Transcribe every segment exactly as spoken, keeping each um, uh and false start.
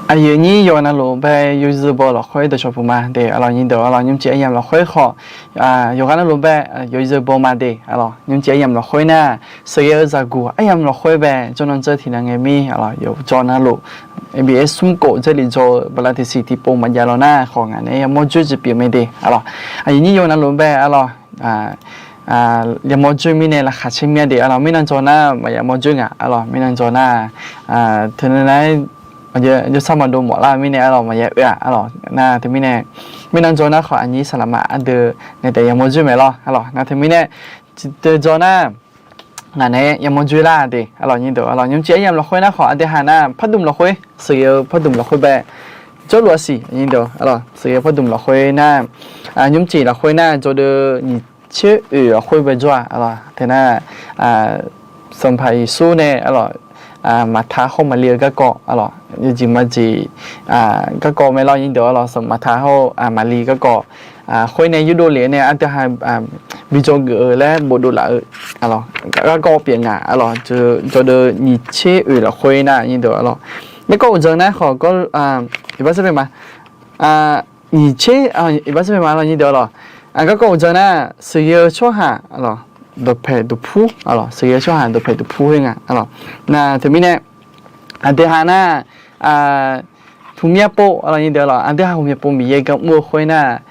Aqyuif nyir yawqghaq navluf bae yawzeu baw lafkhoer dawqshawq puq ma de, aqlawq nyir deuq, aqlawq nymrcif aryamq lafkhoer khawf, yawqghaq navluf bae yawzeu baw ma de, aqlawq nymrcif aryamq lafkhoer nar, sheuqghae-eu zaqguq aryamq lafkhoer bae jawrnan dzeur tiqnan ngae mir, aqlawq yawqjawr navluf, A B S smr khof dzerlif dzaw-eu bala tiqsiq tiqpov maqjav law nar khawf, ngaq naeq-aer yamawr dzoer jeq pyeuf mae de, aqlawq. Aqyuif nyir yawqghaq navluf bae, aqlawq, yamawr dzoer mirnae laqkhaq caer mir-a de, aqlawq. Mirnan dzaw nar maqya mawr dzoer ngaq, aqlawq. Mirnan dzaw nar, teunae nar-aer jawrsar maqdov mawflar-eu mirnae, aqlawq, maqya oe-aq, aqlawq. Nar teumirnae, mirnan dzaw nar khawf aqnyir saqlaqma ardeuv naeq taef yamawr dzoer maeq lawr, aqlawq. Nar teumirnae, dzaw nar ngaq naeq-aer yamawr dzoer lar de, aqlawq nyir deuq, aqlawq. Nymrcif aryamq lafkhoer nar khawf, aqdui ha nar pardmq lafkhoer, sheuqghae-eu pardmq lafkhoer bae jawrluf-a siq, nyir deuq, aqlawq. Sheuqghae-eu pardmq lafkhoer nar, nymrcif lafkhoer nar jawrdeuv nyiq tser oeq lafkhoer bae jawr-a, aqlawq. Teunar, Sanqpaq Yeqsur nae, aqlawq, maqta hawr maqli-eu garkawv, aqlawq, yawjeq majeq garkawv mae lawr, nyir deuq, aqlawq. Sanq maqta hawr maqli garkawv khoer nae yurdov lef nae aqdui ha bi dzawgeuf-eu laer bofdov laf-eu, aqlawq, garkawv pyeuf nga, aqlawq. Jawrdeuv nyiq tser oeq lafkhoer nar, nyir deuq, aqlawq. Garkawv uqdzan nar khawf, iqbax sar pae ma, nyiq tser, iqbax sar pae ma, aqlawq, nyir deuq, aqlawq. Garkawv uqdzan nar, sheuqghae-eu tsawrhaq, aqlawq, dawqpaeq duqpur, aqlawq, sheuqghae-eu tsawrhaq dawqpaeq duqpur khoer nga, aqlawq. Nar teumirnae, aqdui ha nar, hmqmyav pov, aqlawq, nyir deuq, aqlawq. Aqdui ha hmqmyav pov Miqyaer gar mr-eu khoer nar,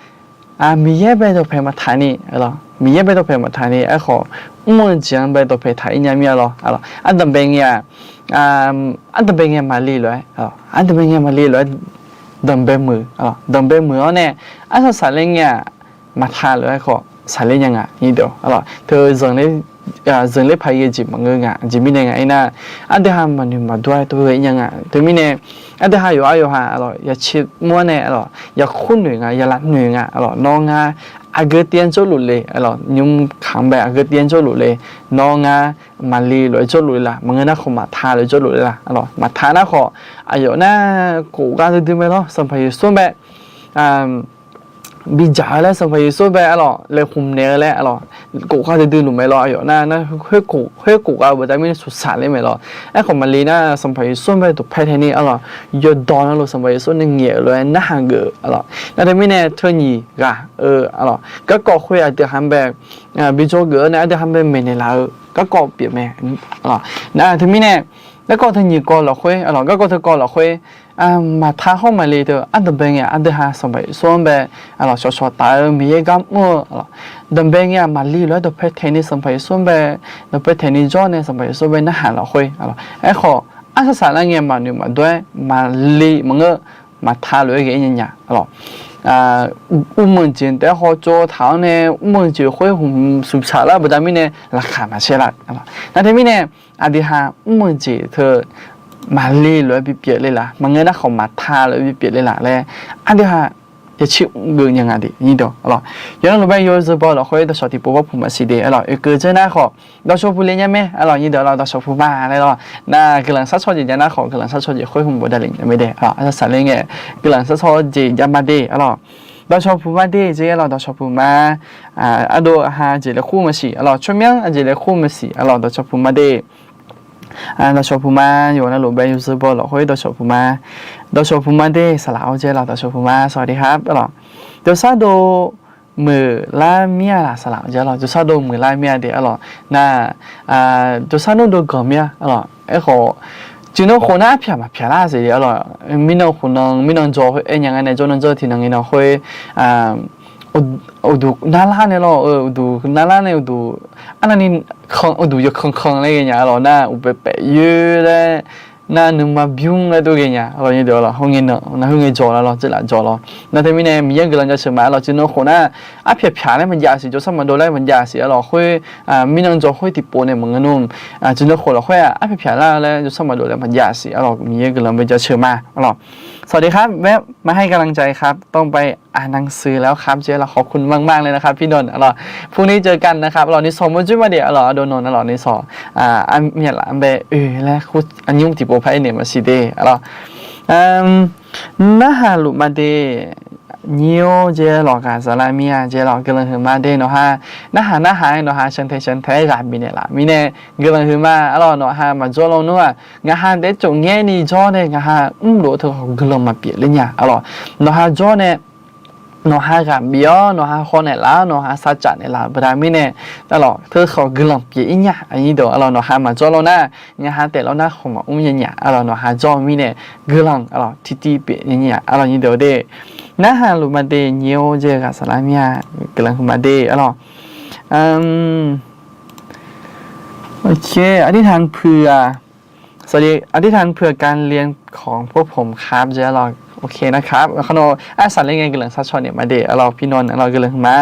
Miqyaer bae dawqpaeq maqtaq ni, aqlawq, Miqyaer bae dawqpaeq maqtaq ni, aerkhawf mr-eu jeq-anr bae dawqpaeq taq-ir nya mir-a lawr, aqlawq. Ardanqbae ngae-aq, ardanqbae ngae maqli lof-aer, ardanqbae ngae maqli lof-aer danqbae muiq, danqbae muiq-awr nae arsaq saqler ngae-aq, maqta lof-aer khawf saqler nya nga, nyir deuq, aqlawq. Teu zanqler paq-ir ghae jeq maqngeur nga. Aqjeq mirnae ngaq aernar, aqdui ha maqnoeq maqdawr-aer tov ghae-ir nya nga. Teumirnae, aqdui ha yawqha yawqha, aqlawq, ya tser mr-awr nae, aqlawq, ya kur noeq nga, ya lavnoeq nga, aqlawq. Nawr ngar aqgeu tiv-anr jawrluf le, aqlawq, nymr kaq-anr bae aqgeu tiv-anr jawrluf le. Nawr ngar maqli lof-aer jawrluf le la, maqngeur nar khawf maqta lof-aer jawrluf le la, aqlawq. Maqta nar khawf, aqyawf nar khof ghav duidui mae lawr, Sanqpaq Yeqsur-anr bae bidzaq-eu laer Sanqpaq Yeqsur bae, aqlawq, laeqhmq naeq-eu laer, aqlawq, khof ghav duidui luf mae lawr. Aqyawf nar, khoer khof ghav-eu baqda mirnae suqsaq ler mae lawr. Aerkhawf maqli nar, Sanqpaq Yeqsur bae dawqpae taeq ni, aqlawq, yawdawq navluf Sanqpaq Yeqsur nae ngaeq-euq lof-aer narhaq geuf-eu, aqlawq. Nar teumirnae teu nyiq ghaq-eu, aqlawq, garkawv khoer aqdui ha-anr bae bi dzawgeuf-awr nae aqdui ha-anr bae maeqnaeq laf-eu garkawv pyeuf mae, aqlawq. Nar teumirnae, garkawv teu nyiq kawv lafkhoer, aqlawq, garkawv teu kawv lafkhoer, maqta hawr maqli teu ardanqbae ngae aqdui ha Sanqpaq Yeqsur-anr bae, aqlawq, shawqshawq taf-eu Miqyaer gar mr-eu, aqlawq, danqbae ngae-aq maqli lof-aer dawqpae taeq ni Sanqpaq Yeqsur-anr bae, dawqpae taeq ni jawr nae Sanqpaq Yeqsur bae narhaq lafkhoer, aqlawq. Aerkhawf arsaq saqlar ngae maqnoeq maqdawr-aer maqli maqngeur, maqta lof-aer ghae-ir nya nya, aqlawq. Mrmanq jeq taef-aer hawtsov taq-awr nae mrmanq jeq khoer hmq suqsaq lar-eu baqda mirnae laqkhaq maqsaer lar, aqlawq. Nar teumirnae, aqdui ha mrmanq jeq teu maqli lof-aer bipyeuf le la, maqngeur nar khawf maqta lof-aer bipyeuf le la laer, aqdui ha yaciv geuf nya nga de, nyir deuq, aqlawq. Yawqnan luf bae yawzeu baw lafkhoer dawqshawq tiqpov par puq maqsiq de, aqlawq. Oekeuv dzeur nar khawf dawqshawq puq le nya mae, aqlawq, nyir deuq, aqlawq, dawqshawq puq ma laer lawr. Nar guiqlanq sharshawr jeq jav nar khawf guiqlanq sharshawr jeq khoer hmq bofdav le nya mae de, aqlawq. Arsaq saqler ngae guiqlanq sharshawr jeq jav ma de, aqlawq. Dawqshawq puq ma de jeq, aqlawq, dawqshawq puq ma. Ardov ha jeq laeqkur maqsiq, aqlawq, tsawrmyanr aqjeq laeqkur maqsiq, aqlawq, dawqshawq puq ma de. Dawqshawq puq ma, yawqnan luf bae yawzeu baw lafkhoer dawqshawq puq ma. Dawqshawq puq ma de, saqlaq-awr jaer lawq, dawqshawq puq ma, สวัสดีครับ, aqlawq. Jawrsar dov muiqlar mir-a laq, saqlaq-awr jaer lawq, jawrsar dov muiqlar mir-a de, aqlawq. Nar, jawrsar nmr dov ganq mir-a, aqlawq. Aerkhawf, jeqnan khof nar arpyaq maqpyaq lar siq, aqlawq. Mirnan khof nan, mirnan dzaw khoer aer nya ngar nae jawrnan dzeur tiqnan ngae nan khoer, uqduq narlar nae lawr, uqduq narlar nae uqduq arnavni uqduq yawkanq kanq laer ghae nya, aqlawq. Nar uqbaeq paef yoer laer, nar nuima bymr laer dur ghae nya, aqlawq, nyir deuq, aqlawq. Khoerngae nan, nar khoerngae dzaw lar lawr, tseurlaf dzaw lawr. Nar teumirnae Miqyaer guiqlanq jaceuq ma, aqlawq. Jeqnan khof nar arpyaq pyaq laer maqjav siq, jawrsar maqdov laer maqjav siq, aqlawq. Khoer, mirnan dzaw khoer tiqpov nae maqngeur nmr. Jeqnan khof lafkhoer-aq arpyaq pyaq lar laer jawrsar maqdov laer maqjav siq, aqlawq. Miqyaer guiqlanq bae jaceuq ma, aqlawq. สวัสดีครับ แวะมาให้กำลังใจครับ ต้องไปอ่านหนังสือแล้วครับ เจ๊ เราขอบคุณมากๆเลยนะครับ พี่นนท์ เออ พรุ่งนี้เจอกันนะครับ เออ ในสองโมงเช้ามาเดี๋ยว เออ โดนนนท์ เออ ในสอง อ่า อันเนี่ยละ อันเบ เออ แล้วคุณ อันยุ่งติดโปรไฟล์เนี่ย มาสิเด เออ อืม narhaq luf ma de. nyir-or, jeq lawq, ghaq saflar mir-a, jeq lawq, guiqlanq huiqma de. Nawqha narhaq narhaq-aer nawqha shantae shantae-aer ghaq bifnaeq laf mirnae guiqlanq huiqma. Arlawq, nawqha maqjawr lawnmr-aq, ngaqha daef tsof ngaer ni jawr nae ngaqha mrlof-eu teukhawf guiqlanq maqpyeuf ler nya. Arlawq, nawqha jawr nae nawqha ghaq bif-awr, nawqha haw naeqlaf-awr, nawqha sarcaf naeqlaf-euq baqda mirnae, arlawq, teukhawf guiqlanq pyeuf-ir nya. Aqnyir deuq, arlawq, nawqha maqjawr law nar, ngaqha taef lawr nar khawf maqmr nya nya. Arlawq, nawqha jawr-eu mirnae guiqlanq, arlawq, tiqtiv pyeuf nya nya. Arlawq, nyir deuq de, narhaq luf ma de, nyir-or, jeq ghaq saflar mir-a, guiqlanq huiqma de. Arlawq, โอเค อธิษฐานเผื่อ สวัสดี อธิษฐานเผื่อการเรียนของพวกผมครับ jeq lawq. โอเคนะครับ kharnaw arsaq ler ngae guiqlanq sharcaw naeq ma de. Arlawq, พี่นนท์ arlawq, guiqlanq huiqma.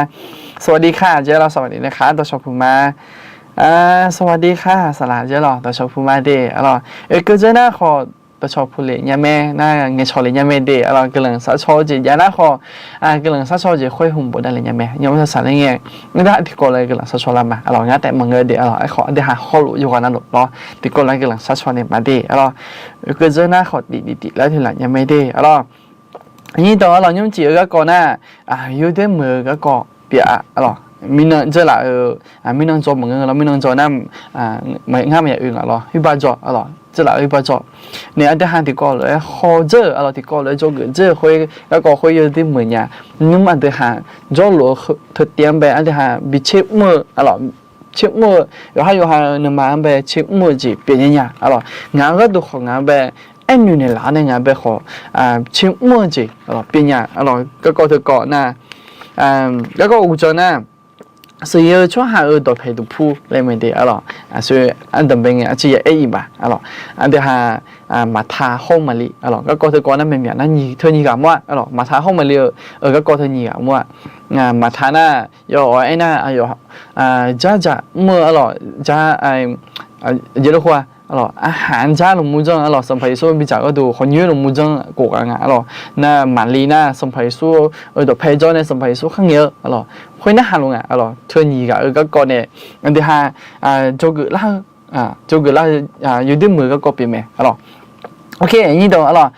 สวัสดีค่ะ jeq lawq, สวัสดีนะครับ dawqcawq puq ma. สวัสดีค่ะ saqlaq, jeq lawq, dawqcawq puq ma de. Arlawq, oekeuv dzeur nar khawf dawqcawq puq lef nya mae, nar ngaeqcawq lef nya mae de. Arlawq, guiqlanq sharcaw-eu jeq jav nar khawf, guiqlanq sharcaw-eu jeq khoer hmq bofdav lef nya mae. Nymr saqsaq ler ngae, ngar dar tiqkawv lof-aer guiqlanq sharcaw lar ma. Arlawq, ngar taef maqngeur de. Arlawq, aerkhawf aqdui ha hawr luf yawqghaq navluf lawr tiqkawv lof-aer guiqlanq sharcaw naeq ma de. Arlawq, oekeuv dzeur nar khawf tif tif tif laer toeqlaf nya mae de. Arlawq, aqnyir dawq, arlawq, nymrcif-eu garkawv nar, yawdoer muiq-eu garkawv pyeuf-a. Arlawq, mirnan dzeurlaf-eu, mirnan dzaw maqngeur lawr, mirnan dzaw nar, ngar maqya oe nga lawr, วิบาก dzaw, arlawq, dzeurlaf-eu วิบาก dzaw. Nae aqdui ha tiqkawv lof-aer haw dzeur-euq, arlawq, tiqkawv lof-aer dzawgeuf dzeur-eu khoer garkawv khoer yawdoer muiq nya. Nymr aqdui ha jawrluf-eu teu tiv-anr bae aqdui ha bi tser mr-eu, arlawq, tser mr-eu, yawqhar yawqha-eu nuima-anr bae tser mr-eu jeq pyeuf nya nya. Arlawq, ngaq-euq gharduq khawf ngaq-anr bae aernoeq naeqlaf-awr nae ngaq bae khawf tser mr-eu jeq pyeuf nya. Arlawq, garkawv teukawv nar, garkawv uqdzan nar, sheuqghae-eu tsawrhaq-euq dawqpaeq duqpur laer mae de. Arlawq, aqsur ardanq bae ngae aqcir ya aer-iq ma. Arlawq, aqdui ha, Maqta hawr Maqli, arlawq, garkawv teukawv nar, myaqmyaq nar nyiq teu nyiq ghaq mawr-a. Arlawq, Maqta hawr Maqli-eu garkawv teu nyiq ghaq mawr-a. Maqta nar, yawf-awq aernar, aqyawf dzardzaq mr-eu, arlawq, jar, jeq lor khoer-a, arlawq, aqhaq-anr jar lmqmr janr, arlawq, Sanqpaq Yeqsur bidzaq gharduq khawf nyoer lmqmr janr khof ghaq nga. Arlawq, nar Maqli nar Sanqpaq Yeqsur-eu dawqpae jawr nae Sanqpaq Yeqsur kharngaeq-eu, arlawq, khoernar haq luf nga. Arlawq, teu nyiq ghaq-euq garkawv nae aqdui ha dzawgeuf lar-eu, dzawgeuf lar-eu yawdoer muiq-eu garkawv pyeuf mae. Arlawq, ok, aqnyir dawq, arlawq,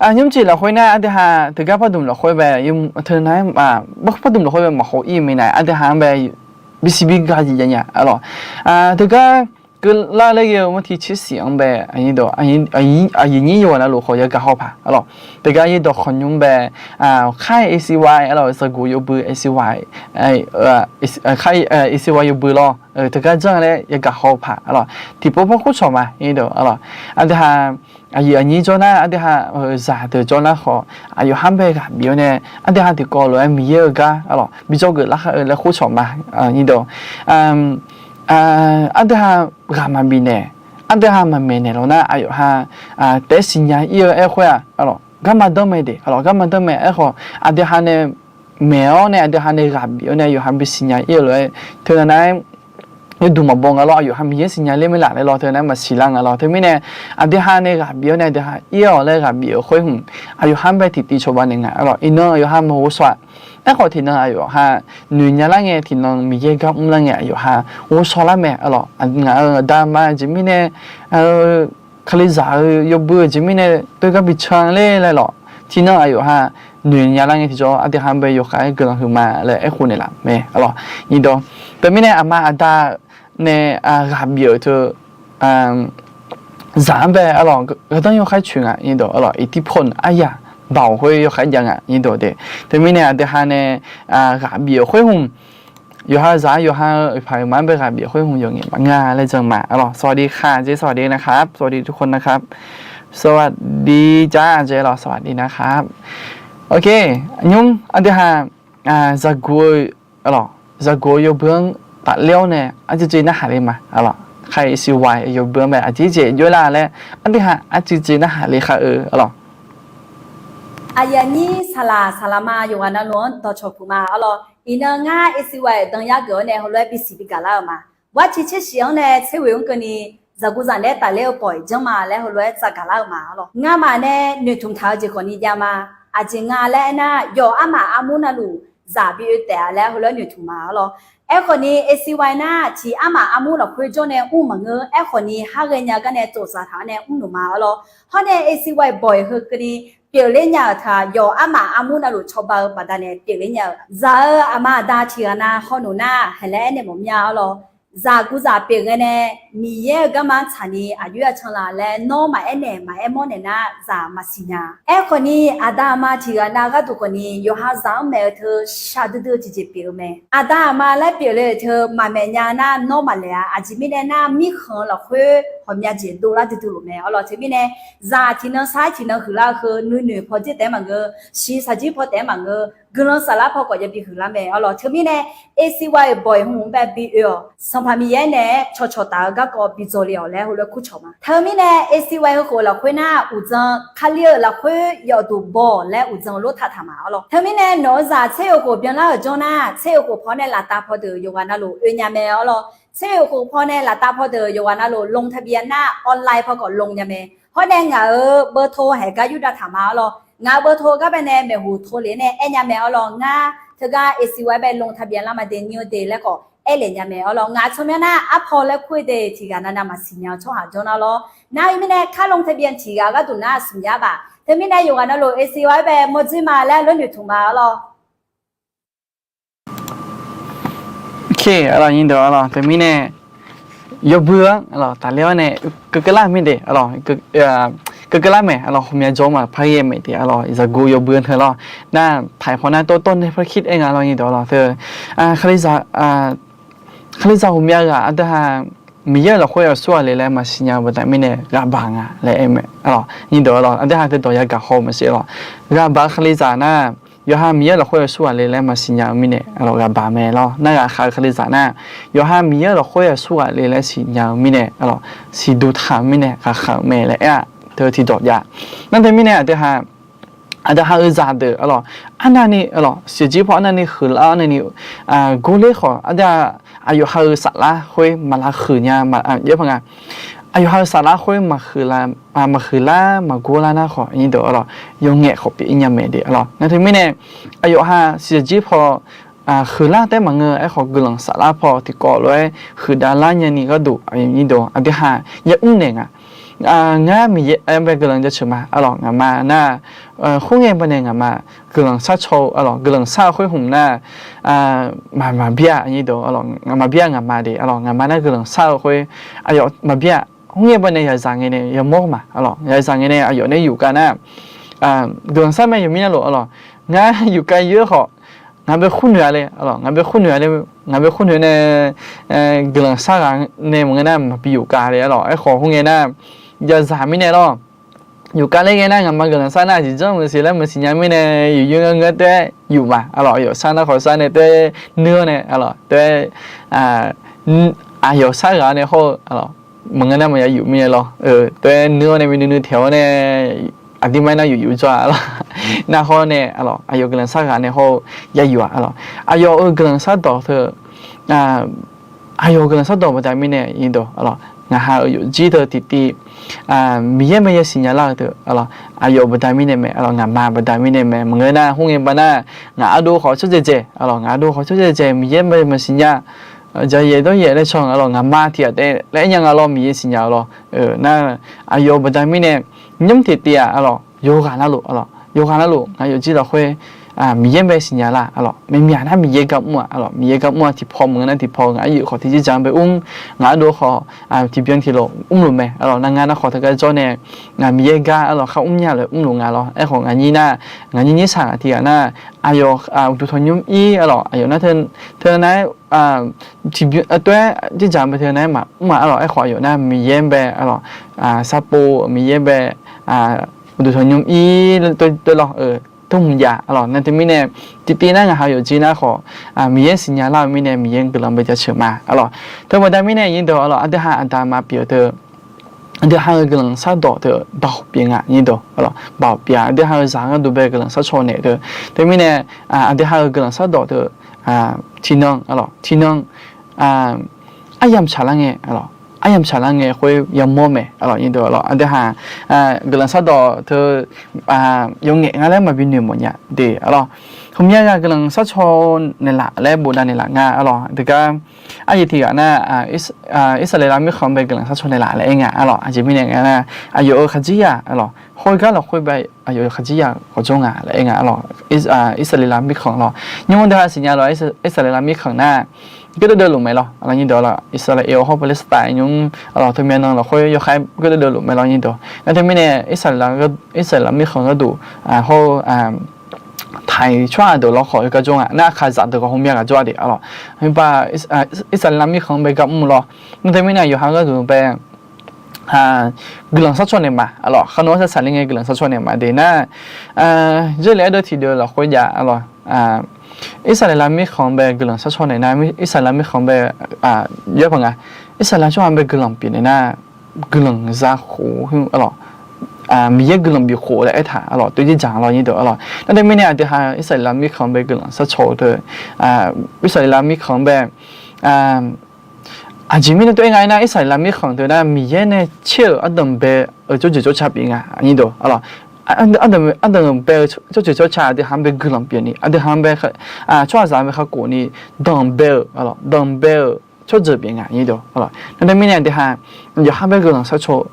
nymrcif lafkhoer nar aqdui ha teugar pardmq lafkhoer bae, teu nar, pardmq lafkhoer bae maqhaw-ir-eu minae aqdui ha-anr bae bisiq bi gaq jeq jav nya. Arlawq, teugar keuvlar laer ghae-eu marti tser siq-anr bae, aqyuif nyir yawqghaq navluf khawf yagaq haw paq. Arlawq, teugar aqnyir dawq khawqnymr bae, khar-eu A C Y, arlawq, zaqguq yawbui A C Y, khar-eu A C Y yawbui lawr, teugar janr laer yagaq haw paq. Arlawq, tiqpov par khoercawq ma. Arlawq, aqdui ha aqyuif aqnyir jawr nar, aqdui ha zaqdeuq jawr nar khawf, aqyawf har bae ghaq bif-awr nae aqdui ha tiqkawv lof-aer Miqyaer-eu gar, arlawq, bi dzawgeuf lar khar-eu laer khoercawq ma. Aqdui ha ghaq maqbif naeq, aqdui ha maqmaeq naeq lawq nar, aqyawf ha taef-aer siqnya ir-eu aer khoer-aq, arlawq, garma danr mae de. Arlawq, garma danr mae. Aerkhawf, aqdui ha nae maeq-awr nae aqdui ha nae ghaq bif-awr nae yawqha bisiq nya ir-eu lof-aer teunav nav-aer yawduq maqbaw nga lawr, aqyawf ha Miqyaer siqnya ler maerlaf laer lawr, teunav-aer maqsiq lar nga lawr. Teumirnae aqdui ha nae ghaq bif-awr nae aqdui ha ir-awq laer ghaq bif-euq khoer hmq, aqyawf har bae tiqtiv cawba naeq nga. Arlawq, iqnan aqyawf ha maqghovshaw-a. Aerkhawf tiqnan aqyawf ha noeq nya lar ngae, tiqnan Miqyaer gar mr lar ngae aqyawf ha ghovshaw lar mae. Arlawq, ngaq-euq aqda ma jeq mirnae Kalizaq-eu yawbui-eu jeq mirnae teugar bi can ler laer lawq. Tiqnan aqyawf ha noeq nya lar ngae tiqjawr aqdui ha bae yawkhav-aer guiqlanq huiqma laer aerkhof naeqlaf mae. Arlawq, nyiq dawq, teumirnae aqma aqda nae ghaq bif-euq teu zaq-anr bae, arlawq, gardanr yawkhav coeq nga. Nyiq dawq, arlawq, อิทธิพล aryaq baoq khoer yawkhav jav nga. Nyiq dawq de, teumirnae aqdui ha nae ghaq bif-euq khoer hmq, yawqha zaq-anr yawqha-eu oeqpaq oeqma-anr bae ghaq bif-euq khoer hmq yawqngaef maqngeur-a laer jan ma. Arlawq, สวัสดีค่ะ jeq, สวัสดีนะครับ สวัสดีทุกคนนะครับ สวัสดีจ้า jeq, arlawq, สวัสดีนะครับ Ok, nymr aqdui ha zaqguq-eu, arlawq, zaqguq-eu yawbui-anr tafler-awr nae arcuiv cuiv narhaq le ma. Arlawq, khar-eu A C Y yawbui-anr bae aqjeq jeq jov lar laer aqdui ha arcuiv cuiv narhaq le khar-eu, arlawq. Aqyuif aqnyir saqlaq saqlaqma yawqghaq navluf-anr dawqcawq puq ma. Arlawq, iqnan ngar A C Y-euq dan yar geuf-awr nae heulof-aer bisiq bi gaq lar-euq ma. Warciv tser shif-anr nae tser ghoeq-anr keuvni zaqguq zaq naeq-aer tafler-eu pawq-iq janr ma laer heulof-aer tsaf gaq lar-eu ma. Arlawq, ngamaf nae noeqtmq taq-eu jeq khawfni jav ma. Aqjeq nga laer aernar, yawq armaf armur navluf zaq bi oe taef-a laer heulof-aer noeqtmq ma arlawr. Aerkhawf ni, A C Y nar tiq armaf armur lafkhoer jawr nae mr maqngeur. Aerkhawf ni, har ghaenya gar nae tsofzaq taq-awr nae mrluf ma arlawr. Hawr nae A C Y Boy heukeuvni pyeufler nya-euq taq, yawf armaf armur navluf cawba-eu baqdanae pyeufler nya-euq zaq-eu aqma aqda tiq ghaq nav hawnoeq nar, haeq laer aernaeq mawf mir-a arlawr. Zaq guv zaq pyeuf ngae nae, Miqyaer-euq garma-anr tsaqni aqjox-aer canlaf laer nawr maqaer naeq maqaer mawr naeq nar, zaq maqsiq nya. Aerkhawf ni, aqda aqma tiq ghaq nav gharduq khawf ni, yawqha zaq-anr maeq-eu teu shaqdui dui-eu tiqjeq pyeuf-eu mae. Aqda aqma laer pyeufle-euq teu maqmaeq nya nar, nawr maqlaeq-a. Aqjeq mirnae nar, mirkhanq-eu lafkhoer ghawqmya jeq dovlar duidui luf mae arlawr. Teumirnae, zaq tiqnan sar-aer tiqnan huiqlar-eu heu, nuinoeq paw jir taef-aer maqngeur, shiq saqjir paw taef-aer maqngeur, guiqlanq saflar paw khawf yabi huiqlar mae arlawr. Teumirnae, A C Y-euq Boy hmq bae bi oe-awq. Sanqpaq Miqyaer naeq-aer cawqcawq taf-eu garkawv bi dzawle-awq laer heulof-aer kurcawq ma. Teumirnae, A C Y heukhof lafkhoer nar, uqdzan Kali-euq lafkhoer yawfduq baw-awq laer uqdzan lor taq taq ma arlawr. Teumirnae, nawq-eu zaq tser-euq khof byanlar-euq jawr nar, tser-euq khof paw nae laftav paw deuq yawqghaq navluf oe nya mae arlawr. Tser-euq khof paw nae laftav paw deuq yawqghaq navluf ลงทะเบียน nar, online paw khawf ลง nya mae. Hawr nae ngaq-euq เบอร์โทร haeq gar yurdav taq ma arlawr. Ngaq-euq เบอร์โทร gar bae nae maeqhu tov lef nae aer nya mae arlawr. Ngar teugar A C Y bae ลงทะเบียน lar ma de nyir-eu de laer khawf aer lef nya mae arlawr. Ngaq tsawrmyanr nar arpaw laer kur-eu de tiq ghaq navnav maqsiq nya-eu tsawrhaq jawr nar lawr. Nar-eu mirnae kar ลงทะเบียน tiq ghaq gharduq nar smq nya-a baq. Teumirnae yawqghaq navluf A C Y bae mawrdzoer ma laer lof noeqtmq ma arlawr. Arlawr, teumirnae yawbui-anr arlawr taqler-awr nae keuvkeuv lar mir de arlawr, keuvkeuv lar mae arlawr, ghawqmya jawr maqpar ghae mae de arlawr, zaqguq yawbui-anr teu lawr nar, taq paw nar tawrtawr nae par kir aer nga lawr nyir dawq arlawr teu, Kalizaq ghawqmya ghaq aqdui ha Miqyaer-euq lafkhoer aqsur ghaq le laer maqsiq nya-eu baqda mirnae ghaq baq nga laer aer mae arlawr, nyir dawq arlawr aqdui ha teu dawq yagaq haw-eu maqsiq arlawr, ghaq baq-eu Kalizaq nar yawqha Miqyaer-euq lafkhoer aqsur ghaq le laer maqsiq nya-eu mirnae arlawr ghaq baq mae lawr. Nar ghaqkhav-eu Kalizaq nar yawqha Miqyaer-euq lafkhoer aqsur ghaq le laer siqnya-eu mirnae arlawr, siqduq taq-euq mirnae ghaqkhav-euq mae laer aer-a. Teu tiqdawq jav. Nar teumirnae aqdui ha aqdui ha-eu zaqdeuq arlawr, arnavni arlawr siqjir paw arnavni huiqlar arnavni gorler khawf aqdui ha aqyawf ha-eu saflar khoer maqlav huiq nya, jaer paw nga. Aqyawf ha-eu saflar khoer maqhuiqlar maqgorlar nar khawf nyir dawq arlawr, yawqngaef khawf pyeuf-ir nya mae de arlawr. Nar teumirnae aqyawf ha siqjir paw huiqlar taef maqngeur, aerkhawf guiqlanq saflar paw tiqkawv lof-aer huiqdav lar nyani gharduq aqyawf nyir dawq aqdui ha yamr naeq nga. Ngar Miqyaer bae guiqlanq jaceuq ma arlawr, ngaqma nar khoerngae baqdanae ngaqma guiqlanq sharcaw-eu arlawr, guiqlanq shar-eu khoer hmq nar maqbyav nyir dawq arlawr, maqbyav ngaqma de arlawr, ngaqma nar guiqlanq shar-eu khoer aqyawf maqbyav. Khoerngae baqdanae yaqzaq ngae nae yamawr ma arlawr, yaqzaq ngae nae aqyawf nae yufkav nar guiqlanq shar mae yawqmir nar lof arlawr, ngar yufkav yoer khawf ngaq bae khur noeq-a le arlawr, ngaq bae khur noeq-a le, ngaq bae khur noeq nae guiqlanq shar ghaq nae maqngeur nar maqbi yufkav le arlawr. Aerkhawf khoerngae nar yaqzaq mirnae lawr, yufkav ler ghae nar ngaqma guiqlanq shar nar aqjeq janr maqsiq laer maqsiq nya mirnae yufyoer ngar ngeur taef-aer yuf ma arlawr. Aqyawf shar nar khawf shar nae taef-aer nuir-awr nae arlawr taef-aer aqyawf shar ghaq nae hawr-eu arlawr, maqngeur nar maqya yuf mirnae lawr, taef-aer nuir-awr nae bi nuinui taeq-awr nae aqdirmar nar yufyuf jawr-a arlawr. Nar hawr nae arlawr aqyawf guiqlanq shar ghaq nae hawr-eu ya yuf-a arlawr. Aqyawf-euq guiqlanq shardawq teu aqyawf-euq guiqlanq shardawq baqda mirnae nyir dawq arlawr, ngaqha-euq yawfjir teu tiqtiv Miqyaer bae yasiq nya lar-eu teu arlawr, aqyawf baqda mirnae mae arlawr, ngaqma baqda mirnae mae. Maqngeur nar khoerngae baqdanae ngaq ardov khawf tsawrdzaeq dzaeq arlawr, ngaq ardov khawf tsawrdzaeq dzaeq Miqyaer bae maqsiq nya, jaqyaef dawryaef laer caw arlawr, ngaqma tiq ghaq taef laer aer nya nga lawr, Miqyaer siqnya-eu lawr. Nar aqyawf baqda mirnae nymr tiqtiv-aq arlawr, yawqghaq navluf arlawr, yawqghaq navluf ngaq yawfjir lafkhoer Miqyaer bae siqnya lar arlawr, maqmyaq nar Miqyaer gar mr-aq arlawr, Miqyaer gar mr-aq tiqpaw maqngeur nar tiqpaw, ngaq aryuif khawf tiqjir dzaq-anr bae mr, ngaq ardov khawf tiqbyan tiqlof mrluf mae arlawr. Nar ngar nar khawf teugar jawr nae ngaq Miqyaer gar arlawr khar mrnya lef mrluf nga lawr. Aerkhawf ngaq nyir nar, ngaq nyir nyir saq ngaq tiqghaq nar aqyawf uqduq tanqnymr ir arlawr, aqyawf nar teu nar-aer tiqbyan tov-aer jirdzaq-anr bae teu nar-aer maqmr-aq arlawr. Aerkhawf aqyawf nar Miqyaer bae arlawr, sarpov Miqyaer bae uqduq tanqnymr ir tov lawr, tov hmq jav arlawr. Nar teumirnae tiqtiv nar ngaqha yawfjir nar khawf Miqyaer siqnya lar-eu mirnae Miqyaer guiqlanq bae jaceuq ma arlawr. Teu baqda mirnae nyir dawq arlawr, aqdui ha aqda aqma pyeuf-eu teu aqdui ha-eu guiqlanq shardawq teu baoq pyeuf nga nyir dawq arlawr, baoq pyeuf-a. Aqdui ha-eu zaq gharduq bae guiqlanq shardawq naeq teu, teumirnae aqdui ha-eu guiqlanq shardawq teu tiqnan arlawr, tiqnan aryamq tsaqlar ngae arlawr, aryamq tsaqlar ngae khoer yamawr mae arlawr nyir dawq arlawr. Aqdui ha guiqlanq shardawq teu yawqngaef nga laer maqbi noeqmawf nya de arlawr. Ghawqmya ghaq guiqlanq sharcaw naeqlaf laer bofdav naeqlaf nga arlawq. Teugar arjeq tiq ghaq nar, Irsaqleqlav mirkhanq-anr bae guiqlanq sharcaw naeqlaf laer aer nga arlawq. Aqjeq mirnae nga nar, aqyawf-euq khaqdzerzaq arlawq, khoergar lafkhoer bae aqyawf-euq khaqdzerzaq ghawqjawr nga laer aer nga arlawq. Irsaqleqlav mirkhanq lawq, nymr deuq-aq siqnya lawq, Irsaqleqlav mirkhanq nar, gardeuv deuv luf mae lawr arlawq nyir deuq arlawq. Irsaqleqlav hawr Paqliqsaeqtaev nymr arlawq, teumyav nan lafkhoer yawkhav gardeuv deuv luf mae lawr nyir deuq. Nar teumirnae Irsaqleqlav mirkhanq gharduq hawr taiq tsawrhaq deuq lawr khawf yawgar jawr nga nar, aqkaqzaq deuq khawf ghawqmya ghaq jawr-a de arlawq. Irsaqleqlav mirkhanq-anr bae gar mr lawr. Nar teumirnae yawqha gharduq bae guiqlanq sharcaw naeq ma arlawq. Khar nawr-anr sar saqler ngae guiqlanq sharcaw naeq ma de nar, Jarlif aerdeuv tiqdeuv lafkhoer jav arlawq. Irsaqleqlav mirkhanq-anr bae guiqlanq sharcaw naeq nar, Irsaqleqlav mirkhanq-anr bae yawr paq nga, Irsaqleqlav tsawrhaq-anr bae guiqlanq pyeuf naeq nar, guiqlanq za khof arlawq, Miqyaer guiqlanq bif khof laer aertaq arlawq, toeqjir dzaq lawr nyir deuq arlawq. Nar teumirnae aqdui ha Irsaqleqlav mirkhanq-anr bae guiqlanq sharcaw-eu teu, Irsaqleqlav mirkhanq-anr bae aqjeq mirnae tov-aer nga aernar, Irsaqleqlav mirkhanq teu nar Miqyaer nae caer-euq ardanq bae-euq tsawrjeuq tsawrca pyeuf nga nyir deuq arlawq. Ardanq bae-eu tsawrjeuq tsawrca aqdui ha-anr bae guiqlanq pyeuf ni, aqdui ha-anr bae tsawrhaqzaq-anr bae kakhof ni, danqbae-euq arlawq, danqbae-euq tsawrjeuq pyeuf nga nyir deuq arlawq. Nar teumirnae aqdui ha yawqha bae guiqlanq sharcaw,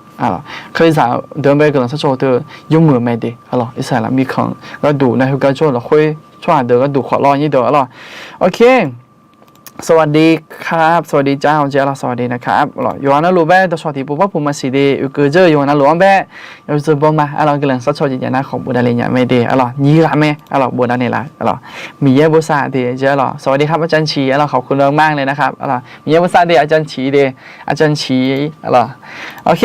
Kalizaq deuq-anr bae guiqlanq sharcaw teu yawmuiq-euq mae de arlawq. Irsaqleqlav mirkhanq gharduq nar heugar jawr-eu lafkhoer tsawrhaq deuq gharduq khawf lawr nyir deuq arlawq. สวัสดีครับ สวัสดีเจ้า jeq arlawq, สวัสดีนะครับ arlawq. Yawqghaq navluf bae dawqshawq tiqpov par puq maqsiq de, uiqkeuv dzeur-eu yawqghaq navluf-anr bae yawzeu baw ma arlawq, guiqlanq sharcaw jeq jav nar khawf bofdav le nya mae de arlawq, nyiq ghaq mae arlawq, bofdav naeq laf arlawq. Miqyaer bosav de jeq arlawq, สวัสดีครับ อาจารย์ชี arlawq, ขอบคุณมากๆเลยนะครับ arlawq. Miqyaer bosav de อาจารย์ชี de, อาจารย์ชี arlawq. Ok,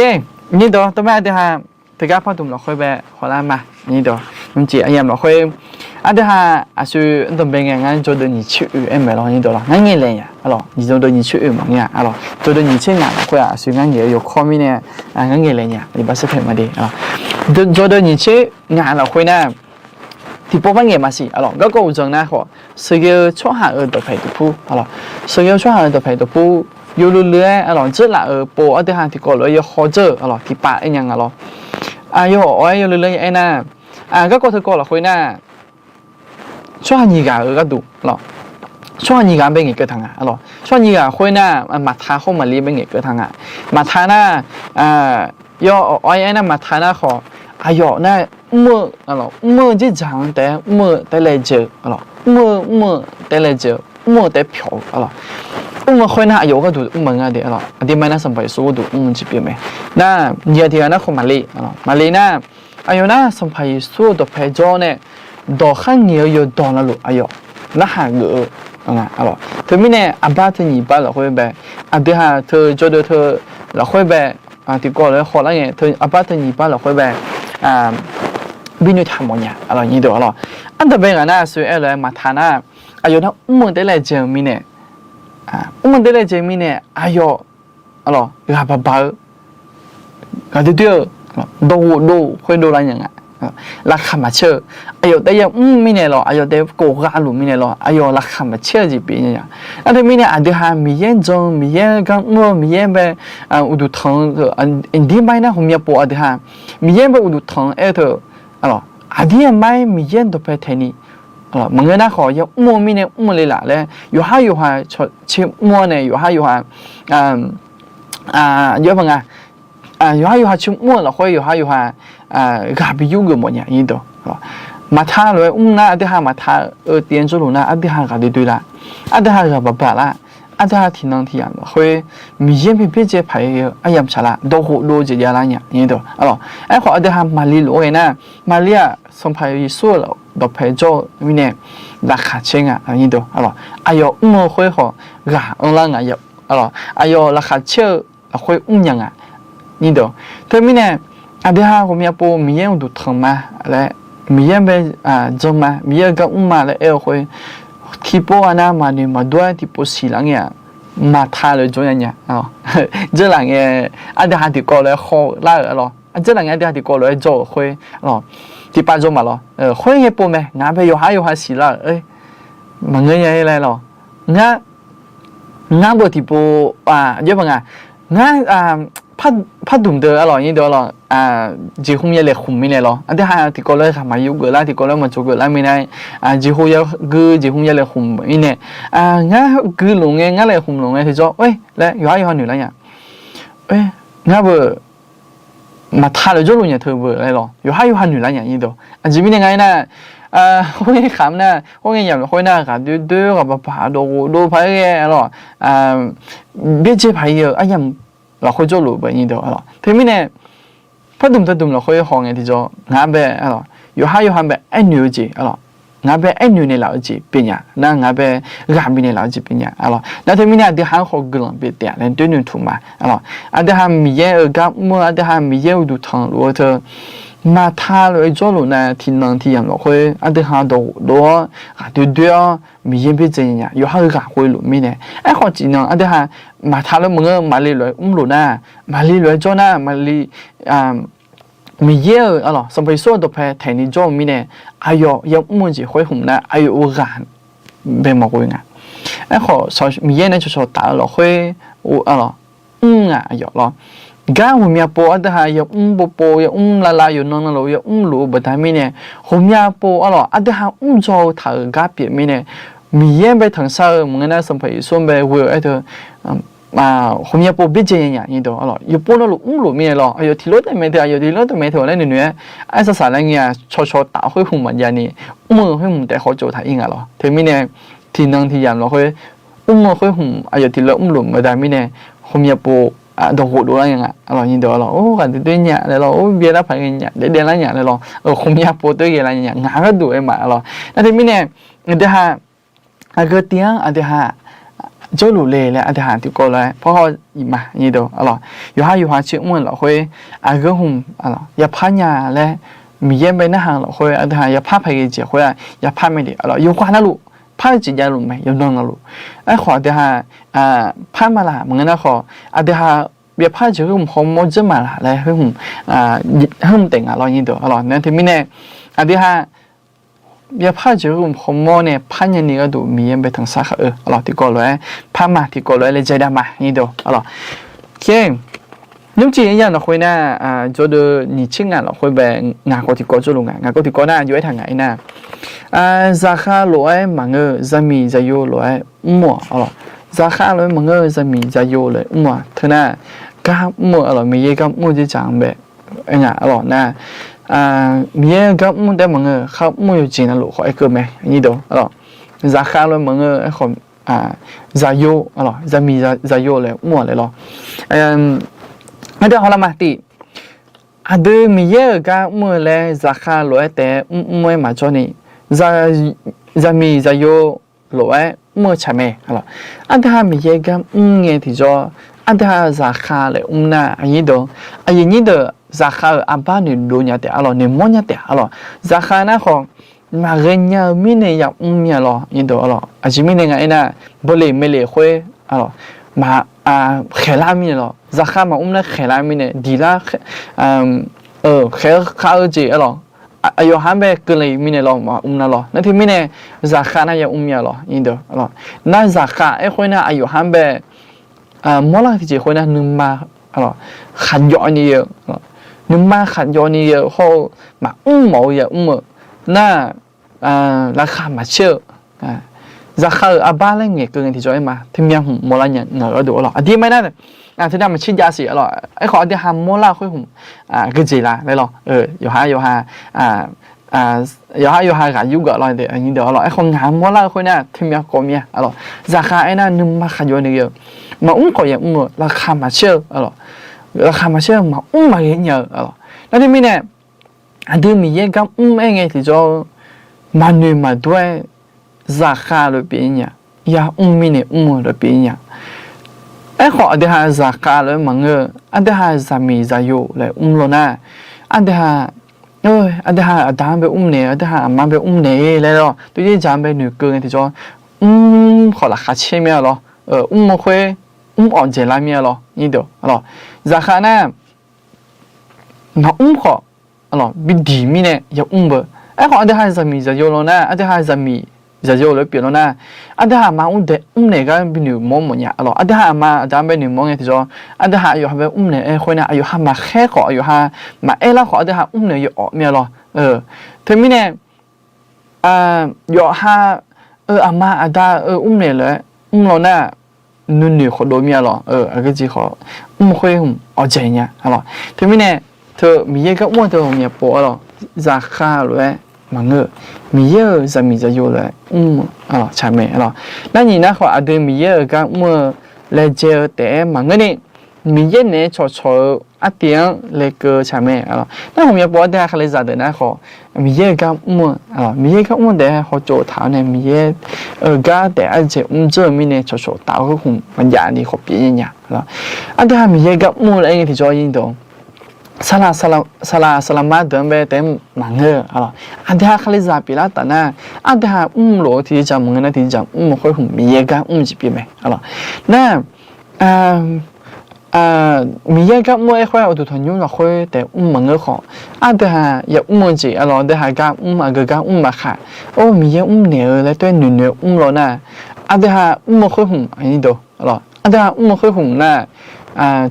nyir deuq tov mae aqdui ha teugar par dmq lafkhoer bae khawflar ma. Nyir deuq nymrjeq aryamq lafkhoer aqdui ha aqsur danqbae ngae ngar jawrdeuv nyiq tser oeq aer maeq lawr nyir deuq lawr, ngar ngaeq laeq nya arlawq. Nyiq jawrdeuv nyiq tser oeq maqngeur-a arlawq, jawrdeuv nyiq tser ngaq lafkhoer-aq aqsur ngar ngaeq-eu yawkawr mirnae ngar ngaeq laeq nya, iqbax sarpaeq ma de arlawq. Jawrdeuv nyiq tser ngaq lafkhoer nar tiqpov par ngaeq maqsiq arlawq. Garkawv uqdzan nar khawf, sheuqghae-eu tsawrhaq-euq dawqpaeq dawqpur arlawq, sheuqghae-eu tsawrhaq-euq dawqpaeq dawqpur yawluiv luiv-aer arlawq dzeurlaf-euq pov aqdui ha tiqkawv lof-aer yawkawr dzeur-euq arlawq, tiqpav aer nya nga lawr. Aqyawf awq-aer yawluiv luiv-aer aer nar, garkawv teukawv lafkhoer nar tsawrhaq nyiq ghaq-euq gharduq arlawq, tsawrhaq nyiq ghaq bae ngaeqkeuv taq nga arlawq. Tsawrhaq nyiq ghaq khoer nar, Maqta hawr Maqlir bae ngaeqkeuv taq nga. Maqta nar, yawf awq-aer aer nar Maqta nar khawf, aqyawf nar mr-eu arlawq, mr-eu dzerdzaq-anr taef-aer mr-eu taef laejae-eu arlawq, mr-eu mr-eu taef laejae-eu, mr-eu taef pyawq-eu arlawq. Mr-eu khoer nar aqyawf gharduq mr maqngeur de arlawq, aqdirmar nar Sanqpaq Yeqsur gharduq mr-eu jeq pyeuf mae. Nar nyiq ghaq tiq ghaq nar khawf Maqlir arlawq, Maqlir nar aqyawf nar Sanqpaq Yeqsur-euq dawqpae jawr nae dawq khar ngaeq-eu yawqdawq navluf aqyawf narhaq geuf-eu nga arlawq. Teumirnae aqbar teu nyiq bar lafkhoer bae, aqdui ha teu jawrdeuv teu lafkhoer bae, tiqkawv lof-aer khawflar ngae teu aqbar teu nyiq bar lafkhoer bae bi noeqtaq mawf nya arlawq nyir deuq arlawq. Ardanqbae ngaq nar aqsur aer lof-aer Maqta nar, aqyawf nar mr-eu taef laejae-eu mirnae, mr-eu taef laejae-eu mirnae aqyawf arlawq ghaq baq baq-eu, ghaq doer doer-eu, dawqghof dov khoerdov lar nya nga. Laqkhaq maqcaer-eu, aqyawf taef ya mr mirnae lawq, aqyawf taef kawf gha luf mirnae lawq, aqyawf laqkhaq maqcaer-eu jeq pyeuf nya nya. Nar teumirnae aqdui ha Miqyaer jan-eu, Miqyaer gar mr-eu, Miqyaer bae uqduq tanq-eu, aqdirmar nar ghawqmya pov aqdui ha Miqyaer bae uqduq tanq-eu aer-eu teu, aqdir aqmar-aer Miqyaer dawqpae taeqni maqngeur nar khawf ya mr-eu mirnae mr-eu le laf laer yawqhar yawqha tser mr-awr nae yawqhar yawqha, aqjox-aer paq nga, yawqhar yawqha tser mr-eu lafkhoer yawqhar yawqha ghaq bi yur geuf mawf nya nyir deuq. Maqta lof-aer mr nar aqdui ha Maqta-eu tiv-anr jawrluf nar aqdui ha ghaq doer doer lar, aqdui ha ghaq baq baq lar, aqdui ha tiqnan tiq yamq lafkhoer Miqyaer bi byaerdzae paq-aer ghae-eu aryamq saqlar dawqghof dov jeq javlar nya nyir deuq arlawq. Aerkhawf aqdui ha Maqlir lof-aer ghae nar, Maqlir-aq Sanqpaq Yeqsur-euq dawqpae jawr-eu mirnae laqkhaq caer nga nyir deuq arlawq. Aqyawf mr-eu khoer khawf ghaq anrlar nga, aqyawf laqkhaq caer-eu lafkhoer mrnya nga nyir deuq. Teumirnae aqdui ha ghawqmya pov Miqyaer uqduq tanq ma laer, Miqyaer bae jan ma, Miqyaer-eu gar mr ma laer aer-eu khoer, tiqpov ghaq nav maqnoeq maqdur-aer tiqpov siqlar ngae-aq, Maqta lof-aer jawr nya nya. Dzeurlaf ngae aqdui ha tiqkawv lof-aer khawlar-euq arlawq, dzeurlaf ngae aqdui ha tiqkawv lof-aer jawr-euq khoer, tiqpav jawr ma lawq. Khoer ngae pov mae, ngaq bae yawqhar yawqha siqlar-euq maqngeur nya-ir laer lawq. Ngar, ngar beu tiqpov, aqjox-aer paq nga, ngar par dmq deuq arlawq, nyir deuq arlawq, jeqhmq yalaeq khmq mirnae lawr, aqdui ha tiqkawv lof-aer ghaq maqyur geuflar, tiqkawv lof-aer maqtsov geuflar mirnae, jeqhu yagui jeqhmq yalaeq khmq mirnae, ngar guilof ngae, ngar laeqhmq lof ngae tiqjawr, oe laer yawqhar yawqha noeq lar nya. Ngar beuq maqta lof jawrluf nya teu beuq laer lawr, yawqhar yawqha noeq lar nya nyir deuq. Aqjeq mirnae nga aernar, khoerngae khaq nar, khoerngae yamq lafkhoer nar, ghaq doer doer, ghaq baq baq, dawq ghof dov paq-aer ghae arlawq, byaerdzae paq-ir-eu aryamq lafkhoer jawrluf beuq nyir deuq arlawq. Teumirnae, par dmq teu dmq lafkhoer haw ngae tiqjawr, ngaq bae arlawq, yawqhar yawqha bae aernoeq-eu jeq arlawq, ngaq bae aernoeq naeqlaf-eu jeq pyeuf nya nar, ngaq bae ghaq bifnaeq laf-eu jeq pyeuf nya arlawq. Nar teumirnae aqdui ha-anr khawf guiqlanq pyeuf taef laer doer noeqtmq ma arlawq. Aqdui ha Miqyaer-euq gar mr-eu, aqdui ha Miqyaer uqduq tanq luf-eu teu maqta lof-aer jawrluf nar, tiqnan tiqyamq lafkhoer aqdui ha dawq ghof dov-awr, ghaq doer doer-awr, Miqyaer byaerdzae nya nya, yawqhar-eu ghaq khoeq luf mirnae. Aerkhawf tiqnan aqdui ha maqta lof maqngeur, maqle lof-aer mr luf nar, maqle lof-aer jawr nar, maqle Miqyaer-euq arlawq, Sanqpaq Yeqsur-euq dawqpae taeqni jawr-eu mirnae, aqyawf yamr-eu jeq khoer hmq nar, aqyawf-euq ghaq bae maqghoe nga. Aerkhawf Miqyaer nae cawqcawq taf-eu lafkhoer arlawq, mr nga aqyawf lawr. Gar ghawqmya pov aqdui ha yamr pov pov, yamr lavlav, yawqnan navluf yamr luf-eu baqda mirnae, ghawqmya pov arlawq, aqdui ha mr dzaw-eu taq-euq gar pyeuf mirnae, Miqyaer bae tanqsar-eu maqngeur nar, Sanqpaq Yeqsur bae ghoe-eu aer teu, ghawqmya pov byaerdzae nya nya nyir deuq arlawq, yawqpov navluf mrluf mirnae lawr, aqyawf tiqlof taef mae teu, aqyawf tiqlof taef mae teu laer noeqnoeq-aer, arsaq saq laer ngae-a, cawqcawq taf khoer hmq maqjav ni, mr-eu khoer hmq taef khawf tsov taq-ir nga lawr. Teumirnae, tiqnan tiqyamq lafkhoer mr-eu khoer hmq aqyawf tiqlof mrluf maqda mirnae, ghawqmya pov dawq ghof dovlar nya nga arlawq, nyir deuq arlawq, or ghaq doer doer nya laer lawr, or byaerlar paq-aer nya, daef daeflar nya laer lawr, ghawqmya pov doer ghae lar nya, ngaq gharduq-aer ma arlawq. Nar teumirnae, aqdui ha aqgeu tiv-anr aqdui ha jawrluf le laer aqdui ha tiqkawv lof-aer parhaw iq ma nyir deuq arlawq. Yawqhar yawqha tser mr-eu lafkhoer aqgeu hmq yapar nya laer, Miqyaer bae narhaq lafkhoer aqdui ha yapar paq ghae jeq khoer-aq, yapar mae le arlawq. Yawqghaq navluf par-eu jeq javluf mae, yawqnan navluf. Aerkhawf aqdui ha par maqlaq maqngeur nar khawf, aqdui ha yapar jeq khoer hmq hawmawr dzeur maqlaq laer khoer hmq, khoer hmq taef nga lawr nyir deuq arlawq. Nar teumirnae, aqdui ha yapar jeq khoer hmq hawmawr nae par nyani gharduq Miqyaer bae tanqsar khaq-eu arlawq, tiqkawv lof-aer par ma, tiqkawv lof-aer laejae dav ma nyir deuq arlawq. Nymrcif aryamq lafkhoer nar, jawrdeuv nyiq tser ngaq lafkhoer bae, ngaq khawf tiqkawv jawrluf nga, ngaq khawf tiqkawv nar jov-aer taq ngaq-ir nar, zaqkhav lof-aer maqngeur, zaqmiq zaqyo lof-aer mr-awq arlawq. Zaqkhav lof-aer maqngeur, zaqmiq zaqyo lof-aer mr-aq teu nar, gar mr-eu arlawq, Miqyaer gar mr-eu dzerdzaq-anr bae aer nga arlawq nar, Miqyaer gar mr taef maqngeur, kharmr-eu yawqjeq navluf khawf aerkeuv mae nyir deuq arlawq. Zaqkhav lof-aer maqngeur, aerkhawf zaqyo arlawq, zaqmiq zaqyo laer mr-awq laer lawr. Aqdui hawlar ma tiq, aqdui Miqyaer-euq gar mr-eu laer zaqkhav lof-aer taef-aer mrmr-aer maqjawr ni, zaqmiq zaqyo lof-aer mr-eu tsaq mae arlawq. Aqdui ha Miqyaer gar mr ngae tiqjawr, aqdui ha zaqkhav laer mr nar, aqnyir deuq, aqyuif nyir deuq, zaqkhav-euq arbar noeqdov nya taef arlawq, noeqmawr nya taef arlawq. Zaqkhav nar khawf, maqghae nya-eu mirnae yamr mir-a lawr nyir deuq arlawq. Aqjeq mirnae nga aernar, beuleq maeqleq khoer arlawq, maq khaeqlar mirnae lawr. Zaqkhav maqmr nar khaeqlar mirnae diqlar, khaeq-eu khav-eu jeq arlawq, aqyawf ha-anr bae keuvle mirnae lawr maqmr nar lawr. Nar teumirnae, zaqkhav nar yamr mir-a lawr nyir deuq arlawq. Nar zaqkhav aerkhoer nar aqyawf ha-anr bae mawrlar tiqjeq khoer nar nuima khaqjawv ni-eu, nuima khaqjawv ni-eu hawr-eu, maqmr mawf-eu yamr-eu nar, laqkhaq maqcaer-eu, zaqkhav-euq arbar laer ngaeqkeuv ngae tiqjawr aer ma, teumya hmq mawrlar nya ngaq-euq gharduq arlawq. Aqdir ma nar, teunav maqtser jav siq arlawq. Aerkhawf aqdui ha mawrlar-eu khoer hmq geujeq la laer lawq. Yawqha yawqha, yawqha yawqha ghaq yur gaq lawr, arlawq. Aerkhawf ngaq mawrlar-eu khoer nar teumya kawv mir-a arlawq. Zaqkhav aernar nuima khaqjawv ni-eu, maqmr khawf yamr-eu, laqkhaq maqcaer-eu arlawq. Laqkhaq maqcaer-eu, maqmr maqghae nya-eu arlawq. Nar teumirnae, aqdui Miqyaer gar mr-aer ngae tiqjawr, maqnoeq maqdur-aer zaqkhav lof pyeuf-ir nya, yamr mirnae mr-eu lof pyeuf-ir nya. Aerkhawf aqdui ha zaqkhav lof-aer maqngeur-eu, aqdui ha zaqmiq zaqyo laer mr law nar, aqdui ha, aqdui ha aqda-anr bae mr naeq, aqdui ha aqma bae mr naeq laer lawr, toejaer dzaq-anr bae noeqkeuv ngae tiqjawr, mr khawf laqkhaq caer mir-a lawr, mr-eu khoer mr-awq dzaeqlar mir-a lawr nyir deuq arlawq. Zaqkhav nar, maqmr khawf arlawq, bidiq mirnae yamr beu. Aerkhawf aqdui ha zaqmiq zaqyo law nar, aqdui ha zaqmiq zaqyo lof-aer pyeuf lawr nar, aqdui ha aqma mr dae mrnaeq gar binoeq mawr mawf nya lawq. Aqdui ha aqma aqda-anr bae noeq mawr ngae tiqjawr, aqdui ha aqyawf ha bae mrnaeq-aer khoer nar, aqyawf ha maqkhaer khawf, aqyawf ha maqaer lar khawf, aqdui ha mrnaeq-eu yawawf mir-a lawr. Teumirnae, yawqha-euq aqma aqda-euq mrnaeq lof-aer mr lawr nar, nuinoeq khawf dov mir-a lawq. Aqgeu jeq khawf, mr khoer hmq awqdzaeq nya-a lawq. Teumirnae, teu Miqyaer gar mr-eu teu ghawqmya pov-a lawq, zaqkhav lof-aer maqngeur-eu, Miqyaer-euq zaqmiq zaqyo lof-aer mr-a lawq, tsaq mae-a lawq. Nar nyiq nar khawf, aqdui Miqyaer-euq gar mr-eu laejae-eu taef-aer maqngeur ni, Miqyaer naeq-aer cawqcawq-eu artiv-anr laekeuv-eu tsaq mae-a lawq. Nar ghawqmya pov-a aqdui ha Kalizaq deuq nar khawf, Miqyaer-euq gar mr-eu, Miqyaer gar mr-eu taef-aer hawtsov taq-awr nae, Miqyaer-euq gar taef-aer ardzaeq mr dzeur-eu mirnae cawqcawq taf-eu khoer hmq maqjav ni khawf pyeuf nya-a lawq. Aqdui ha Miqyaer gar mr-eu laer aer ngae tiqjawr, saqlaq saqlaq saqlaq mar deuq-anr bae taef-aer maqngeur-a lawq. Aqdui ha Kalizaq pyeuflar taf nar, aqdui ha mr lof-eu tiqjeqjaq maqngeur nar, tiqjeqjaq mr-eu khoer hmq Miqyaer gar mr-eu jeq pyeuf mae-a lawq. Nar Miqyaer gar mr-eu aer khoer-aq, uqduq tanqnymr lafkhoer taef mr maqngeur khawf, aqdui ha yamr-eu jeq-a lawq, aqdui ha gar mr, aqgeu gar mr maqkhaq, or Miqyaer mrnaeq-eu laer taef-aer noeqnoeq mr lawr nar, aqdui ha mr-eu khoer hmq, aqdui ha mr-eu khoer hmq nar,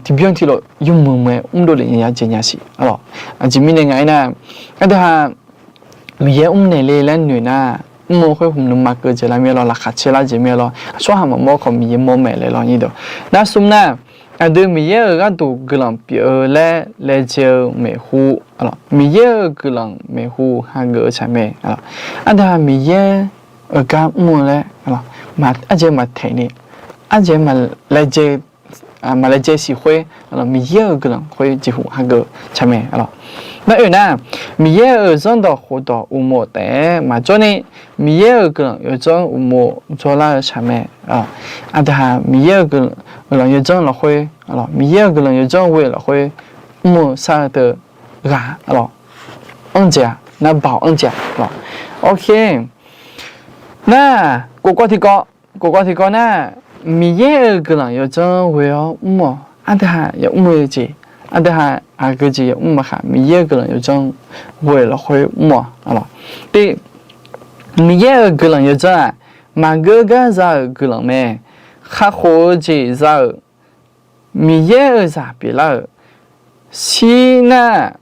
tiqbyan tiqlof yawmuiq muiq-aer mrdov lef nya ya jeq nya siq-a lawq. Aqjeq mirnae nga aernar, aqdui ha Miqyaer mrnaeq le laer noeq nar, mr-eu khoer hmq nuima keuv jeq lar mir-a lawr, laqkhaq caer lar jeq mir-a lawr, tsawrhaq maqmawr khawf Miqyaer mawr mae laer lawr nyir deuq. Nar smr nar, aqdui Miqyaer-euq gharduq guiqlanq pyeuf-eu laer laejae-eu maeqhu, Miqyaer-euq guiqlanq maeqhu hageuf-eu tsaq mae-a lawq. Aqdui ha Miqyaer-euq gar mr-eu laer ardzaeq maqtaeq ni, ardzaeq maqlaejae siq khoer, Miqyaer-euq guiqlanq khoer jeqhu hageuf tsaq mae-a lawq. Nar oe nar, Miqyaer-euq zanrdawq khofdawq uqmov taef-aer maqjawr ni, Miqyaer-euq guiqlanq yawdzanr uqmov jawrlar-eu tsaq mae-a lawq. Aqdui ha Miqyaer-euq guiqlanq yawdzanr lafkhoer, Miqyaer-euq guiqlanq yawdzanr ghoe-eu lafkhoer mr-eu shar-eu teu ghaq-a lawq. Anr jeq-a, nar baoq anr jeq-a lawq. Oke. Nar, kofkawv tiqkawv, kofkawv tiqkawv nar, Miqyaer-euq guiqlanq yawdzanr ghoe-awr mr-awq. Aqdui ha yamr-eu jeq, aqdui ha aqgeu jeq yamr maqkhaq, Miqyaer-euq guiqlanq yawdzanr ghoe-eu lafkhoer mr-awq-a lawq. Tiq, Miqyaer-euq guiqlanq yawdzanr-aq, maqgeur gar za-euq guiqlanq mae. Kakhof-eu jeq za-euq, Miqyaer-euq zaq pyeuflar-euq, shir nar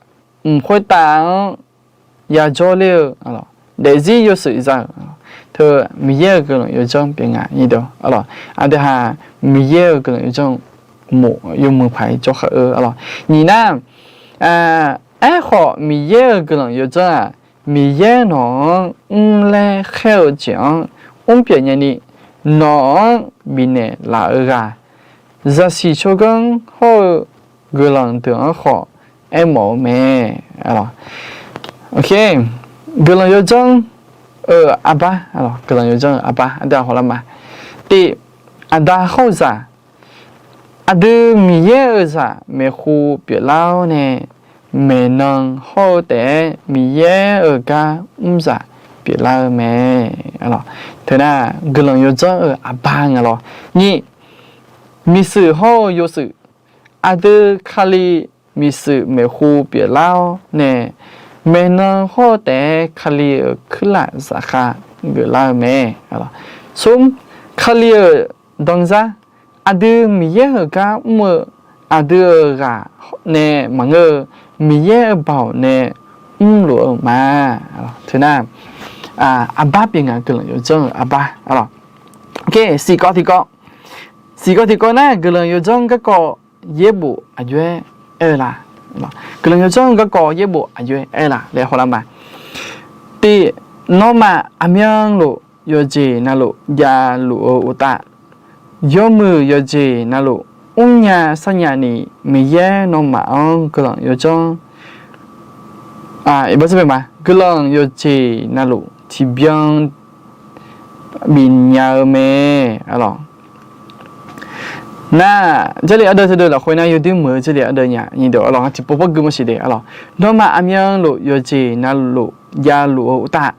mq khoertav-anr yajawr ler-eu, daefzir yawshuif za-euq, teu Miqyaer-euq guiqlanq yawdzanr pyeuf nga-a lawq. Aqdui ha Miqyaer-euq guiqlanq yawdzanr uqmov yawmuiq paq-aer jawrkhav-eu-a lawq. Nyiq nar, aerkhawf Miqyaer-euq guiqlanq yawdzanr-aq, Miqyaer nawq-anr mrlaer khaer-eu jeq-anr mrpyeuf nyani, nawq-anr bifnaeq laf-eu ghaq, zaqsiq tsawrganr hawr-eu guiqlanq deuq-anr khawf aermawf-eu mae. Guiqlanq yawdzanr-euq arbar, guiqlanq yawdzanr-euq arbar aqdui ha hawlar ma. Tiq, aqda hawr-eu zaq, aqdui Miqyaer-euq zaq maeqhu pyeuflar-awr nae, maeqnan hawr-eu taef-aer Miqyaer-euq gar mrzaq pyeuflar-eu mae. Teunar guiqlanq yawdzanr-euq arbar nga lawq. Nyiq, miqshuif hawr-eu yawshuif, aqdui Kali miqshuif maeqhu pyeuflar-awr nae, maeqnan hawr-eu taef-aer Kali-euq kuirlaf zafkhav geuflar-eu mae. Smr, Kali-euq danzar, aqdui Miqyaer-euq gar mr-eu, aqdui-euq ghaq nae maqngeur-eu, Miqyaer-euq baoq nae mrluf-eu ma. Teunar, arbar pyeuf nga guiqlanq yawdzanr-euq arbar. Siqkawv tiqkawv, siqkawv tiqkawv nar guiqlanq yawdzanr garkawv yaerbof aqjox-aer aer-eu la? Guiqlanq yawdzanr garkawv yaerbof aqjox-aer aer-eu la laer hawlar ma. Tiq, nawmaf aqmyanluf yawqjeq navluf javluf-eu uqtav, yawmuiq yawqjeq navluf mrnya sarnya ni, Miqyaer nawmaf-anr guiqlanq yawdzanr, guiqlanq yawqjeq navluf tiqbyan bifnya-eu mae. Nar, Jarlif ardeuv teudeuv lafkhoer nar yawdoer muiq-eu Jarlif ardeuv nya nyi deuq-a lawq, tiqpov pawrgui maqsiq de-a lawq. Nawmaf aqmyanluf yawqjeq navluf javluf-eu uqtav,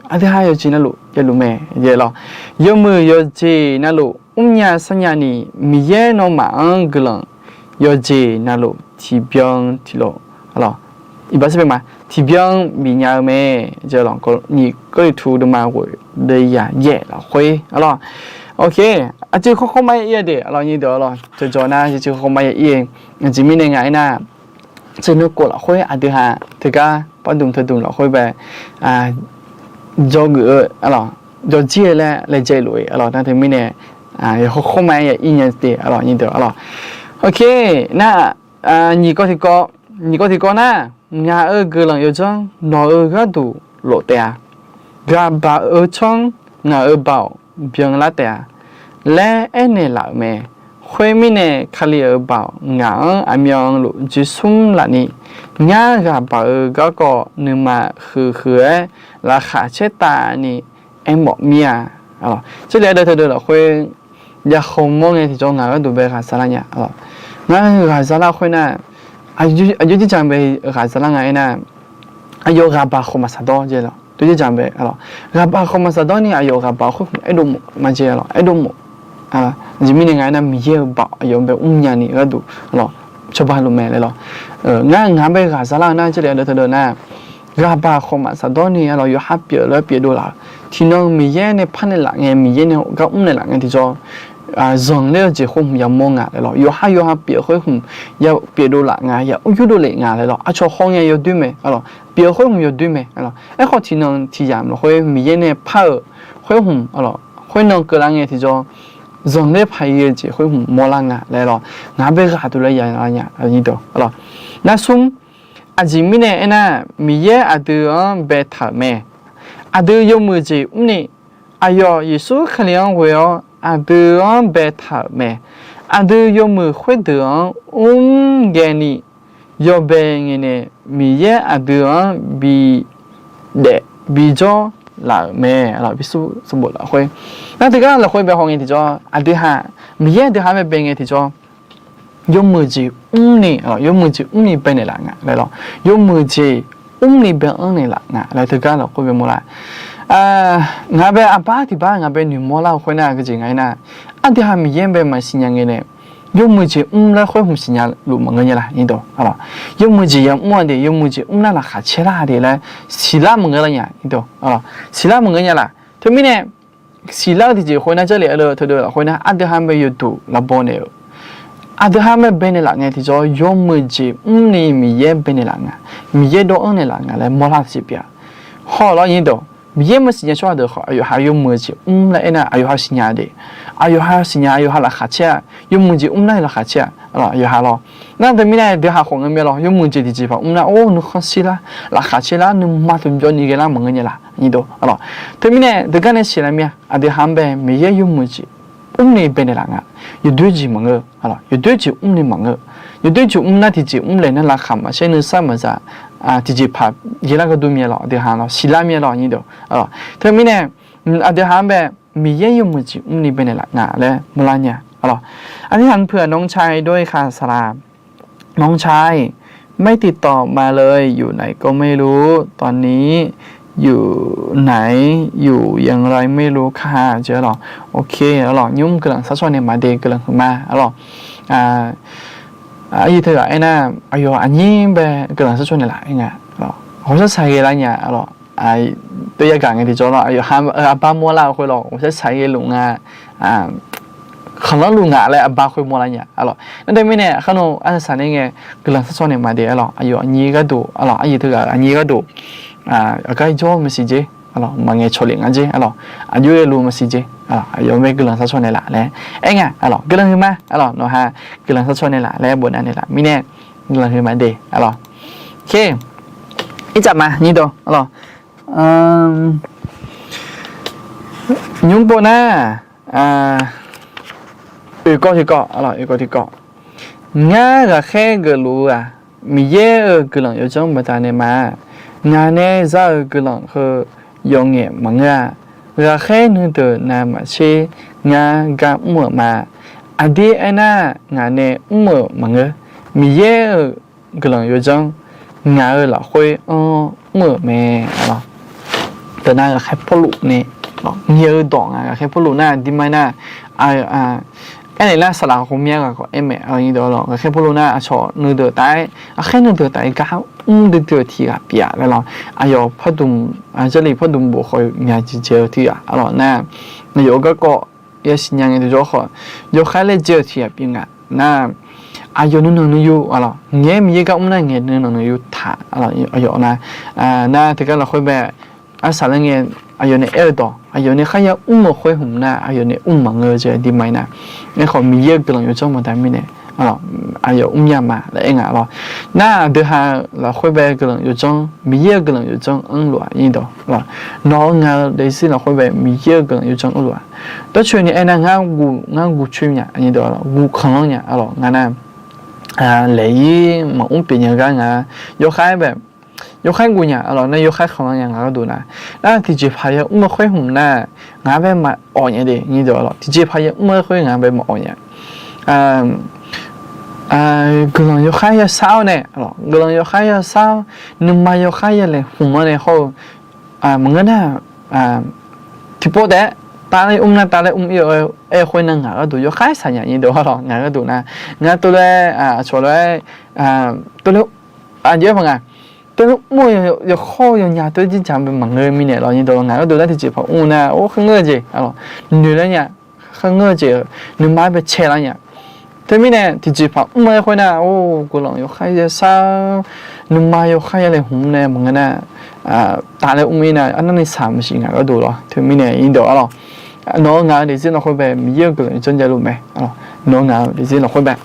aqdui ha yawqjeq navluf javluf mae, lawq. Yawmuiq yawqjeq navluf mrnya sarnya ni, Miqyaer nawmaf-anr guiqlanq yawqjeq navluf tiqbyan tiqlof, lawq, iqbax sar pyeuf ma, tiqbyan bifnya-eu mae. Nyiq Gawrliqtu deuvma ghoeq deuvyaq yaef lafkhoer arlawq. Aqcuiv khawr khawr ma-aer ir-a de arlawq, nyiq deuq arlawq, cawqjawq nar cuiv khawr khawr ma-aer ir-eu. Aqjeq mirnae nga aernar, teunuikhof lafkhoer aqdui ha teugar pardmq teudmq lafkhoer bae jawrgeuf-eu arlawq, jawrjir-eu laer laejae luf-eu arlawq. Nar teumirnae, khawr khawr ma-aer ya ir nya de arlawq, nyiq deuq arlawq. Nar, nyiq kawv tiqkawv, nyiq kawv tiqkawv nar, ngaq-euq guiqlanq yawdzanr nawq-euq gharduq lof taef-a. Ghaq baq-eu tsanr ngaq-euq baoq byanlar taef-a laer aernaeq laf-euq mae. Khoermirnae, Kali-euq baoq ngaq-anr aqmyanluf joersmr lafni, ngar ghaq baq-eu garkawv nuima huiqhuiq-aer laqkhaq caertavni aermawf mir-a. Jarlif ardeuv teudeuv lafkhoer, jav khawq mawr ngae tiqjawr ngaq gharduq bae ghaq zalar nya. Ngar ghaq zalar khoernar, aqjox jirdzaq bae ghaq zalar nga aernar, aqyawf ghaq baq khawf maqsaqdawr jeq lawq. Aqjox jirdzaq bae, ghaq baq khawf maqsaqdawr ni aqyawf ghaq baq khoer hmq aerdov maf, maqjeq lawq, aerdov maf. Aqjeq mirnae nga aernar, Miqyaer-euq baoq aqyawf bae mrnya ni gharduq lawq, cawba luf mae laer lawq. Ngar ngaq bae ghaq zalar-eu nar, jarlif ardeuv teudeuv nar, ghaq baq khawf maqsaqdawr ni arlawq, yawqha pyeuf lof-aer pyeuf dovlaf-eu. Tiqnan Miqyaer nae par naeqlaf ngae, Miqyaer nae gar mr naeqlaf ngae tiqjawr, zanqler-eu jeq khoer hmq yamawr nga laer lawq. Yawqha yawqha pyeuf khoer hmq ya pyeuf dovlaf nga, ya mr yurdov lef nga laer lawq. Aqcawq haw ngae yawdoer mae arlawq, pyeuf khoer hmq yawdoer mae arlawq. Aerkhawf tiqnan tiqyamq lafkhoer Miqyaer nae par-euq khoer hmq arlawq, khoernan keuvlar ngae tiqjawr, zanqler paq-ir-eu jeq khoer hmq mawrlar nga laer lawq. Ngaq bae ghaq dovlar ya nya arlawq. Nar smr, aqjeq mirnae aernar, Miqyaer aqdui-anr baetaq-euq mae. Aqdui yawmuiq jeq mrni, aqyawf Yeqsur Kali-anr ghoe-awr aqdui-anr baetaq-euq mae. Aqdui yawmuiq khoerdeuq-anr mr ghaeni yawbae ngae nae Miqyaer aqdui-anr bidaef bijawr laf-euq mae. Sanqbof lafkhoer, nar teugar lafkhoer bae haw ngae tiqjawr, aqdui ha, Miqyaer aqdui ha-anr bae bae ngae tiqjawr, yawmuiq jeq mrni, yawmuiq jeq mrni baenaeq laf nga laer lawq. Yawmuiq jeq mrni bae-anr naeqlaf nga laer teugar lafkhoer bae mawrlar. Ngaq bae aqbar tiqbar ngaq bae noeqmawr lar-eu khoernar, aqgeujeq nga aernar, aqdui ha Miqyaer-anr bae maqsiq nya ngae nae, yawmuiq jeq mr laer khoer hmq siqnya luf maqngeur nya laq, nyiq dawq arlawq. Yawmuiq jeq yamr-aq de, yawmuiq jeq mr nar laqkhaq caer lar de laer siqlar maqngeur lar nya, nyiq dawq arlawq, siqlar maqngeur nya laq. Teumirnae, siqlar-eu tiqjeq khoernar, jarlif ardeuv teudeuv lafkhoer nar, aqdui ha bae yawduq laf baw naeq-eu, aqdui ha bae baenaeq laf ngae tiqjawr, yawmuiq jeq mrni Miqyaer baenaeq laf nga, Miqyaer dawr-anr naeqlaf nga laer mawrlar tiqjeq pyeuf-a. Hawlawr nyiq dawq, Miqyaer maqsiq nya tsawrhaq deuq khawf, aqyawf ha yawmuiq jeq mr laer aernar, aqyawf ha siqnya de, aqyawf ha siqnya, aqyawf ha laqkhaq caer-a. Yawmuiq jeq mr nar laqkhaq caer-a, aqyawf ha lawr. Nar teumirnae deuq ha khawf ngeur mae lawr, yawmuiq jeq tiqjeq paq mr nar, or nuikhanr shir lar, laqkhaq caer lar, nuima tmqjawr ni ghae lar maqngeur nya laq, nyiq dawq arlawq. Teumirnae deuq gar nae siqlar mir-a, aqdui ha-anr bae Miqyaer yawmuiq jeq mrni baenaeq laf nga. Yawdoer jeq maqngeur, yawdoer jeq mrni maqngeur. Yawdoer jeq mr nar tiqjeq mr laeq nar laqkhaq maqcaer nuisar maqza, tiqjeq paq ghae lar gharduq mir-a lawq, aqdui ha lawr siqlar mir-a lawq, nyiq dawq arlawq. Teumirnae aqdui ha-anr bae Miqyaer yawmuiq jeq mrni baenaeq laf nga laer mawrlar nya arlawq. Aqdui ha-anr puq-aq น้องชายด้วยค่ะ สำหรับ น้องชายไม่ติดต่อมาเลย อยู่ไหนก็ไม่รู้ ตอนนี้อยู่ไหน อยู่อย่างไรไม่รู้ค่ะ jeq arlawq. Ok arlawq, nymr guiqlanq sharshawr naeq ma de, guiqlanq huiqma arlawq. Aryiq teughaq aernar, aqyawf aqnyir bae guiqlanq sharshawr naeq laf-aer nga. Ghawqshaq shaq ghae lar nya arlawq. Teu yagaq ngae tiqjawr lawr, aqyawf ha aqbar mawrlar-eu khoer lawr, ghawqshaq shaq ghae luf nga, khanqlanr luf nga laer aqbar khoer mawrlar nya arlawq. Nar teumirnae kharnan arsaq saq nae ngae, guiqlanq sharshawr naeq ma de arlawq. Aqyawf aqnyir gharduq arlawq, aryiq teughaq aqnyir gharduq aqgar jawr maqsiq jer arlawq, maqngaeq cawq lef nga jer arlawq, aqjox-aer luf maqsiq jer arlawq, aqyawf-anr bae guiqlanq sharshawr naeq laf laer aer nga arlawq. Guiqlanq huiqma arlawq, nawq ha guiqlanq sharshawr naeq laf laer bof nav naeq laf mirnae, guiqlanq huiqma de arlawq. Ircaf ma nyiq dawq arlawq. Nymr pov nar, oeq kawv tiqkawv, oeq kawv tiqkawv. Ngar ghaqkhaer geufluf-eu-aq, Miqyaer-euq guiqlanq yawdzanr baqdanae ma. Ngaq nae za-euq guiqlanq heu yawf ngaeq maqngeur-a. Ghaqkhaer nuideuq navmaqtser ngar gar mr-euq ma. Aqdir aernar, ngaq nae mr-euq maqngeur. Miqyaer-euq guiqlanq yawdzanr ngaq-euq lafkhoer anr mr-euq mae. Teunar ghaqkhaer Pawrluv nae ngaeq-eu dawq nga, ghaqkhaer Pawrluv nar dirma nar, Aernaeq nar saqlaq ghawqmya ghaq khawf aer mae, aqnyir deuq-a lawq. Ghaqkhaer Pawrluv nar aqcawq nuideuq taf-aer ghaqkhaer nuideuq taf-aer gar mr duidui-euq tiq ghaq pyeuf-a laer lawq. Aqyawf Jarlif pardmq bof khawf myaq jeq dzae-eu tiq ghaq-a lawq nar, aqyawf-euq garkawv yasiq nya ngae tiqjawr khawf, yawkhaer laejae-eu tiq ghaq pyeuf nga nar, aqyawf nuinanq nuiyu-a lawq. Ngaeq-aer Miqyaer gar mr nar ngaeq nuinanq nuiyu taq-a lawq. Aqyawf nar, nar tiqgar lafkhoer bae arsaq laer ngae, aqyawf nae aer-eu dawq, aqyawf nae kharya mr-euq khoer hmq nar aqyawf nae mr maqngeur-eu jeq diqma-ir nar, aerkhawf Miqyaer-euq guiqlanq yawdzanr baqda mirnae aqyawf mrnya ma laer aer nga lawq. Nar aqdui ha lafkhoer bae guiqlanq yawdzanr, Miqyaer-euq guiqlanq yawdzanr anrluf-aq nyir dawq lawq. Nawq-eu ngaq-eu daefzir lafkhoer bae Miqyaer-euq guiqlanq yawdzanr anrluf-aq. Dawrcoeni aernar ngar guv, ngar guv coer nya, guv kanqlanr nya-a lawq. Ngar nar laeq-ir maqmr pyeuf nya gar ngaq yawkhaer bae yawkhaer guv nya-a lawq. Nar yawkhaer kanqlanr nya ngaq gharduq nar, nar tiqjeqpaq ya mr-eu khoer hmq nar ngaq bae maqawf nya de nyir dawq-a lawq. Tiqjeqpaq ya mr-eu khoer ngaq bae maqawf nya. Guiqlanq yawkhaer yashar-awr nae, guiqlanq yawkhaer yashar-awr, nuima yawkhaer yalaeq hmq-awr nae hawr-eu maqngeur nar, tiqpov taef-aer tavlaer mr nar tavlaer mr-ir-eu aer-eu khoer nar ngaq gharduq yawkhaer saqnya nyir dawq-a lawq. Ngaq gharduq nar, ngar tov laer aqcawq lof-aer tov laer aqjeq-aer paq nga. Tov laer mr-eu yawkhawr-eu yawnya tov laer jirjaq bae maqngeur mirnae lawq nyir dawq-a lawq. Ngaq gharduq nar tiqjeqpaq mr nar or kharngeur-eu jeq-a lawq, noeq laer nya, kharngeur-eu jeq-euq nuima-aer bae cae lar nya. Teumirnae tiqjeqpaq mr-eu aer khoer nar or guiqlanq yawkhaer yashar-awr, nuima yawkhaer yalaeq hmq nae maqngeur nar, tavlaer mr-ir nar arnavni saq maqsiq ngaq gharduq lawq. Teumirnae nyir dawq-a lawq, nawq-eu ngaq-eu daefzir lafkhoer bae Miqyaer-euq guiqlanq yawdzanr javluf mae. Nawq-eu ngaq-eu daefzir lafkhoer bae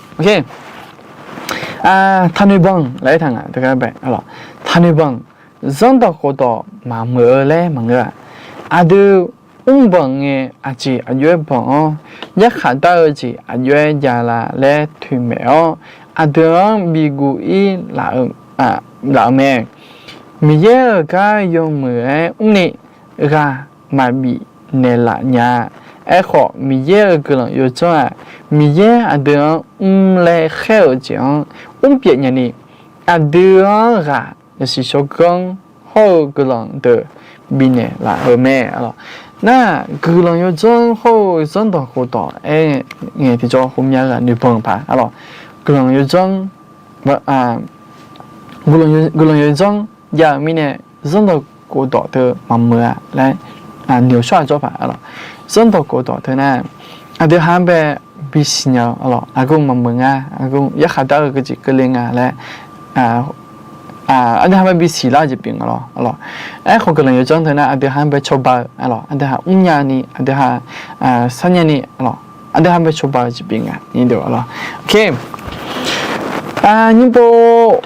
taqnoeq banq laer aertaq nga teugar bae. Taqnoeq banq, zanrdawq khofdawq maqmeuq-eu laer maqngeur-a. Aqdui mrbanq ngae aqjeq aqjox-aer banq-awr, yarkhaq dar-eu jeq aqjox-aer javlar laer toeqmaeq-awr, aqdui-anr biguv-ir laf-euq mae. Miqyaer-euq gar yawmuiq-aer mrni ghaq maqbif naeqlaf nya-a. Aerkhawf Miqyaer-euq guiqlanq yawdzanr-aq, Miqyaer aqdui-anr mr laer khaer-euq jeq-anr mrpyeuf nyani, aqdui-anr ghaq yasiq shawrganr hawr-eu guiqlanq deuq bifnaeq laf-euq mae. Nar guiqlanq yawdzanr hawr-eu zanrdawq khofdawq aer ngae tiqjawr ghawqmya ghaq noeqbanq paq-a lawq. Guiqlanq yawdzanr, guiqlanq yawdzanr jav-euq mirnae zanrdawq khofdawq teu maqmeuq-a laer noeq-awr shawr-aq jawr paq-a lawq. Zanrdawq khofdawq teu nar aqdui ha-anr bae bisiq nya-eu-a lawq. Aqgeu maqmeuq nga, aqgeu yarkhaq dar-eu geujeq keuvle nga laer aqdui ha bae bisiq lar-eu jeq pyeuf nga lawq-a lawq. Aerkhawf guiqlanq yawdzanr teu nar aqdui ha-anr bae cawba-eu-a lawq. Aqdui ha mrnya ni, aqdui ha sarnya ni-a lawq. Aqdui ha bae cawba-eu jeq pyeuf nga nyir deuq-a lawq. Nymrpov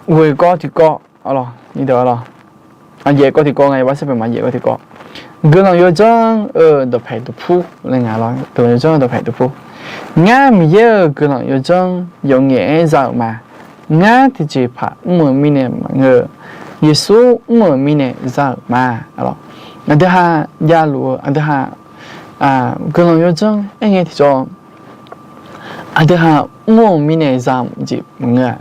ghoeq kawv tiqkawv-a lawq, nyir deuq-a lawq. Aqjeq kawv tiqkawv nga, yawbar sarpaeq maqjeq kawv tiqkawv. Guiqlanq yawdzanr-eu dawqpaeq dawqpur laer nga lawq. Guiqlanq yawdzanr-eu dawqpaeq dawqpur. Ngar Miqyaer-euq guiqlanq yawdzanr yawf ngaef-aer za-euq ma. Ngar tiqjeqpaq mr-eu mirnae maqngeur-eu, Yeqsur mr-euq mirnae za-euq ma. Aqdui ha javluf-eu aqdui ha guiqlanq yawdzanr aer ngae tiqjawr aqdui ha mr-eu mirnae za-eu jeq maqngeur-a.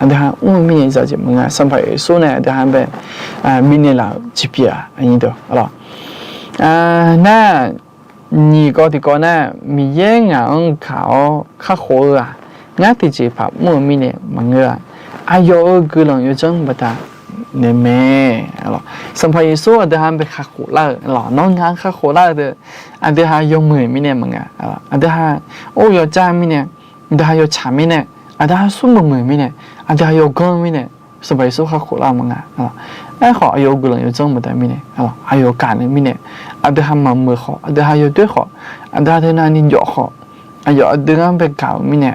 Aqdui ha mr-eu mirnae za-eu jeq maqngeur-a. Sanqpaq Yeqsur nae aqdui ha-anr bae bifnaeq laf-euq jeq pyeuf-a. Nar nyiq kawv tiqkawv nar, Miqyaer ngaq-anr gaq-awr kakhof-eu-aq, ngar tiqjeqpaq mr-eu mirnae maqngeur-a. Aqyawf-euq guiqlanq yawdzanr baqdanae mae. Sanqpaq Yeqsur aqdui ha-anr bae kakhof lar-eu lawq. Nawr ngaq-anr kakhof lar-eu deuq aqdui ha yawmuiq mirnae maqnga. Aqdui ha or yawdzar mirnae, aqdui ha yawtsaq mirnae, aqdui ha smrmuiq muiq mirnae, aqdui ha yawganr mirnae, Sanqpaq Yeqsur kakhof lar-eu maqnga. Aerkhawf aqyawf-euq guiqlanq yawdzanr baqda mirnae, aqyawf gaq naeq mirnae, aqdui ha maqmuiq khawf, aqdui ha yawdoer khawf, aqdui ha teunav ni jawf khawf, aqyawf aqdui-anr bae gaq-euq mirnae,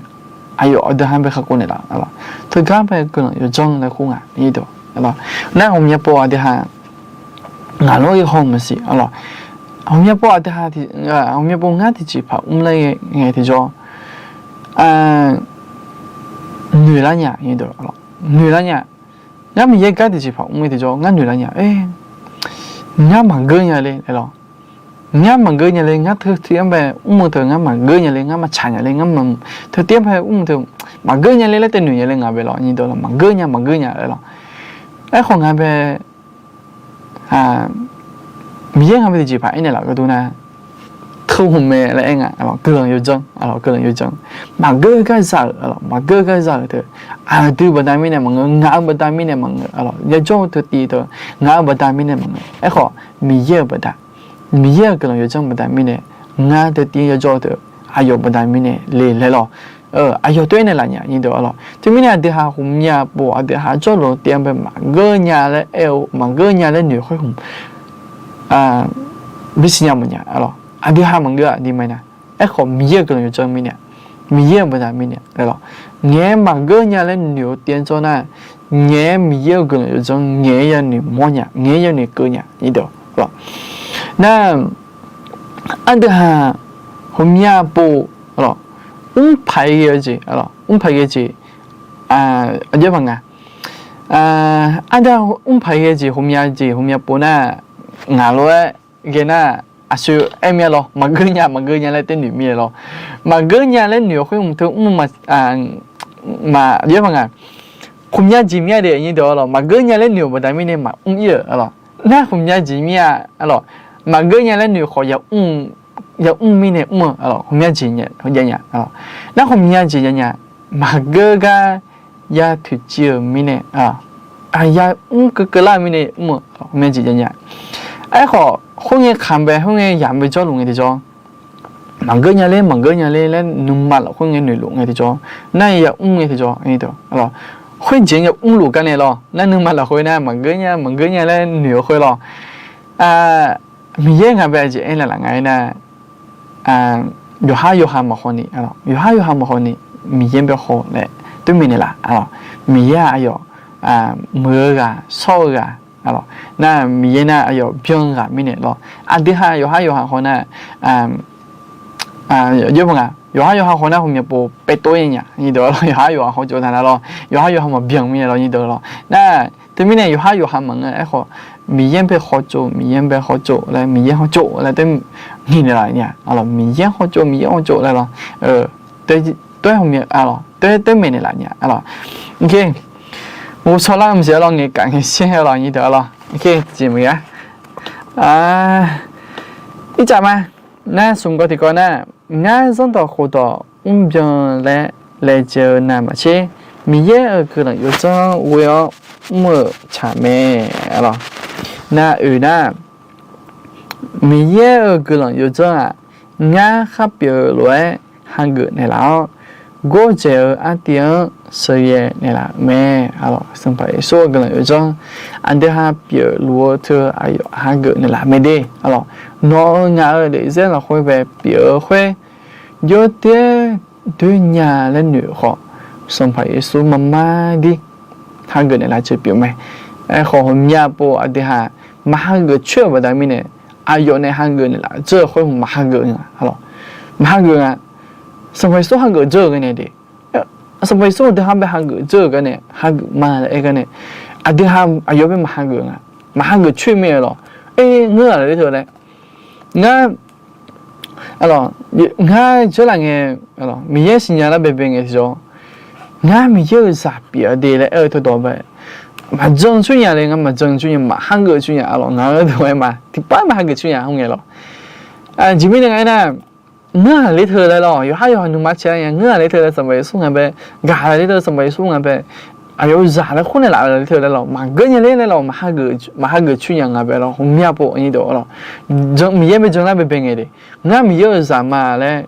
aqyawf aqdui ha-anr bae kakhof naeqlaf-a. Teugar bae guiqlanq yawdzanr laer khoer nga. Nar ghawqmya pov aqdui ha ngaq lawr-ir haw maqsiq-a lawq. Ghawqmya pov aqdui ha, ghawqmya pov ngar tiqjeqpaq mr laer ngae tiqjawr noeq lar nya. Noeq lar nya. Ngar Miqyaer gar tiqjeqpaq mr-ir tiqjawr ngar noeq lar nya. Ngar maqgeur nya le lawq. Ngar maqgeur nya le, ngar teu tiv-anr bae mr-eu teu ngar maqgeur nya le, ngar maqtsaq nya le, ngar teu tiv-anr bae mr-eu teu maqgeur nya le laer tae noeq nya le ngaq bae lawq. Nyir deuq lawq, maqgeur nya maqgeur nya laer lawq. Aerkhawf ngaq bae Miqyaer ngaq bae tiqjeqpaq aernaeq laf-eu gharduq nar, keuv hmq mae laer aer nga. Guiqlanq yawdzanr, guiqlanq yawdzanr, maqgeur gar za-euq, maqgeur gar za-euq teu, aqdui baqda mirnae maqngeur, ngaq-euq baqda mirnae maqngeur, yajawr-eu teu tiv teu, ngaq-euq baqda mirnae maqngeur. Aerkhawf, Miqyaer-euq baqda, Miqyaer-euq guiqlanq yawdzanr baqda mirnae, ngar teu tiv yajawr-eu teu, aqyawf baqda mirnae le laer lawr. Aqyawf tov-aer naeq laf nya nyi deuq-a lawr. Teumirnae aqdui ha ghawqmya pov, aqdui ha jawrluf tiv-anr bae maqgeur nya laer aer-eu, maqgeur nya laer noeq-eu khoer hmq bisiq nya maqnya-a lawr. Aqdui ha maqgeur-aq ni mae na. Aerkhawf Miqyaer-euq guiqlanq yawdzanr mirnae, Miqyaer-euq baqda mirnae laer lawr. Ngaeq-aer maqgeur nya laer noeq-eu tiv-anr jawr nar, ngaeq-aer Miqyaer-euq guiqlanq yawdzanr ngaeq-aer yanoeq mawr nya, ngaeq-aer yanoeq keuv nya nyi deuq-a lawr. Nar, aqdui ha ghawqmya pov, mrpaq-aer ghae-eu jeq, mrpaq ghae jeq, aqjox paq nga. Aqdui ha mrpaq ghae jeq ghawqmya jeq ghawqmya pov nar, ngaq lof-aer ghae nar, aqsur aer mir-a lawr, maqgeur nya maqgeur nya laer tov noeq mir-a lawr. Maqgeur nya laer noeq-eu khoer hmq teu mr ma, aqjox paq nga. Ghawqmya jeq mir-a de nyi deuq-a lawr, maqgeur nya laer noeq-euq baqda mirnae maqmr ir-euq-a lawr. Nar ghawqmya jeq mir-a lawr, maqgeur nya laer noeq khawf yamr mirnae mr-eu-a lawr, ghawqmya jeq jav nya-a lawr. Nar ghawqmya jeq jav nya, maqgeur gar ya toeqciv-euq mirnae, yamr keuvkeuv lar-eu mirnae mr-eu ghawqmya jeq jav nya. Aerkhawf khoerngae kaq bae, khoerngae yamq bae jawrluf ngae tiqjawr, maqgeur nya ler maqgeur nya ler laer nuima lafkhoer ngae noeqluf ngae tiqjawr, nar yamr ngae tiqjawr, khoerjeq yamr luf gar nae lawr, nar nuima lafkhoer nar maqgeur nya maqgeur nya laer noeq-eu khoer lawr. Miqyaer nga bae aqjeq aer laf nga-aer nar, yawqhar yawqha maqhaw ni, yawqhar yawqha maqhaw ni, Miqyaer bae haw laer tov maeqnaeq laf-a lawr. Miqyaer-aq aqyawf muiq-eu ghaq shawr-eu ghaq, nar Miqyaer nar aqyawf byan-eu ghaq mirnae lawr. Aqdui ha yawqhar yawqha haw nar, yawqhar yawqha haw nar ghawqmya pov paev tov-aer nya nyi deuq-a lawr, yawqhar yawqha haw jov taq nar lawr, yawqhar yawqha maqbyan mirnae lawr nyi deuq-a lawr. Nar teumirnae yawqhar yawqha maqngeur-a. Aerkhawf Miqyaer bae hawtsov, Miqyaer bae hawtsov laer, Miqyaer hawtsov laer tov ngaeqnaeq laf nya-a lawr. Miqyaer hawtsov, Miqyaer hawtsov laer lawr, tov-aer hawmya-a lawr, tov-aer tov maeqnaeq laf nya-a lawr. Ghovshaw lar-eu maqsiq-a lawr, ngaeqkaf ngaeqshaer-a lawr nyi deuq-a lawr. Jeq maqya, ircaf ma, nar smq gawv tiqkawv nar, ngar zanrdawq khofdawq mrbyan laer laejae-eu navmaqtser, Miqyaer-euq guiqlanq yawdzanr ghoe-awr mr-euq tsaq mae lawr. Nar oeq nar, Miqyaer-euq guiqlanq yawdzanr-aq, ngar khar pyeuf-eu lof-aer hageuf naeqlaf-awr, gordzaeq-eu artiv-anr sheuqyaev naeqlaf-euq mae. Sanqpaq Yeqsur-euq guiqlanq yawdzanr aqdui ha pyeufluf-eu teu aqyawf hageuf naeqlaf mae de. Nawq-euq ngaq-euq daefzir lafkhoer bae pyeuf-eu khoer, jawrdoer doer nya laer noeq-eu khawf, Sanqpaq Yeqsur marmar dir hageuf naeqlaf-eu jeq pyeuf mae. Aerkhawf ghawqmya pov aqdui ha maq hageuf coer-euq baqda mirnae, aqyawf nae hageuf naeqlaf dzeur-eu khoer hmq maq hageuf nga lawr. Maq hageuf nga. Sanqpaq Yeqsur hageuf dzeur-eu ghae nae de, Sanqpaq Yeqsur aqdui ha bae hageuf dzeur-euq gar nae, hageuf ma laer aer gar nae, aqdui ha aqyawf bae maq hageuf nga. Maq hageuf coer mae lawr. Aer ngeur-aq ler teu laer, ngar ngar dzeurlaf ngae, Miqyaer siqnya lar baebae ngae tiqjawr, ngar Miqyaer-euq zaq pyeuf-a de laer aer-eu teudawq bae, maqjan coer nya le, ngar maqjan coer nya, maq hageuf coer nya-a lawr. Ngaq-euq deuq-aer ma tiqpar maq hageuf coer nya-a ngae lawr. Aqjeq mirnae nga aernar, ngeur-aq ler teu laer lawr, yawqhar yawqha nuima cae-a nya, ngeur-aq ler teu laer Sanqpaq Yeqsur nga bae, gaq-aq ler teu Sanqpaq Yeqsur nga bae, aqyawf-euq zaq laer khoer naeq laf-a ler teu laer lawr, maqgeur nya ler laer lawr, maq hageuf coer nya nga bae lawr, ghawqmya pov nyi deuq-a lawr. Miqyaer bae jan lar baebae ngae de, ngar Miqyaer-euq zaq ma laer,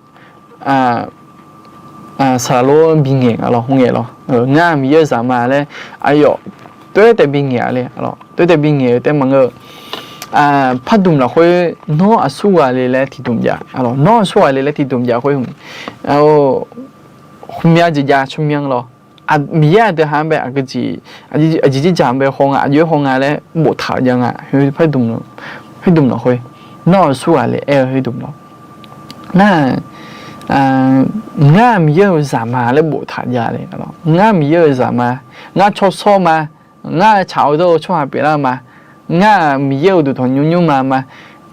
saqlaq lof bi ngaeq nga lawr, hmq ngaeq lawr. Ngar Miqyaer-euq zaq ma laer aqyawf toer taev bi ngaeq-a le, toer taev bi ngaeq-eu taef maqngeur-eu, pardmq lafkhoer nawr aqsurghaq le laer tiqdmq jav, nawr aqsurghaq le laer tiqdmq jav khoer hmq, ghawqmya jeq jav tsawrmyanr lawr. Miqyaer aqdui ha-anr bae aqjeq, aqjeq jirjaq-anr bae haw nga, aqjox-aer haw nga laer boftaq-eu jav nga. Khoerdmq lafkhoer, nawr aqsurghaq le aer-eu khoerdmq lawr. Nar, ngar Miqyaer-euq zaq ma laer boftaq jav le. Ngar Miqyaer-euq zaq ma, ngar tsawrshawr ma, ngar tsaq-awr dawr-eu tsawrhaq pyeuflar-eu ma, ngar Miqyaer uqduq tanqnymr nymrma ma,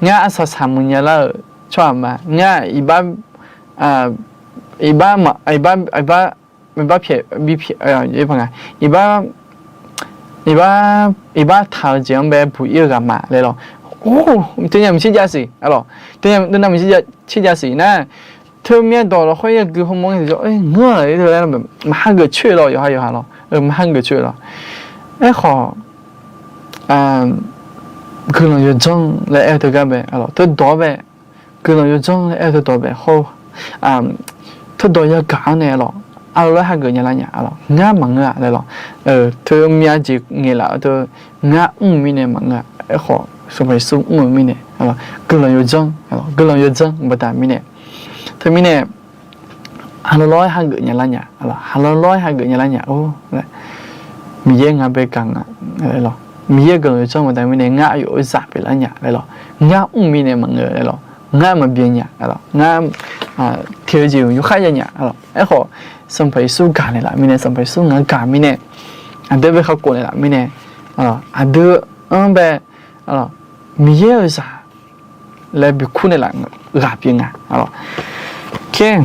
ngar arsaq saqmuiq nyalar-euq tsawrhaq ma, ngar iqbax, iqbax, iqbax, iqbax pyaeq, iqbax, iqbax taq-eu jeq-anr bae buq ir-eu ghaq ma laer lawr. Teunyamq maqtser jav siq, teunyamq maqtser jav, tserjav siq nar, teumyav dawq lafkhoer yagui hawmawr ngae tiqjawr ngeur-aq ler teu laer maqhageuf coer-eu lawr, yawqha yawqha lawr, maqhageuf coer-eu lawr. Aerkhawf, guiqlanq yawdzanr laer aer-eu teugar bae, teudawq-awr bae, guiqlanq yawdzanr laer aer-eu teudawq bae hawr-eu, teudawq yagaq-anr nae lawr, aqlawr hageuf nya lar nya lawr, ngar maqngeur-a laer lawr. Teumyav jeq ngaeqlaf-eu teu, ngar mr-eu mirnae maqngeur-a. Aerkhawf Sanqpaq Yeqsur mr-eu mirnae, guiqlanq yawdzanr, guiqlanq yawdzanr baqda mirnae, teumirnae, haqlawr lawr-aer hageuf nya lar nya, haqlawr lawr-aer hageuf nya lar nya-or laer, Miqyaer ngaq bae gaq nga laer lawr, Miqyaer-euq guiqlanq yawdzanr baqda mirnae ngar aqyawf-euq zaq pyeuflar nya laer lawr, ngar mr-eu mirnae maqngeur laer lawr, ngar maqbyan nya lawr, ngar teq-eu jeq yawkhav ya nya lawr. Aerkhawf Sanqpaq Yeqsur gaq naeqlaf mirnae, Sanqpaq Yeqsur ngaq gaq mirnae, aqdui bae kakhof naeqlaf mirnae, aqdui-anr bae Miqyaer-euq zaq laer bikur naeqlaf ghaq pyeuf nga lawr. Ker,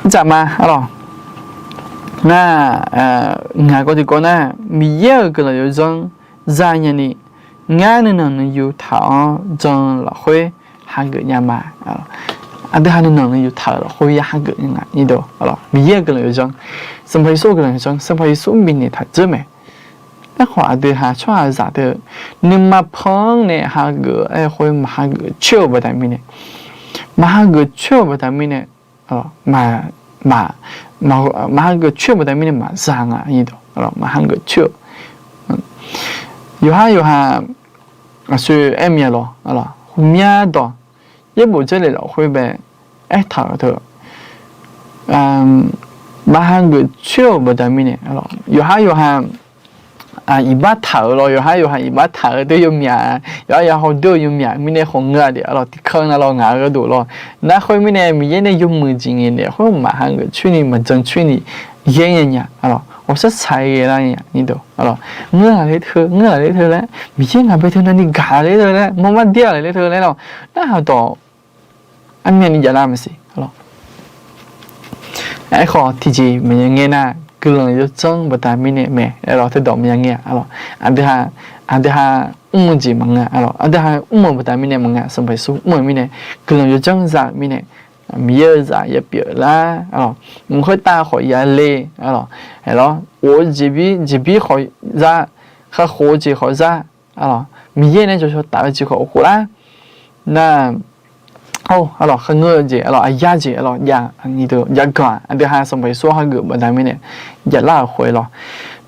dzaqma lawr, nar, ngaq kawv tiqkawv nar, Miqyaer-euq guiqlanq yawdzanr za nyani, ngar nuinanq nuiyu taq-awr jan-eu lafkhoer hageuf nya ma. Aqdui ha nuinanq nuiyu taq-euq lafkhoer ya hageuf nya nga, Miqyaer-euq guiqlanq yawdzanr, Sanqpaq Yeqsur-euq guiqlanq yawdzanr, Sanqpaq Yeqsur bifnaeq taq dzeur mae. Aerkhawf aqdui ha tsawrhaqzaq teu nuima pan-anr nae hageuf-eu aer-eu khoer maqhageuf coer-euq baqda mirnae, maqhageuf coer-euq baqda mirnae, maqhageuf coer-euq baqda mirnae maqza nga, maqhageuf coer-eu. Yawqhar yawqha aqsur aer mya lawr, ghawqmya dawq yaerbof dzaerlef lafkhoer bae aertaq-euq teu, maqhageuf coer-euq baqda mirnae, yawqhar yawqha iqbax taq-euq lawr, yawqhar yawqha iqbax taq-eu deuq yawmyaq, yawqhar yawqha hawdoer-eu yawmyaq mirnae khawf ngeur-a de lawr, tiqkanr na lawr ngaq-euq gharduq lawr. Nar khoer mirnae Miqyaer nae yawmuiq jeq ngaeq naeq khoer maqhageuf coer ni maqjan coer ni yaer nya nya lawr, ghawqshar shaq-aer ghae lar nya ni dawq lawr. Ngeur-aq ler teu, ngeur-aq ler teu laer, Miqyaer ngaq bae teu navni gaq-a ler teu laer, mawrmar dir-aq ler teu laer lawr, narhaq dawq armyavni javlar maqsiq lawr. Aerkhawf tiqjeq maqya ngaer nar, guiqlanq yawdzanr baqda mirnae mae aer lawr, teudawq maqya ngaer-a lawr. Aqdui ha, aqdui ha mr-eu jeq maqngeur-a lawr, aqdui ha mr-euq baqda mirnae maqngeur, Sanqpaq Yeqsur mr-euq mirnae, guiqlanq yawdzanr za-euq mirnae, Miqyaer-euq zaq ya pyeuflar lawr, mq khoertav khawf ya le lawr, aer lawr, of-eu jeqbir jeqbir khawf za, kakhof-eu jeq khawf za lawr, Miqyaer nae jawrcaw taf-eu jeq khawf of khof lar. Nar, or, kharngeur-eu jeq lawr, aqyar jeq lawr, jav ganq-aq aqdui ha Sanqpaq Yeqsur hageuf baqda mirnae javlar-euq khoer lawr.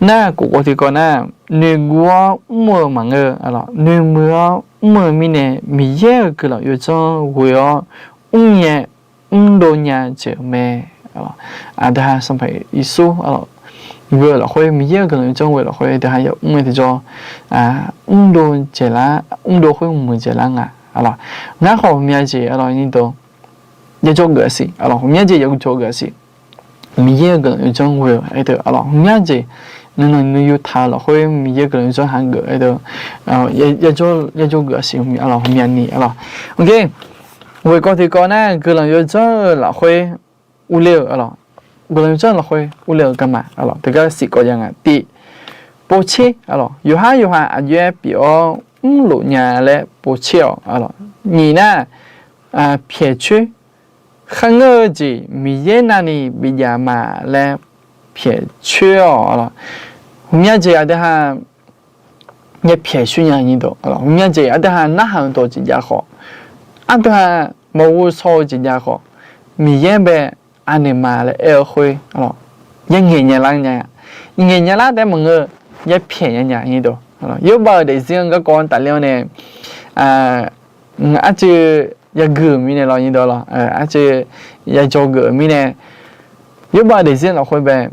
Nar, kof kawv tiqkawv nar, noeqguv-awr mr-eu maqngeur lawr, noeqmuiq-awr mr-eu mirnae Miqyaer-euq guiqlanq yawdzanr ghoe-awr mrngae mrdov nya jeq-euq mae. Aqdui ha Sanqpaq Yeqsur ghoe-eu lafkhoer, Miqyaer-euq guiqlanq yawdzanr ghoe-eu lafkhoer aqdui ha yamr-aer tiqjawr, mrdov jeq lar, mrdov khoer muiq jeq lar nga lawr. Ngar khawf ghawqmya jeq lawr, ni dawq yajawr geuf-a siq lawr, ghawqmya jeq yajawr geuf-a siq. Miqyaer-euq guiqlanq yawdzanr ghoe-eu aer teu lawr, ghawqmya jeq nuinanq nuiyu taq-eu lafkhoer Miqyaer-euq guiqlanq yawdzanr hageuf-eu aer teu, yajawr geuf-a siq lawr, ghawqmyani lawr. Ghoe kawv tiqkawv nar, guiqlanq yawdzanr-eu lafkhoer urler-eu lawr, guiqlanq yawdzanr lafkhoer urler-eu garma lawr, teugar siqkawv jav nga. Tiq, povtser lawr, yawqhar yawqha aqjox-aer pyeuf-awr mrlof nya laer povtser-awq lawr. Nyiq nar, pyaeqcoer, kharngeur-eu jeq Miqyaer navni bijav ma laer pyaeqcoer-awq lawr. Ghawqmya jeq aqdui ha ya pyaeqcoer nya ni dawq, ghawqmya jeq aqdui ha narhaq-eu dawq jeq jav khawf, aqdui ha maqghov shaw-eu jeq jav khawf, Miqyaer bae anaeq ma laer aer-eu khoer, ya ngaeq nya lar nya, ngaeq nya lar taef maqngeur, ya pyaeq nya nya ni dawq. Yawrbav-euq daefzir-anr garkawv tafler-awr nae, arcuiv yagui-euq mirnae lawr ni dawq lawr, arcuiv yajawr geuf-euq mirnae, yawrbav-euq daefzir lafkhoer bae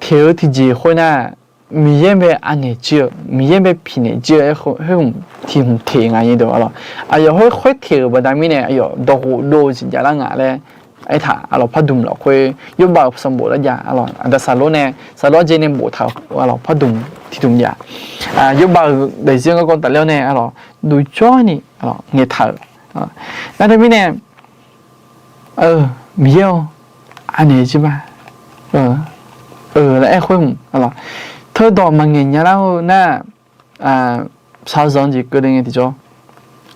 teq-eu tiqjeq khoernar, Miqyaer bae anaeq jir-eu, Miqyaer bae piqnaeq jir-eu aer khoer hmq tiq hmq teq nga ni dawq lawr. Aqyawf khoer khoer teq-euq baqda mirnae aqyawf dawqghof dov-eu jeq javlar nga laer aertaq lawr. Pardmq lafkhoer yawrbav-euq sanqbof lar jav lawr. Aqda saqlor nae, saqlor-anr jeq nae boftaq-euq lawr, pardmq tiqdmq jav. Yawrbav-euq daefzir garkawv tafler-awr nae lawr, dovjawr ni ngaeqtaq-euq. Nar teumirnae, Miqyaer-or, anaeq jir ma laer aer khoer hmq lawr, teudawq maqngaeq nya lar-eu nar, shaqzanq-eu jeq keuvle ngae tiqjawr,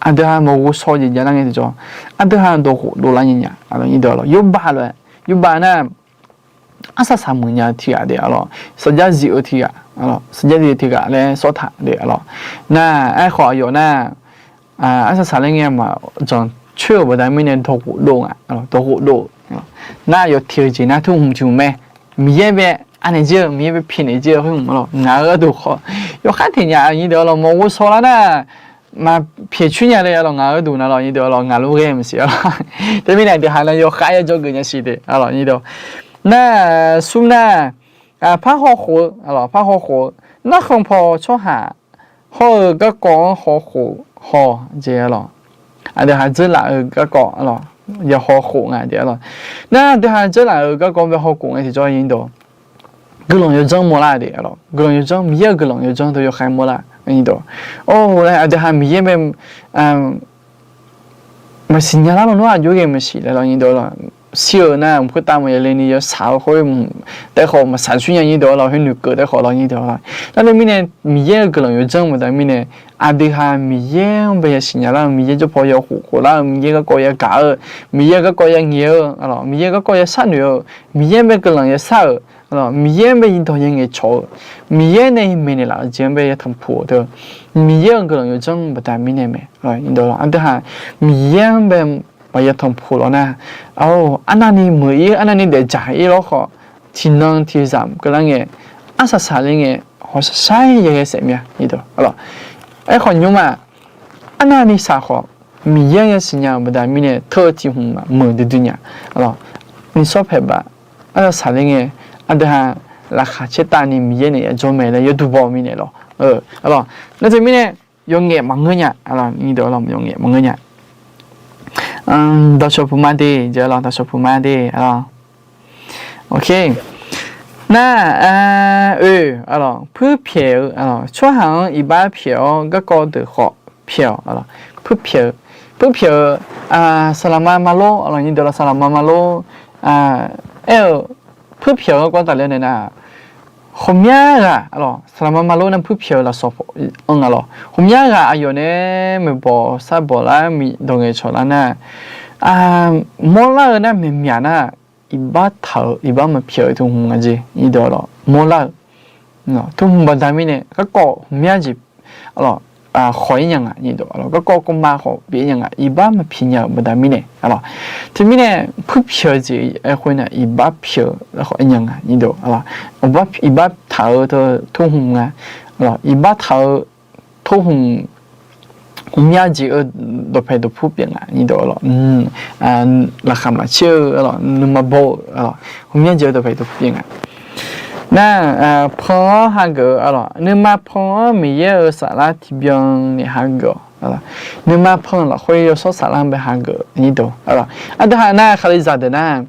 aqdui ha maqghov shaw jeq javlar ngae tiqjawr, aqdui ha dawqghof dovlar nya nya, aqlawq, nyiq deuq aqlawq, yawrbav lof-aer, yawrbav nar, arsaq saq muiq nya-eu tiqghaq de aqlawq, saqjar zif-eu tiqghaq, saqjar zif-eu tiqghaq laer sawr taq de aqlawq. Nar, aerkhawf aqyawf nar, arsaq saq laer ngae maqjanq coer-euq baqda mirnae dawqghof dov nga, dawqghof dov. Nar aqyawf teq-eu jeq nar teu hmq tiq hmq mae, Miqyaer bae anaeq jir-eu, Miqyaer bae pyaeqnaeq jir-eu khoer hmq aqlawq, ngaq-euq gharduq khawf yawkhav teq nya-a, nyiq deuq aqlawq, maqghov shaw lar nar, maqpyaeq coer nya le aqlawq, ngaq-euq gharduq nar lawq, nyiq deuq aqlawq, ngaq lof ghae maqsiq aqlawq. Teumirnae aqdui ha nar yawkhav-aer jawrgeuf nya siq de aqlawq, nyiq deuq. Nar, smr nar, par hawkhof-eu aqlawq, par hawkhof-eu, narkhan paw tsawrhaq hawr-eu garkawv-anr hawkhof haw jeq aqlawq. Aqdui ha dzeurlaf-eu garkawv aqlawq, ya hawkhof nga jeq aqlawq. Nar aqdui ha dzeurlaf-euq garkawv bae hawkhof ngae tiqjawr, nyiq deuq, guiqlanq yawdzanr mawrlar de aqlawq, guiqlanq yawdzanr, Miqyaer-euq guiqlanq yawdzanr teu yawkhav mawrlar, nyiq deuq. Or, laer aqdui ha Miqyaer bae maqsiq nya lar lawnmr aqjox ghae maqsiq laer lawq, nyiq deuq aqlawq. Shir-euq nar mq khoertav maqya le ni yawshaq-eu khoer taef khawf maqshaq coer nya, nyiq deuq aqlawq, khoer noeqkeuv taef khawf lawq, nyiq deuq aqlawq. Nar teumirnae Miqyaer-euq guiqlanq yawdzanr baqda mirnae, aqdui ha Miqyaer-anr bae yasiq nya lar-eu, Miqyaer jawrpaw ya khof khof lar-eu, Miqyaer garkawv ya gaq-eu, Miqyaer garkawv ya ngaeq-eu aqlawq, Miqyaer garkawv ya sharnoeq-eu, Miqyaer bae guiqlanq ya shar-euq aqlawq, Miqyaer bae yidawq ya ngaeqcawq-eu, Miqyaer nae maeqnaeq laf-eu jeq-anr bae ya tanqpuq-eu teu, Miqyaer-euq guiqlanq yawdzanr baqda mirnae mae, nyiq deuq aqlawq. Aqdui ha Miqyaer-anr bae maqya tanqpuq lawq nar, aqlawq, arnavni meuq-ir, arnavni daefdzaq-ir lawr khawf, tiqnan tiqzaq keuvlar ngae, arsaq saq ler ngae, hawshar shar-ir ya ghae saef mya, nyiq deuq aqlawq. Aerkhawf nymr ma, arnavni saq khawf, Miqyaer-anr yasiq nya-euq baqda mirnae teu-eu tiq hmq meuq duidui nya aqlawq. Nishawr paeq baf, arsaq saq ler ngae, aqdui ha laqkhaq caertavni Miqyaer naeq ya jawr mae laer yawduq baw-eu mirnae lawq, aqlawq. Nar teumirnae yawf ngaef maqngeur nya aqlawq, nyiq deuq aqlawq, yawf ngaef maqngeur nya. Dawqshawq puq ma de jeq aqlawq, dawqshawq puq ma de aqlawq. Nar, oe aqlawq, puirpyaeq-eu aqlawq, tsawrhaq-anr iqbax pyaeq-awr garkawv deuq khawf pyaeq-awq aqlawq. Puirpyaeq-eu, puirpyaeq-eu, saqlaqma malor aqlawq, nyiq deuq aqlawq, saqlaqma malor aer-eu, puirpyaeq-eu garkawv tafler nae nar, ghawqmya ghaq aqlawq, saqlaqma malor nar puirpyaeq-eu lafsawq anr nga lawq. Ghawqmya ghaq aqyawf nae maeqbawq sarbawq lar, dawq ngaeqcawq lar nar, mawrlar-eu nar maeqmyaq nar, iqbax taq-eu iqbax maqpyaeq-eu teu hmq nga jeq, nyiq deuq aqlawq, mawrlar-eu teu hmq baqda mirnae garkawv ghawqmya jeq aqlawq, khawq-ir nya nga, nyiq deuq aqlawq, garkawv kawvma khawf pyeuf-ir nya nga, iqbax maqpyaeq nya-euq baqda mirnae aqlawq. Teumirnae puirpyaeq-eu jeq aer khoer nar iqbax pyaeq-eu khawf-ir nya nga, nyiq deuq aqlawq, iqbax taq-eu teu hmq nga aqlawq, iqbax taq-eu teu hmq ghawqmya jeq-eu dawqpae dawqpur pyeuf nga, nyiq deuq aqlawq. Laqkhaq maqcaer-eu aqlawq, nuima baw-eu aqlawq, ghawqmya jeq-eu dawqpae dawqpur pyeuf nga. Nar, pan-anr hageuf-eu aqlawq, nuima pan-anr Miqyaer-euq saflar tiqbyan nae hageuf-awq. Nuima pan lafkhoer yawshawr saflar bae hageuf-eu, nyiq deuq aqlawq. Aqdui ha nar kalizaq deuq nar,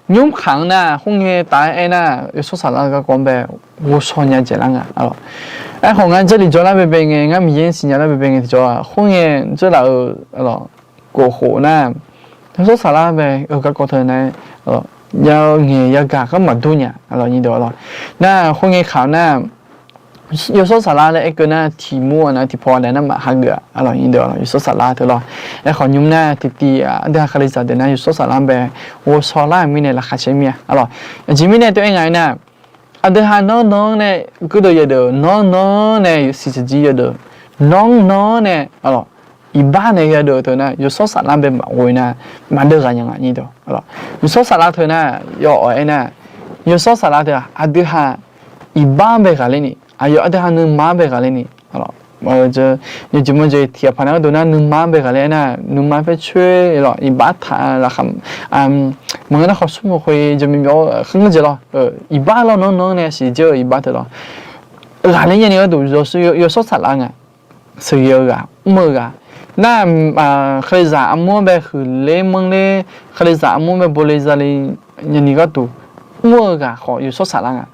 nymrkhaq-anr nar khoerngae taf-aer aernar yawshawr saflar-eu garkawv bae ghovshaw nya dzaeqlar nga aqlawq. Aerkhawf ngar Jarlif jawrlar baebae ngae, ngar Miqyaer siqnya lar baebae ngae tiqjawr-aq, khoerngae dzeurlaf-eu aqlawq, gofkhof nar, yawshawr saflar bae-eu garkawv teu nar, ya-eu ngaeq yagaq gar maqdur nya aqlawq, nyiq deuq aqlawq. Nar khoerngae khaq nar, yawshawr saflar laer aerkeuv nar tiq mur-a nar tiqpaw-a daef nar maqhageuf-a aqlawq, nyiq deuq aqlawq, yawshawr saflar teu lawr. Aerkhawf nymr nar tiqtiv aqdui ha kalizaq deuq nar yawshawr saflar bae ghovshaw lar-euq mirnae laqkhaq caer mir-a aqlawq. Aqjeq mirnae teu-aer ngaq-aer nar, aqdui ha nanr nanr nae guirdeuv yawdeuq, nanr nanr nae siqsaqjir yawdeuq, nanr nanr nae aqlawq, iqbax nae yadeuq teu nar yawshawr saflar bae maqghov-ir nar, maqdeuv ghaq nya nga, nyiq deuq aqlawq. Yawshawr saflar teu nar, yawawq aer nar, yawshawr saflar teu aqdui ha iqbax-anr bae ghaqler ni, aqyawf aqdui ha nuima-anr bae ghaqler ni, yawjeq mawrjeq tiqghaq paq nar gharduq nar nuima-anr bae ghaqler aernar, nuima paer coer lawq, iqbax taq laqkhaq, maqngeur nar khawf smr maqkhoe jaqmyawf myawf-eu kharngeur jeq lawr, iqbax lawr nanr nanr nae siqjer-eu iqbax teu lawr, ghaqler nyani gharduq yawshawr saflar nga. Sheuqghae-eu ghaq, mr-eu ghaq. Nar, kalizaq armur-anr bae huiqler manrler, kalizaq armur-anr bae bole zale nyani gharduq mr-eu ghaq khawf yawshawr saflar nga.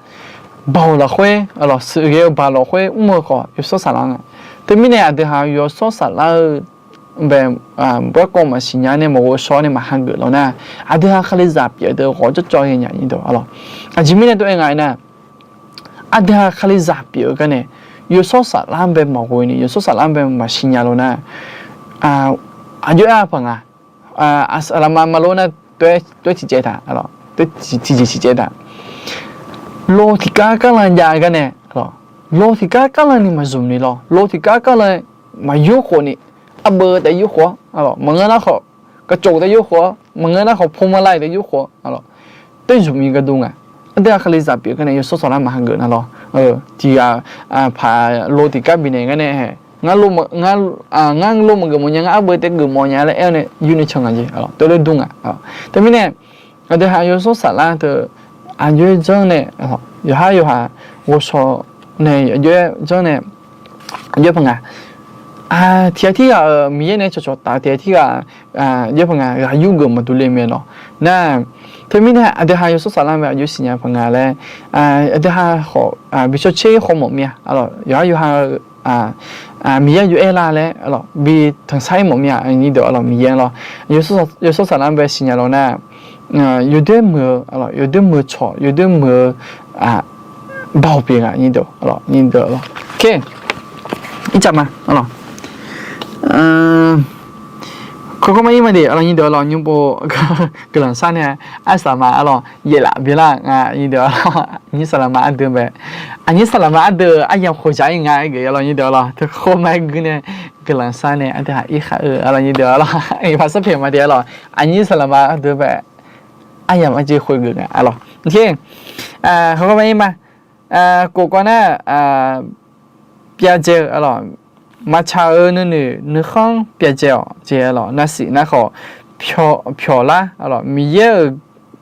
Baoq lafkhoer aqlawq, sheuqghae-eu baoq lafkhoer mr-eu khawf yawshawr saflar nga. Teumirnae aqdui ha yawshawr saflar-eu bae, garkawv maqsiq nya nae maqghov shaw nae maqhageuf lawq nar, aqdui ha kalizaq pyeuf deuq ghawq cawvcawv ghae nya, nyiq deuq aqlawq. Aqjeq mirnae teu-aer ngaq-aer nar, aqdui ha kalizaq pyeuf-eu garnae, yawshawr saflar-anr bae maqghov ni, yawshawr saflar-anr bae maqsiq nya lawq nar, Aqjox-aer paq nga. Saqlaqma maqlor nar, tov-aer tiqcaev taq, tiqjeq tiqcaev taq. Lawr tiqkar karlan jav gar nae, lawr tiqkar karlan ni maqzmq ni lawr, lawr tiqkar karlan maqyur khof ni, arbeuv taef yur khof-awr, maqngeur nar khawf, kaqcof taef yur khof-awr, maqngeur nar khawf, พวงมาลัย taef yur khof-awr, terzmq ni gardur nga. Aqdui-aq, Kalizaq pyeuf gar nae yawshawr saflar maq hageuf nar lawr. Tiqghaq paq lawr tiqkar bifnaeq gar nae, ngar lawr maqgeuf mawf nya, ngar arbeuv taef geuf mawf nya laer aer-awr nae yur nae can nga jeq, tov ler dur nga. Teumirnae, aqdui-aq yawshawr saflar teu aqjox-aer janr nae, yawqhar yawqha ghovshaw nae aqjox-aer janr nae, aqjox-aer paq nga. Tiqghaq tirghaq-euq Miqyaer nae cawqcawq taf-eu tiqghaq tirghaq, aqjox-aer paq nga, ghaq yur geuf maqdur le mae lawr. Nar, teumirnae aqdui-aq yawshawr saflar mae aqjox siqnya paq nga laer, aqdui-aq khawf bi cawtser khawf mawf mir-a, yawqhar yawqha-eu Miqyaer aqjox-aer lar laer bi tanqsar-ir mawf mir-a, nyir deuq-awr lawr, Miqyaer lawr. Yawshawr saflar bae siqnya lawr nar, yawdoer muiq-eu, yawdoer muiq-eu cawq, yawdoer muiq-eu baoq pyeuf nga, nyir deuq-awr lawr, nyir deuq-awr lawr. Ircaf ma, kawrkawr mar-ir ma de, aqlawq nyir deuq-awr lawr, nymr pov guiqlanq shar nae, arsaqlaqma aqlawq yaeflaf byanlar nga, nyir deuq-awr lawr, aqnyir saqlaqma ardeuv bae, aqnyir saqlaqma ardeuv-eu aryamq khof dzaq-ir nga, aergeuf-awr lawr, nyir deuq-awr lawr, teu kawrkawr mar-aer guir nae guiqlanq shar nae, aqdui-aq irkhaq-eu aqlawq nyir deuq-awr lawr, iqpaq sarpaeq ma de-awr lawr, aqnyir saqlaqma ardeuv bae aryamq arjeq khoergeuf nga aqlawq. Kawrkawr mar-ir ma, kof kawv nar, pyavdzae-eu aqlawq, maqtsaq-eu nuinoeq nuikhanr pyavdzae-awq jeq aqlawq, narsiq nar khawf pyawqlar aqlawq,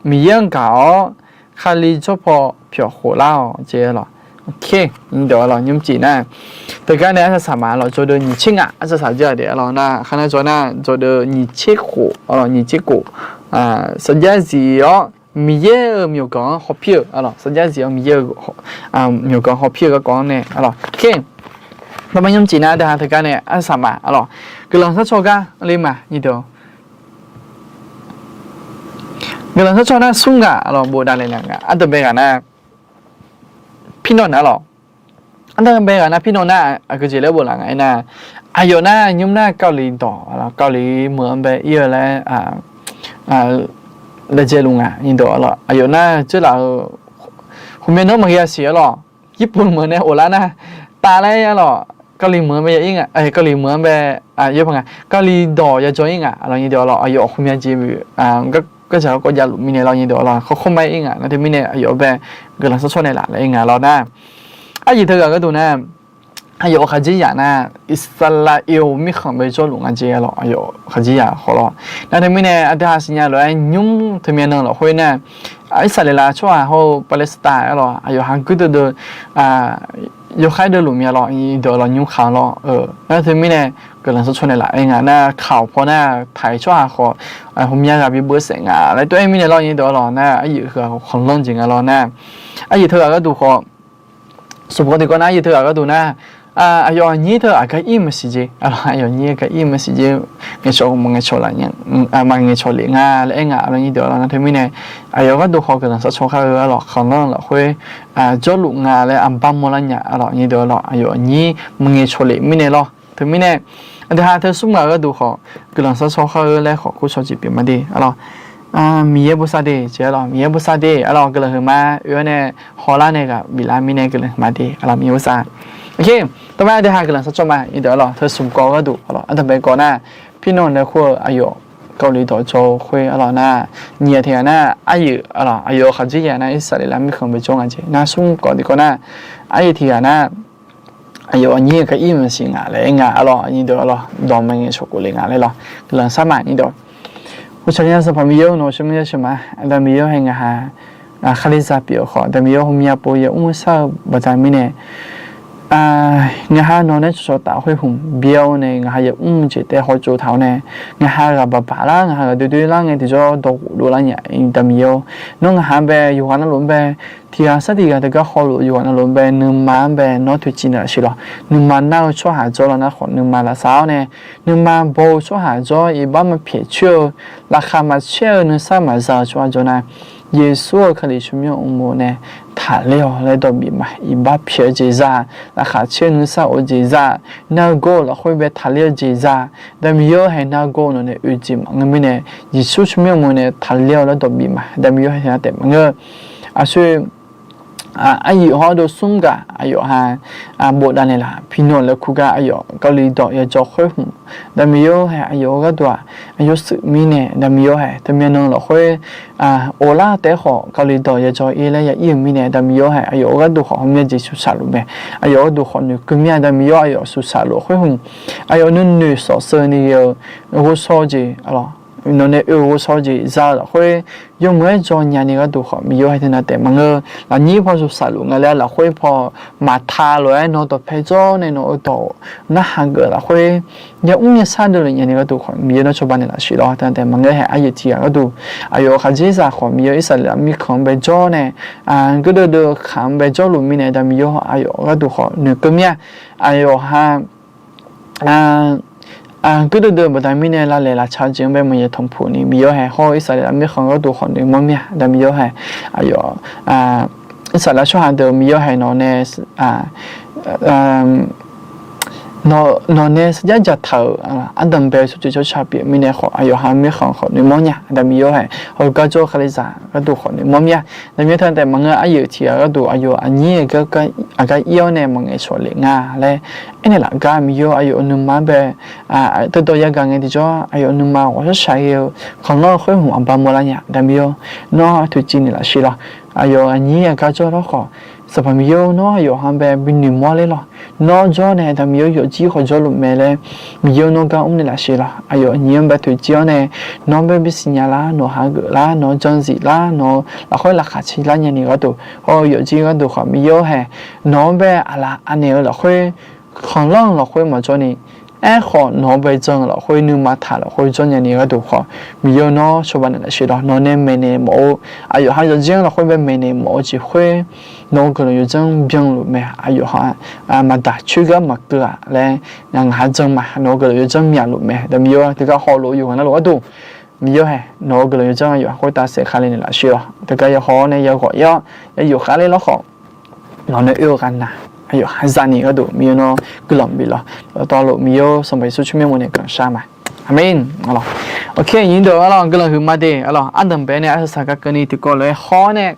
Miqyaer-anr gaq-awr Kali jawrpaw pyawq khof lar-awq jeq aqlawq. Nyir deuq-awr lawr, nymr cif nar, teugar nae arsaq saqma aqlawq, jawrdeuv nyiq tser ngaq arsaq saq jir-aq de aqlawq nar, khar nar jawr nar jawrdeuv nyiq tser khof aqlawq, nyiq tser khof, saqjax zif-awr Miqyaer-euq myawqganq-anr hawpir-euq aqlawq, saqjax zif-awr Miqyaer-euq myawqganq hawpir-eu garkawv-anr nae aqlawq. Nymr cif nar, aqdui-aq teugar nae arsaq saqma aqlawq, guiqlanq sharcaw gar le ma, nyir deuq-awr. Guiqlanq sharcaw nar smr ngaq aqlawq, bof davle ngaq, aqdui bae ghaq nar, pirnawq nar lawq, aqdui bae ghaq nar pirnawq nar, aqgeujeq laer bof laf nga aernar, aqyawf nar nymr nar Kali dawq aqlawq, Kali meuq-anr bae ir-eu laer laejae luf nga, nyir deuq-awr lawr, aqyawf nar dzeurlaf-eu, hmqmya nanr maqghae-a siq aqlawq, yirpov meuq nae of lar nar, taf laer aqlawq, Kali meuq-anr bae ya ir nga, Kali meuq-anr bae, yawpaq nga, Kali dawq ya jawr ir nga aqlawq, nyir deuq-awr lawr, aqyawf hmqmya jeq gardzaq garkawv javluf mirnae lawr, nyir deuq-awr lawr, khawrkhawr mar-ir nga nar, teumirnae aqyawf-anr bae guiqlanq sharcaw nae laf laer ir nga lawr nar, aryaeq teughaq gharduq nar, aqyawf-euq khaqdzerzaq nar, Irsaqlaqyov mirkhanq bae jawrluf nga jeq aqlawq, aqyawf khaqdzerzaq khawf lawr. Nar teumirnae aqdui-aq siqnya lof-aer nymr teumyav nan lafkhoer nar, Irsaqleqlav tsawrhaq hawr-eu Paqliqsaeqtaeq aqlawq, aqyawf ha guirdeuv deuv yawkhaer deuv luf mya lawr, nyir deuq-awr lawr, nymr khaq lawr. Nar teumirnae guiqlanq sharcaw nae laf-aer nga nar, kaq-awq paw nar taq-iq tsawrhaq khawf hmqmya ghaq bi beuvsaef nga laer tov-aer mirnae lawr, nyir deuq-awr lawr nar, aryaeq heughaq khawf khanqlanr jeq nga lawr nar, aryaeq teughaq gharduq khawf smq kawv tiqkawv nar, aryaeq teughaq gharduq nar, aqyawf aqnyir teu aqgar ir maqsiq jeq aqlawq, aqyawf aqnyir aqgar ir maqsiq jeq, ngaeqcawq maqngaeq cawq laf nya, maqngaeq cawq lef nga laer aer nga aqlawq, nyir deuq-awr lawr. Nar teumirnae aqyawf gharduq khawf guiqlanq sharcaw kar-eu aqlawq, khanqlanr lafkhoer jawrluf nga laer aqbar mawrlar nya aqlawq, nyir deuq-awr lawr, aqyawf aqnyir maqngaeq cawq lef mirnae lawr. Teumirnae aqdui-aq teu smr ngaq gharduq khawf guiqlanq sharcaw kar-eu laer khawf kurcawq jeq pyeuf ma de aqlawq. Miqyaer bosav de jeq aqlawq, Miqyaer bosav de aqlawq, guiqlanq huiqma oe-awr nae hawlar nae ghaq biflar mirnae guiqlanq huiqma de aqlawq, Miqyaer bosav. Tawmar aqdui-aq guiqlanq sharcaw ma, nyir deuq-awr lawr, teu smq kawv gharduq aqlawq, aqdui bae kawv nar, pirnawq nae khoer-eu aqyawf Kali dawq jawr-eu khoer aqlawq nar, nyiq ghaq tiq ghaq nar aryaeq aqlawq, aqyawf-euq khaqdzerzaq nar Irsaqleqlav mirkhanq bae jawr nga jeq. Nar smr kawv tiqkawv nar, aryaeq tiq ghaq nar aqyawf aqnyir aqgar ir maqsiq nga laer aer nga aqlawq, nyir deuq-awr lawr, dawq maqngaeq cawq khof lef nga laer lawr, guiqlanq shar ma, nyir deuq-awr. Uqcawq nya Sanqpaq Miqyaer-or, nawq-euq shawrmyanr yasheuq ma. Aqda Miqyaer-or, hae ngaqha Kalizaq pyeuf-eu khawf, Aqda Miqyaer-or, hawmya pov yamr shar-eu baqda mirnae, ngaqha nawq nae cawqcawq taf khoer hmq byav-awr nae ngaqha yamr jeq taef hawtsov taq-awr nae, ngaqha ghaq baq baq lar, ngaqha ghaq doer doer lar ngae tiqjawr dawq ghofdov lar nya. Aqda Miqyaer-or, nawr ngaqha-anr bae yawqghaq navluf-anr bae tiqghaq sar tiqghaq teugar hawluf yawqghaq navluf-anr bae nuima-anr bae nawr toeqciv naeqlaf siq lawq. Nuima nar-eu tsawrhaq jawr lar nar khawf nuima lafsaf-awr nae, nuima baw-eu tsawrhaq jawr, iqbax maqpyaeq coer-eu, laqkhaq maqcaer-eu, nuisar maqza-eu tsawrhaq jawr nar, Yeqsur-euq Kali tsawrmyanr uqmov nae taqler-awq laer dawq bif ma. Iqbax pyaeq-eu jeq za, laqkhaq caer-eu nuisar of-eu jeq za, nargawr-eu lafkhoer bae taqler-eu jeq za, daqmiqyawr hae nargawr-eu nawq nae oe-eu jeq maqngeur mirnae, Yeqsur tsawrmyanr uqmov nae taqler-awq laer dawq bif ma. Daqmiqyawr hae teunav taef maqngeur. Aqsur, aqyuif hawr dov smr gaq aqyawf ha bofdav naeqlaf. Piqnawq laeqkuq gar aqyawf Kali dawq yajawr khoer hmq, daqmiqyawr hae aqyawf-eu gharduq-aq, aqyawf shuif mirnae daqmiqyawr hae teumyav nan lafkhoer of lar taef-aer khawf Kali dawq yajawr ir laer ya ir-euq mirnae daqmiqyawr hae aqyawf-eu gharduq khawf hawmya jeq shuqshaq luf mae. Aqyawf gharduq khawf noeqkeuv mir-a. Daqmiqyawr aqyawf shuqshaq luf khoer hmq, aqyawf nuinoeq shawf sheu ni ghae-eu ghovshaw jeq, nawq nae oe-eu ghovshaw jeq za-eu lafkhoer yawmuiq-aer jawr nyani gharduq khawf Miqyaer hae teunav taef maqngeur. Lafnyir paw shuqshaq luf nga laer lafkhoer paw maqta lof-aer nawr dawqpae jawr nae nawq-eu dawq narhaq geuf lafkhoer yamr yashar dovlef nyani gharduq khawf Miqyaer nawr cawba naeqlaf sheuq lawr. Teunav taef maqngeur hae aryuif tiq ghaq gharduq aqyawf khaqdzerzaq khawf Miqyaer Irsaqleqlav mirkhanq-anr bae jawr nae gardeuv deuv-eu kaq-anr bae jawrluf mirnae daqmiqyawr aqyawf gharduq khawf noeqkeuv mir-a. Aqyawf ha gardeuv deuv-eu baqda mirnae lavlaeq lavtsa-eu jeq-anr bae maqya tanqpuq ni Miqyaer hae hawr-eu Irsaqleqlav mirkhanq gharduq khawf noeqmawr mir-a. Daqmiqyawr hae aqyawf Irsaqleqlav tsawrhaq deuq Miqyaer hae nawq nae nawq nae sarjax dzaqtaq-euq ardanq bae-eu tsawrjeuq tsawrca pyeuf mirnae khawf aqyawf ha mirkhanq khawf noeqmawr nya. Daqmiqyawr hae hawgar jawr-eu Kalizaq gharduq khawf noeqmawr mir-a. Daqmiqyawr teunav taef maqngeur aryuif tiq ghaq gharduq aqyawf aqnyir aqgar ir-awr nae maqngaeq shawq lef nga laer aernaeq laf gar Miqyaer aqyawf-euq nuima bae teudawq yagaq ngae tiqjawr aqyawf-euq nuima ghawqshaq shaq ghae-eu khanqlanr-eu khoer hmq aqba mawrlar nya. Daqmiqyawr nawr toeqciv naeqlaf sheuq lawr. Aqyawf aqnyir aqgar jawr lawr khawf Sanqpaq Miqyaer nawr aqyawf ha bae binoeq mawr ler lawr. Nawr jawr nae daqmiqyawr yawfjir khawf jawrluf mae laer Miqyaer nawr gar mr naeqlaf sheuq lawr. Aqyawf aqnyir-anr bae toeqciv-awr nae nawq-anr bae bisiq nya lar, nawq hageuf lar, nawq janrziq lar, nawq lafkhoer laqkhaq caer lar nyani gharduq hawr-eu yawfjir gharduq khawf Miqyaer hae nawq-anr bae aqlaf anaeq-eu lafkhoer khanqlanr-eu lafkhoer maqjawr ni, aerkhawf nawq-anr bae jan-eu lafkhoer nuima taq lafkhoer jawr nyani gharduq khawf Miqyaer nawr cawba naeqlaf sheuq lawr. Nawq nae maeqnaeq mawf-eu aqyawf ha yawqjir-anr lafkhoer bae maeqnaeq mawf-eu jeq khoer nawq-eu guiqlanq yawqjanr byanluf mae. Aqyawf ha maqdaq coer gar maqkeuv-aq laer ngaq ha jan ma. Nawq-eu guiqlanq yawqjanr myaqluf mae. Daqmiqyawr teugar hawlof-eu yawqghaq navluf gharduq Miqyaer hae nawq-eu guiqlanq yawqjanr aqyawf ha khoertav saef khavle naeqlaf sheuq lawr. Teugar yahaw-awr nae yaghawq ir-awr yayof khavler lawr khawf nawq nae oe-eu ghaq naq aqyawf ha zani gharduq Miqyaer nawr guiqlanq bif lawr. Dawqtawvluf Miqyaer Sanqpaq Yeqsur tsawrmyanr mawf nae guiqlanq shar ma. Aqmeq. Aqlawq, aqnyir deuq aqlawq guiqlanq huiqma de aqlawq ardanqbae nae arsaq saq gar keuvni tiqkawv lof-aer haw-awr nae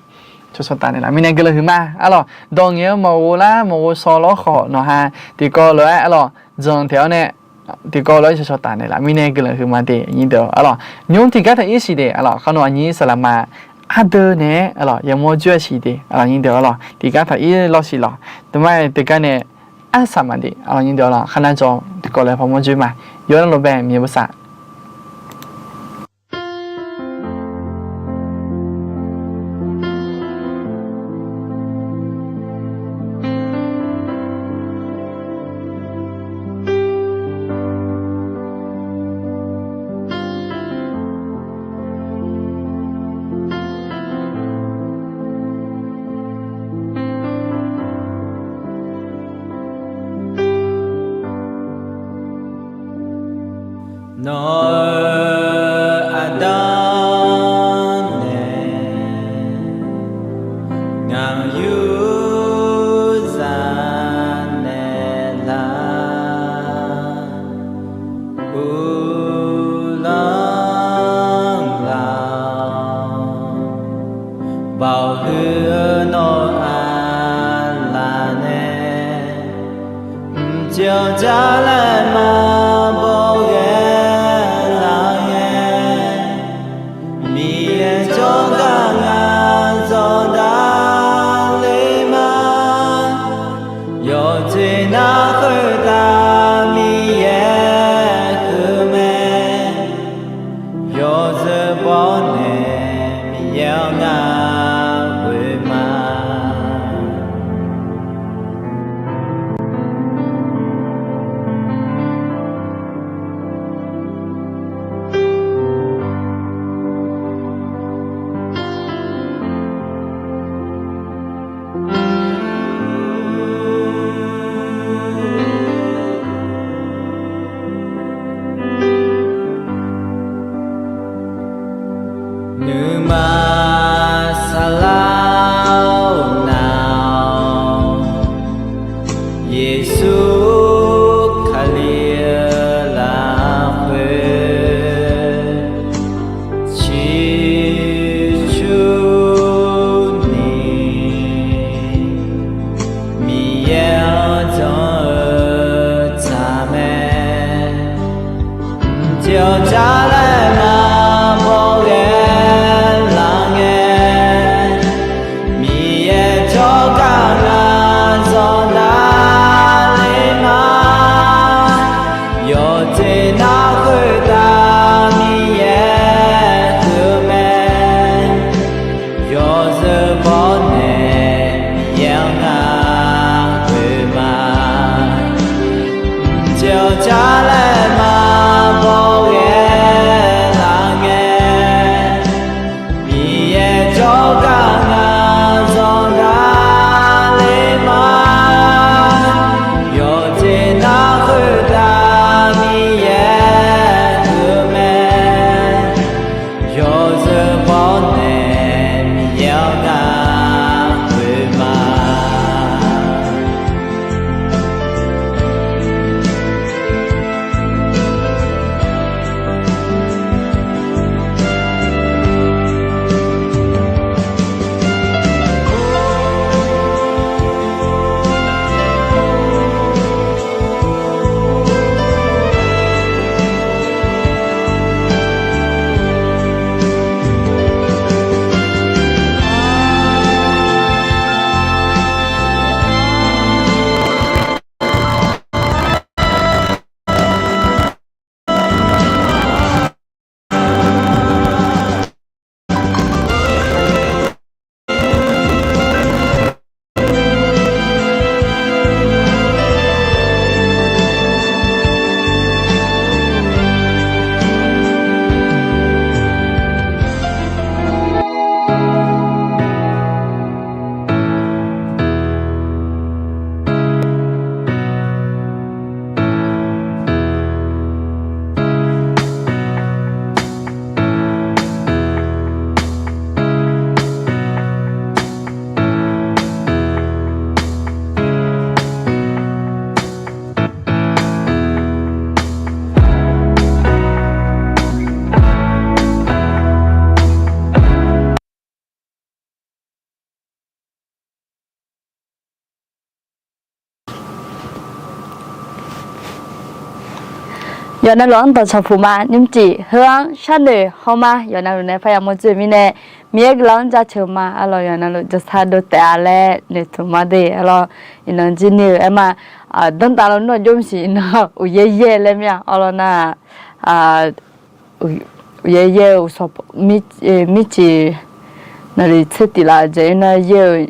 cawqcawq taf naeqlaf mirnae guiqlanq huiqma. Aqlawq dawq ngaeq-eu maqghov lar maqghov shaw lawr khawf nawq ha tiqkawv lof-aer aqlawq janq taeq-awr nae tiqkawv lof-aer cawqcawq taf naeqlaf mirnae guiqlanq huiqma de aqnyir deuq aqlawq. Nymr tiqgar taq ir siq de aqlawq kharnov aqnyir saqlaqma ardeuv naeq-aer aqlawq yamawr joer-a siq de aqlawq aqnyir deuq aqlawq tiqgar taq ir lawr siq lawq. Dawqma-iq teugar nae arsaq maqde aqlawq aqnyir deuq aqlawq kharnar jawr tiqkawv lof-aer pawmawr joer ma. Yawr nar lof bae Miqyaer bosav Nawr-eu aqda nae ngaq yur zaq naeqlaf, uvlanr laf-awq. Baoq huiq-eu nawq-eu aqlaf nae mqcawq jar laer maqbaw ghae laf ngae, Miqyaer jawrgar ngaq zawqdaq le ma. Yawqjeq nar khoertav Miqyaer huiq mae. Yawzeu bawr nae Miqyaer-anr ngar ghoe ma. Car laer maqbaw ghae laf ngae, Miqyaer jawrgar ngaq zanq gar le ma. Yawqjeq nar khoertav Miqyaer geuf mae. Yawzeu bawr nae Miqyaer-anr gar ghoe ma. Yawqnavluf-anr dawqcawq puq ma. Nymrcif heu-anr sharnoeq haw ma. Yawqnavluf nae parya mawrdzoer-eu mirnae, Miqyaer guiqlanq-anr jaceuq ma. Arlawq, yawqnavluf jawrsar dov taef-a laer noeqtmq ma de. Arlawq, iqnan jir ni-eu aer ma, danrtav lawnmr-aq jov maqsiq, iqnan uqyaer yaer laer mir-a. Arlawq nar-aq, uqyaer yaer-eu uqshawq mircif naqliq tser tif laf-eu jeq-ir nar yaer-eu,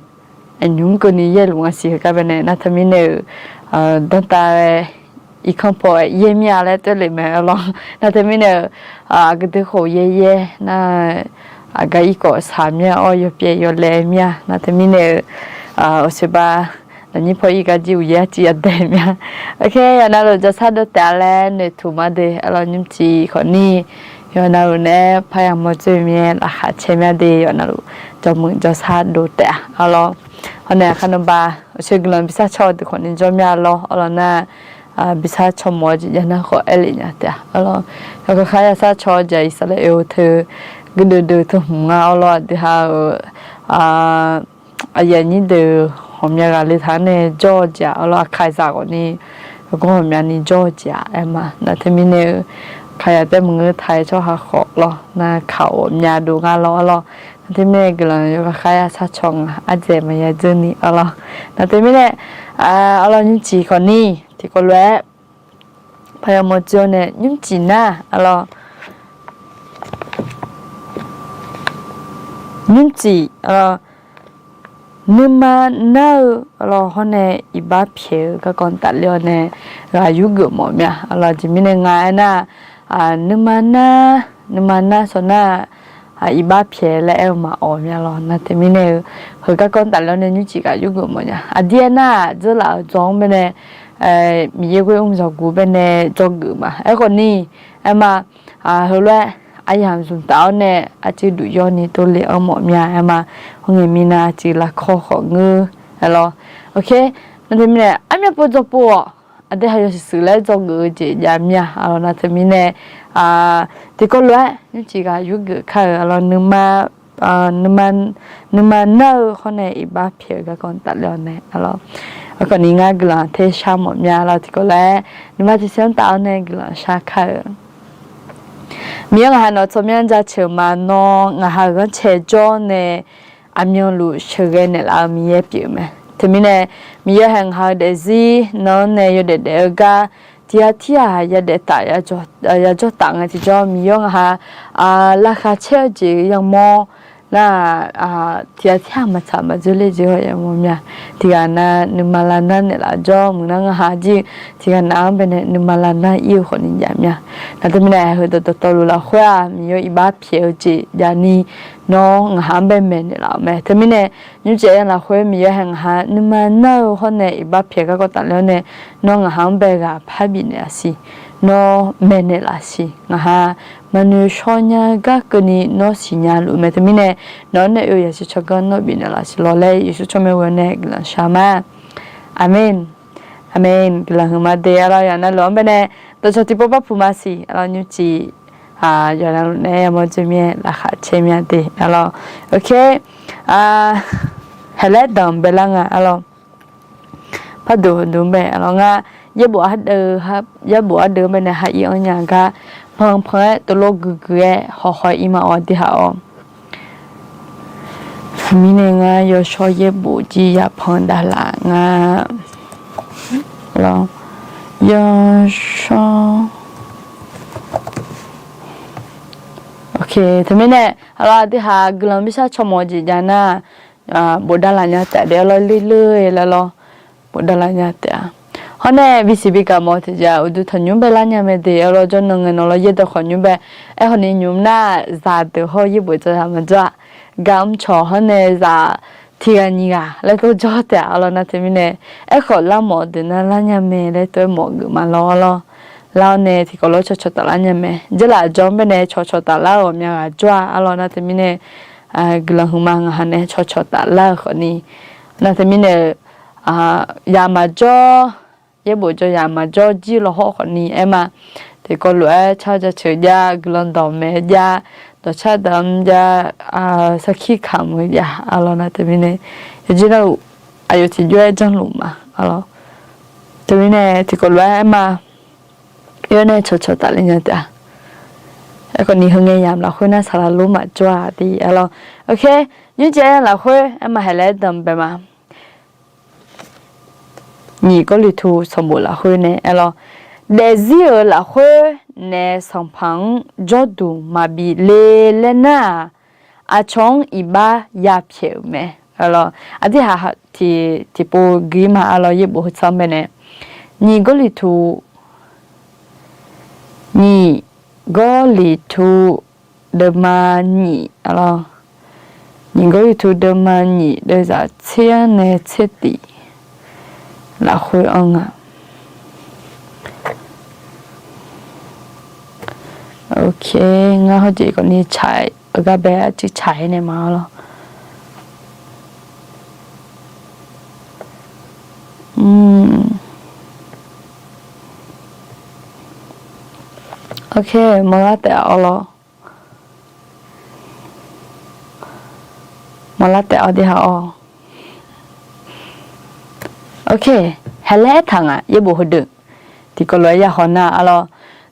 aqnymr keuvni yaerluf nga siq. Heugar baenae nar teumirnae-euq, danrtav-aer irkanr paw-aer yaer mir-a laer toerlef mae. Arlawq nar teumirnae-euq, aqgeu deuq khawf uqyaer yaer nar, aqgar irkawv saq mir-a. Awr yawpyaev yawlaev mir-a. Nar teumirnae-euq, uqseq ba lafnyir paw ir gar jir uqyaer arciv yadae mir-a. Oke, yawqnavluf jawrsar dov taef-a laer noeqtmq ma de. Arlawq, nymrcif khawfni yawqnavluf nae parya mawrdzoer-eu mirnae laqkhaq caer mir-a de. Yawqnavluf jawrmuiq jawrsar dov taef-a. Arlawq, hawr nae aqkar nanba uqshoe guiqlanq bisar caw-eu deuq khawfni jawr mir-a lawr. Arlawq nar, bisar caw mawf-eu jeq jav nar khawf aerlef nya taef-a. Arlawq, yawkaq khar yasar caw-eu jeq-aq, Irsaqlaeq oe teu guirdeuv deuv teu hmq nga. Arlawq, aqdui ha-euq aqyuif aqnyir deuq ghawqmya ghaqle taq-anr nae jawr-eu jeq-aq. Arlawq, aqkaqzaq ghawqni, yawgawr ghawqmyani jawr-eu jeq-aq aer ma. Nar teumirnae-eu, kaqyaq taef maqngeur taq-aer tsawrhaq khawf lawr nar kaq ghawqmya dov nga lawr. Arlawq, nar teumirnae guiqlanq yawkaq khar yasar caw nga, ardzaeq maqya dzeur ni. Arlawq, nar teumirnae, arlawq, nymrcif khawfni tiqkawv lof-aer parya mawrdzoer-awr nae nymrcif nar, arlawq, nymrcif, arlawq, nuima nar-eu, arlawq, hawr nae iqbax pyaeq-eu garkawv tafler-awr nae ghaq yurgeuf mawf mir-a. Arlawq, aqjeq mirnae nga aernar, nuima nar, nuima nar shawr nar, iqbax pyaeq laer aer-eu maqawq mir-a lawr. Nar teumirnae-eu, heu garkawv tafler-awr nae nymrcif ghaq yurgeuf mawf nya. Aqdir aernar-aq, dzeurlaf-euq dzaw-anr baenae, Miqyaer ghoer mr dzawqguq baenae dzawgeuf ma. Aerkhawfni, aer ma, heulof-aer aryamq zmqtaf-awr nae arcuiv duq yawrni tovle-anr mawf mir-a. Aer ma, hawr ngaeq minav arcuiv lavkawr khawf ngeur, arlawq. Oke, nar teumirnae armyav pov dzawpov-awq. Aqdui ha yawshuif shuif laer dzawgeuf-eu jeq jav mir-a. Arlawq, nar teumirnae tiqkawv lof-aer nymrcif ghaq yurgeuf kar-euq, arlawq, nuima nar-eu hawr nae iqbax pyaeq-eu garkawv tafler-awr nae, arlawq, aerkhawfni ngar guiqlanq tershar mawf mir-a. Arlawq, tiqkawv lof-aer nuima tiqsiq-anr taf-awr nae guiqlanq shar kar-euq Miqyaer, ngaq ha nawq-eu tsawrmyanr jaceuq ma. Nawr ngaq ha-euq ghanrcae jawr nae aqmyanluf sheuqghae naeqlaf-eu Miqyaer pyeuf mae. Teumirnae, Miqyaer hae ngaq ha-eu daefzir nan-anr nae yawdaef daef-eu gar tiqghaq tirghaq yadaef taf, yajawr taf ngae tiqjawr, Miqyaer-awr ngaq ha laqkhaq caer-eu jeq yamawr Nar-aq, tiqghaq tirghaq maqtsaq maqdzoer ler jeq haw yamawr mya. Tiqghaq nav nuima lavnar naeqlaf jawr muiq nar ngaqha jir-eu tiqghaq nav-anr baenae nuima lavnar ir-eu khawfni jav mya. Nar teumirnae heudawq dawqtawvluf lafkhoer-aq Miqyaer iqbax pyaeq-eu jeq javni nawr ngaqha-anr bae maeqnaeq laf-euq mae. Teumirnae nymrcaev ya lafkhoer Miqyaer hae ngaqha nuima nar-eu hawr nae iqbax pyaeq garkawv tafler-awr nae nawr ngaqha-anr bae ghaq parbif naeqlaf siq, nawr maeqnaeq laf siq. Ngaqha maqnoeq shawr nya gar keuvni nawr siqnya luf mae. Teumirnae nawq-anr nae oe yasiq tsawrganr nawr bifnaeq laf siq lawq laer Yeqsur tsawrmyanr ghoe-awr nae guiqlanq shar ma. Aqmeq. Aqmeq. Guiqlanq huiqma de. Arlawr yawqha navluf-anr baenae dawqcawq tiqpov barpuq maqsiq. Arlawr nymrcif yawqha navluf nae yamawr dzoer mir-aer laqkhaq caer mya de. Arlawr, ok. Haeqlaer danq baelar nga. Arlawr, parduq duq bae arlawr ngar yaerbof ardeuv, yaerbof ardeuv-anr baenae ha ir-anr nya gar panq panq-aer tov lor guiqguiq-aer hawqhaw ir ma-awr dirhaq-awr. Mirnae ngar yawshawr yaerbof jir yapanq davlaf nga. Lawr, yawshawr, ok. Teumirnae arlawr aqdui haq guiqlanq mirtsaq cawmawf-eu jeq jav nar, bofdav laf nya taef de. Arlawr, leuler laer lawr, bofdav laf nya taef-a. Hawr nae bisiq bigaq mawf-eu tiqjeq-aq uqduq tanqnymr bae lar nya mae de. Arlawr, jawrnan ngae nawq lawr yaerdawq khawqnymr bae. Aerkhawfni nymq nar zaqdeuq hawr yaerbof jawr-a maqjawr-a. Gar mrcawq hawr nae zaq tiqghaq nyiq ghaq laer tov jawr taef-a. Arlawr, nar teumirnae aerkhawf lar mawf deuq nar lar nya mae laer tov-aer mawf geuf ma lawr. Arlawr, lar-awr nae tiqkawv lof-aer cawqcawq taflar nya mae. Jarlaf jawr-anr baenae cawqcawq taflar-euq ghawqmya ghaq jawr-a. Arlawr, nar teumirnae guiqlanq huiqma ngaqha nae cawqcawq taflar-eu khawfni, nar teumirnae yaq maqjawr, yaerbof jawr yaq maqjawr jir lawhawr khawfni aer ma. Tiqkawv lof-aer car jaceuq jav, guiqlanq dawq maeq-eu jav, dawqcar daq-anr jav, sarkir kamq-eu jav. Arlawr, nar teumirnae yawjir narluf aqyawf tiqjawr-aer janrluf ma. Arlawr, teumirnae tiqkawv lof-aer aer ma. Yawr nae cawqcawq tafler nya taef-a. Aerkhawfni heungae yamq lafkhoer nar saqlaq lor maqjawr-a de. Arlawr, ok. Nymrcaev ya lafkhoer aer ma, haeqlaer danq bae ma. Nyiq Gawrliqtu sanqbof lafkhoer nae aer lawr, daefzir-euq lafkhoer naef sanqpaq-anr jawrduq maqbif le laer nar-aq, aqcawq-anr iqbax yapyaeq-euq mae. Arlawr, aqdui haq tiqpov gui ma. Arlawr, yaerbof heu tsanr baenae, nyiq Gawrliqtu, nyiq Gawrliqtu deuvma nyiq, arlawr, nyiq Gawrliqtu deuvma nyiq deuvzaq tser-anr nae tser tif lafkhoer anr nga. Ok, ngar hawjeq khawfni tsaq-eu gar bae arcuiv tsaq-aer nae ma arlawr. Ok, maqlar taef-a arlawr. Maqlar taef-a de ha-awr. Ok, haeqlaer aertaq nga yaerbof heudeuq. Tiqkawv lof-aer ya haw nar arlawr,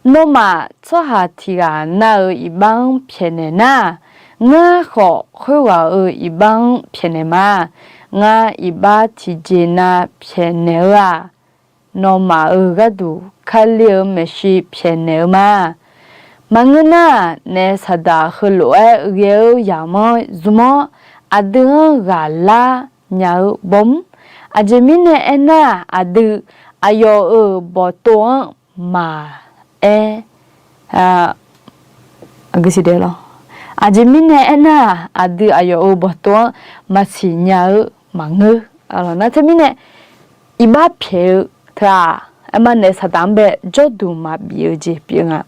nawmaf tsawrhaq tiq ghaq nav-euq iqbax-anr pyaeqnaeq nar, ngar khawf khoerghaq-euq iqbax-anr pyaeqnaeq ma. Ngar iqbax tiqjeq nav pyaeqnaeq-eu-aq, nawmaf-euq gharduq Kali-euq maeqshi pyaeqnaeq-eu ma. Maqngeur nar, naef saqdaq heulof-aer ghae-eu yamq-anr zmq-awr, aqdui-anr ghaqlar nya-eu bawmr. Aqjeq mirnae aernar, aqdui aqyawf-euq bawqtov-anr maqaer, aqjeq mirnae aernar, aqdui aqyawf-euq bawqtov-anr maqsiq nya-eu maqngeur. Nar teumirnae iqbax pyaeq-eu teu-aq, aerma naef saqdaq-anr bae jawrduq maqbif-eu jeq pyeuf nga.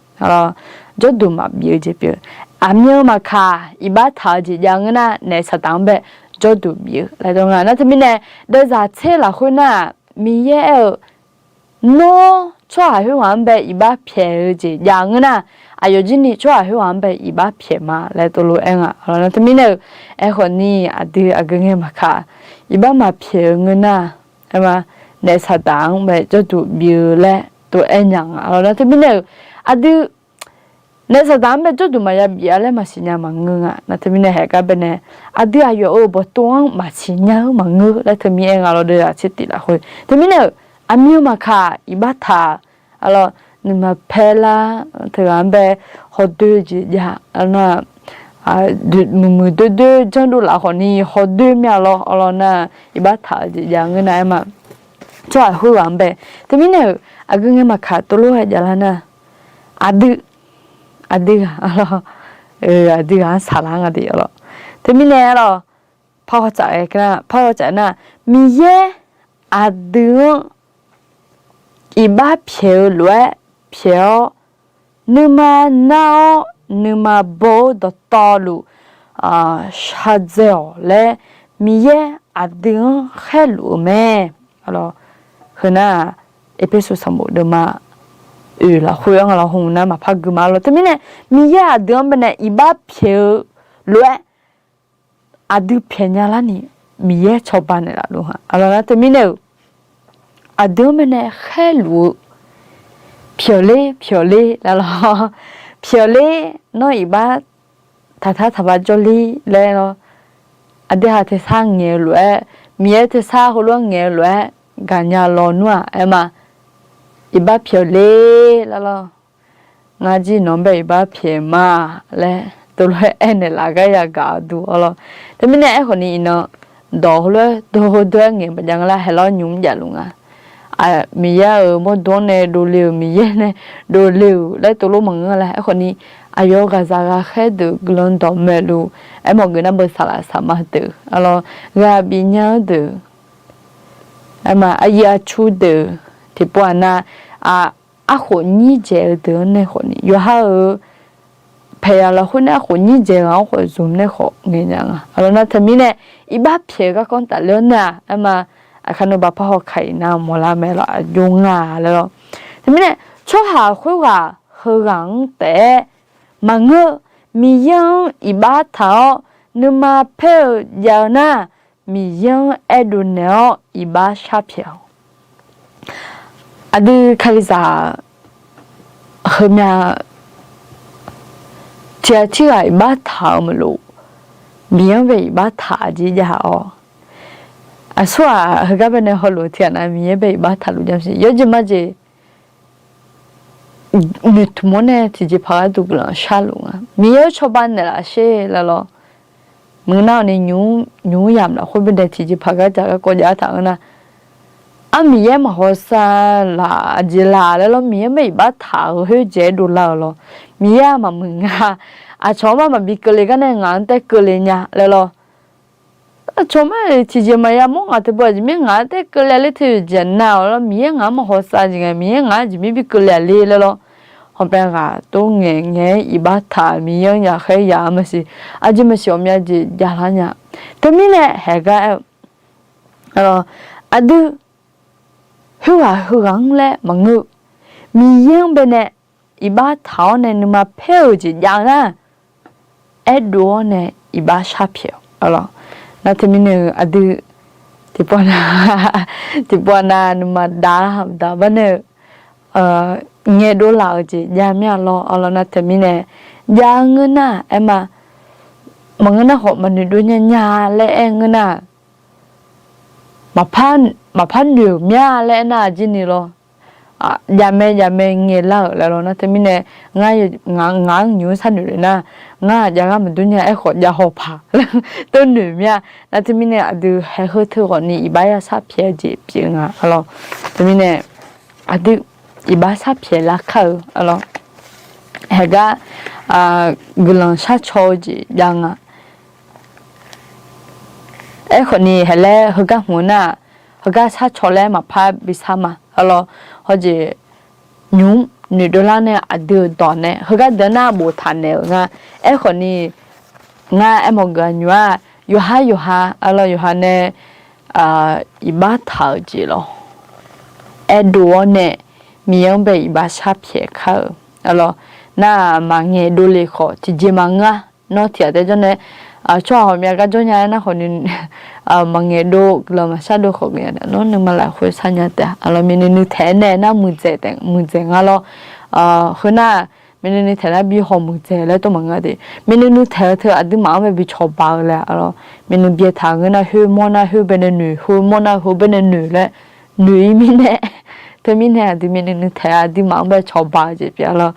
Jawrduq maqbif-eu jeq pyeuf. Aqmyan maqkaq iqbax taq-eu jeq jav ngeur nar, naef saqdaq-anr bae jawrduq bif-eu laer dawr nga. Nar teumirnae deuvzaq tser lafkhoer nar-aq, Miqyaer aer-eu, nawr tsawrhaq khoerghaq-anr bae iqbax pyaeq-eu jeq jav ngeur nar, aqyawf jir ni tsawrhaq khoerghaq-anr bae iqbax pyaeq ma laer tov lof-aer nga. Nar teumirnae-euq, aerkhawf ni aqdui aqgeu ngae maqkaq iqbax maqpyaeq-eu ngeur nar, aerma naef saqdaq-anr bae jawrduq bif-eu laer tov-aer nya nga. Nar teumirnae-euq, aqdui naef saqdaq-anr bae jawrduq maqya bif-a laer maqsiq nya maqngeur nga. Nar teumirnae haeq gar baenae, aqdui aqyawf-euq bawqtov-anr maqsiq nya-eu maqngeur laer teumirnae aer nga lawr. Deuvzaq tser tif lafkhoer teumirnae-euq, aqmyan maqkaq iqbax taq, aqlawr, nuima paerlar teughaq-anr bae hawdoe jeq jav nar, muiqmuiq doer doer janrdov laf khawfni hawdoer mir-a lawr, arlawr nar, iqbax taq-eu jeq jav ngeur nar aer ma. Tsawrhaq khoerghaq-anr bae. Teumirnae-euq aqgeu ngae maqkaq tov lof-aer javlar nar, aqdui, aqdui ghaq, aqdui ghaq-anr saqlar nga de arlawr. Teumirnae arlawr, par haw tsaf-aer nar, par haw tsaf nar, Miqyaer aqdui-anr iqbax pyaeq-eu lof-aer pyaeq-awr, nuima nar-awr nuima baw-eu dawqtawvluf shaqdzae-awq laer Miqyaer aqdui-anr khaerluf-eu mae. Heu nar-aq, Erpersu sanqbof deuvma oeq lafkhoer-anr nga lawr, hmq nar maqpar gui ma lawr. Teumirnae Miqyaer aqdui-anr baenae iqbax pyaeq-eu lof-aer aqdui pyaeq nya larni Miqyaer cawba naeqlaf luf-a. Arlawr nar teumirnae-euq aqdui-anr baenae khaerluf-eu pyaeq ler, pyaeq ler laer lawr. Pyaeq ler, nawr iqbax taqtar taqbar jawrler laer lawr. Aqdui ha tersar ngaeq-eu lof-aer, Miqyaer tersar heulof-aer ngaeq-eu lof-aer gaqnya lawnmr-aq aer ma. Iqbax pyaeq ler laer lawr. Ngar jir nawq-anr bae iqbax pyaeq ma laer tov lof-aer aernaeq laf gar yagaq-eu duq arlawr. Teumirnae aerkhawfni iqnan dawq heulof-aer dov heu dov-aer ngaeq maqjav nga laer haeq lawr nymq mr javluf nga. Miqyaer-euq mawrdo-anr nae dovle-euq, Miqyaer nae dovle-euq laer tov lof maqngeur laer aerkhawfni, aqyawf ghaqzaq ghaqkhaer deuq guiqlanq dawqmaeq luf, aermawf geuf nar beu saqlaq saqma deuq arlawr, ghaq bifnya-anr deuq, aerma aqyuif aqtsu deuq, tiqpov-aq nar, arkhof nyir dzaeq-eu deuq-anr nae khawfni yawqha-euq paeqyaq lafkhoer nae arkhof nyir dzaeq ghaq-anr khawf zmq nae khawf ngaeq nya nga. Arlawr nar teumirnae iqbax pyaeq-eu garkawv tafler-awr nar-aq aerma, aqkar navbaq par haw ka-iq nar mawrlar mae lawr, aqjox nga laer lawr. Teumirnae tsawrhaq khoerghaq heughaq-anr taef-aer maqngeur, Miqyaer-anr iqbax taq-awr nuima paer-eu jav-eu nar, Miqyaer-anr aerdov naeq-awr iqbax sharpyaeq-awq. Aqdui kalizaq heumya tiqghaq tirghaq iqbax taq-eu maqlof, Miqyaer-anr bae iqbax taq jeq jav-awq. Aqsurghaq heugar baenae hawluf tiqghaq nav Miqyaer bae iqbax taqluf jav siq, yawjeq majeq noeqtmq-awr nae tiqjeqpaq gharduq guiqlanq sharluf nga. Miqyaer-anr cawba naeqlaf sher laer lawr. Maqngeur nar-awq ni nymq mr yamq lafkhoer baenae tiqjeqpaq gardzaq garkawv jav-aer taq-eu nar, ar Miqyaer maqhawsav laf aqjeq laf laer lawr, Miqyaer-anr bae iqbax taq-eu khoerjeq-aer dovlar-eu lawr. Miqyaer-aq maqmuiq nga, aqcawq-anr maqbi keuvle gar nae ngaq-anr taer keuvle nya laer lawr. Aqcawq ma tiqjeq maqya mawr ngaq teu beu aqjeq mir ngaq-anr taer keuvle ler teu jeq nav-awq lawr, Miqyaer ngaq-anr maqhawsav jeq nga, Miqyaer ngaq-anr aqjeq mir bi keuvle-a le laer lawr. Hawbae ghaq tov ngaeq ngaeq-aer iqbax taq Miqyaer-anr yaqkhaer yaq-a maqsiq, aqjeq maqsiq ghawqmya jeq javlar nya. Teumirnae haeq gar aer-eu, aqdui khoerghaq heughaq-anr laer maqngeur, Miqyaer-anr baenae iqbax taq-awr nae nuima paer-euq jeq jav-eu nar, aerdov-awr nae iqbax sharpyaeq-awq. Nar teumirnae-eu aqdui tiqpov nav, tiqpov nav nuima dav-a baqda barnae-eu ngaeqdov laf-euq jeq jav mir-a lawr. Arlawr nar teumirnae jav ngeur nar aer ma, maqngeur nar khawf maqnoeqdov nya nya laer aer ngeur nar, maqpar noeq-euq mya laer aernar-aq jir ni lawr. Javmae javmae ngaeqlar-euq laer lawr. Nar teumirnae ngar, ngaq-anr nymq-mr sharnoeq le nar, ngar-aq jav gar maqdur nya aerkhawf jav haw paq tov noeq mir-a. Nar teumirnae aqdui haeq heu teu khawfni iqbax ya sharpyaeq-eu jeq pyeuf nga lawr. Teumirnae aqdui iqbax sharpyaeq lar kar-eu lawr. Haeq gar guiqlanq sharcaw-eu jeq jav nga. Aerkhawfni haeq laer heugar hmq-eu nar, heugar sharcaw laer maqpar bi shar ma. Arlawr, hawjeq nymq-mr noeqdov lar nae aqdui-euq dawq nae heugar deuq nar boftaq naeq-euq nga. Aerkhawfni ngar aermawf geuf-a nymq-aq, yawqhar yawqha, arlawr yawqha nae iqbax taq-euq jeq lawr. Aerdov-awr nae Miqyaer-anr bae iqbax sharpyaeq kar-euq. Arlawr, nar-aq maqngaeq dovle khawf tiqjeq maqngeur-a. Nawr tiqghaq tae jawr nae tsawrhaq ghawqmya gar jawr nya-aer nar khawfni maqngaeq dov guiqlanq maqshar dov khawf geuf-a nawr nuima lafkhoer sharnya taef-a. Arlawr, myavnuiv nuiv taeq-aer nae nar muiqdzaeq taef muiqdzaeq nga lawr. Heu nar, myavnuiv nuiv taeq nar bi haw muiqdzaeq laer tov maqngeur de. Myavnuiv nuiv taeq-eu teu aqduimaf-anr bae bi cawba-eu laer. Arlawr, myavnuiv byae taq ngeur nar khoer mawr nar khoer bae nae noeq, khoer mawr nar khoer bae nae noeq laer noeq-ir mirnae, teumirnae aqdui myavnuiv nuiv taeq-a aqduimaf-anr bae cawba-eu jeq pyeuf-a lawr.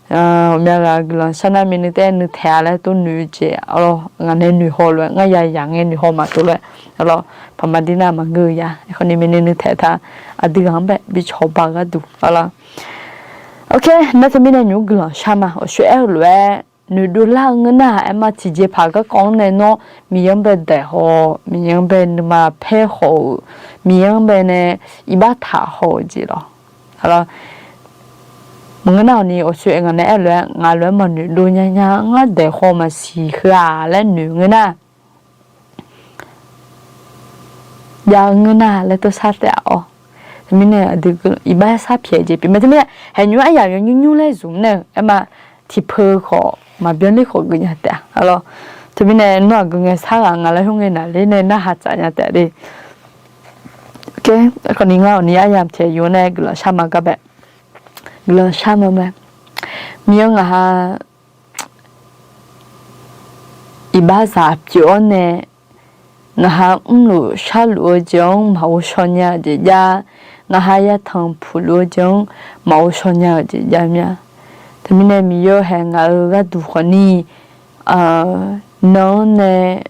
Ghawqmya ghaq guiqlanq shar nar myavnuiv taef-aer nuiv taeq-a laer tov noeq-eu jeq, arlawr, ngaq nae noeqhaw lof-aer, ngar ya yaq ngae noeqhaw maqtov lof-aer, arlawr, paqma dir nar maqngeur-eu ya. Aerkhawf ni myavnuiv nuiv taeq ta, aqdui ghaq-anr bae bi cawba-eu gharduq, arlawr. Ok, nar teumirnae nymq-mr guiqlanq shar ma. Awqshoe aer-eu lof-aer noeqdov lar-eu ngeur nar-aq, aer ma tiqjeqpaq garkawv-anr nae nawr Miqyaer-anr bae daeq haw, Miqyaer-anr bae nuima paer haw-euq, Miqyaer-anr bae nae iqbax taq haw-euq jeq lawr. Arlawr, maqngeur nar-awq ni awqshoe ngaq nae aer lof-aer, ngaq lof-aer maqnoeq dov nya nya, ngar daeq haw maqsiq heu-aq laer noeq ngeur nar, jav-eu ngeur nar laer tov shar taef-a awr. Teumirnae aqdui iqbax sar pyaeq jeq pyeuf mae. Teumirnae haeqnymr aryamq yawnymr nymr laer zmq nae-eu aer ma, tiqpeu khawf maqbyan ler khawf geuf nya taef-a, arlawr. Teumirnae nawr aqgeu ngae sar ghaq nga laer khoerngae naqler nae narhaq tsaf nya taef de. Aerkhawf ni ngar awq ni aryamq tiq aqyawf nae guiqlanq shar ma gar bae, guiqlanq shar ma mae. Miqyaer ngaq ha iqbaxzaq pyeuf-awr nae, ngaq ha mrluf sharluf-eu jeq-anr maqghovshaw nya-eu jeq jav, ngaq ha yatanq puq luf-eu jeq-anr maqghovshaw nya-eu jeq jav mya. Teumirnae Miqyaer-eu hae ngaq-euq gharduq khawf ni, nawq-anr nae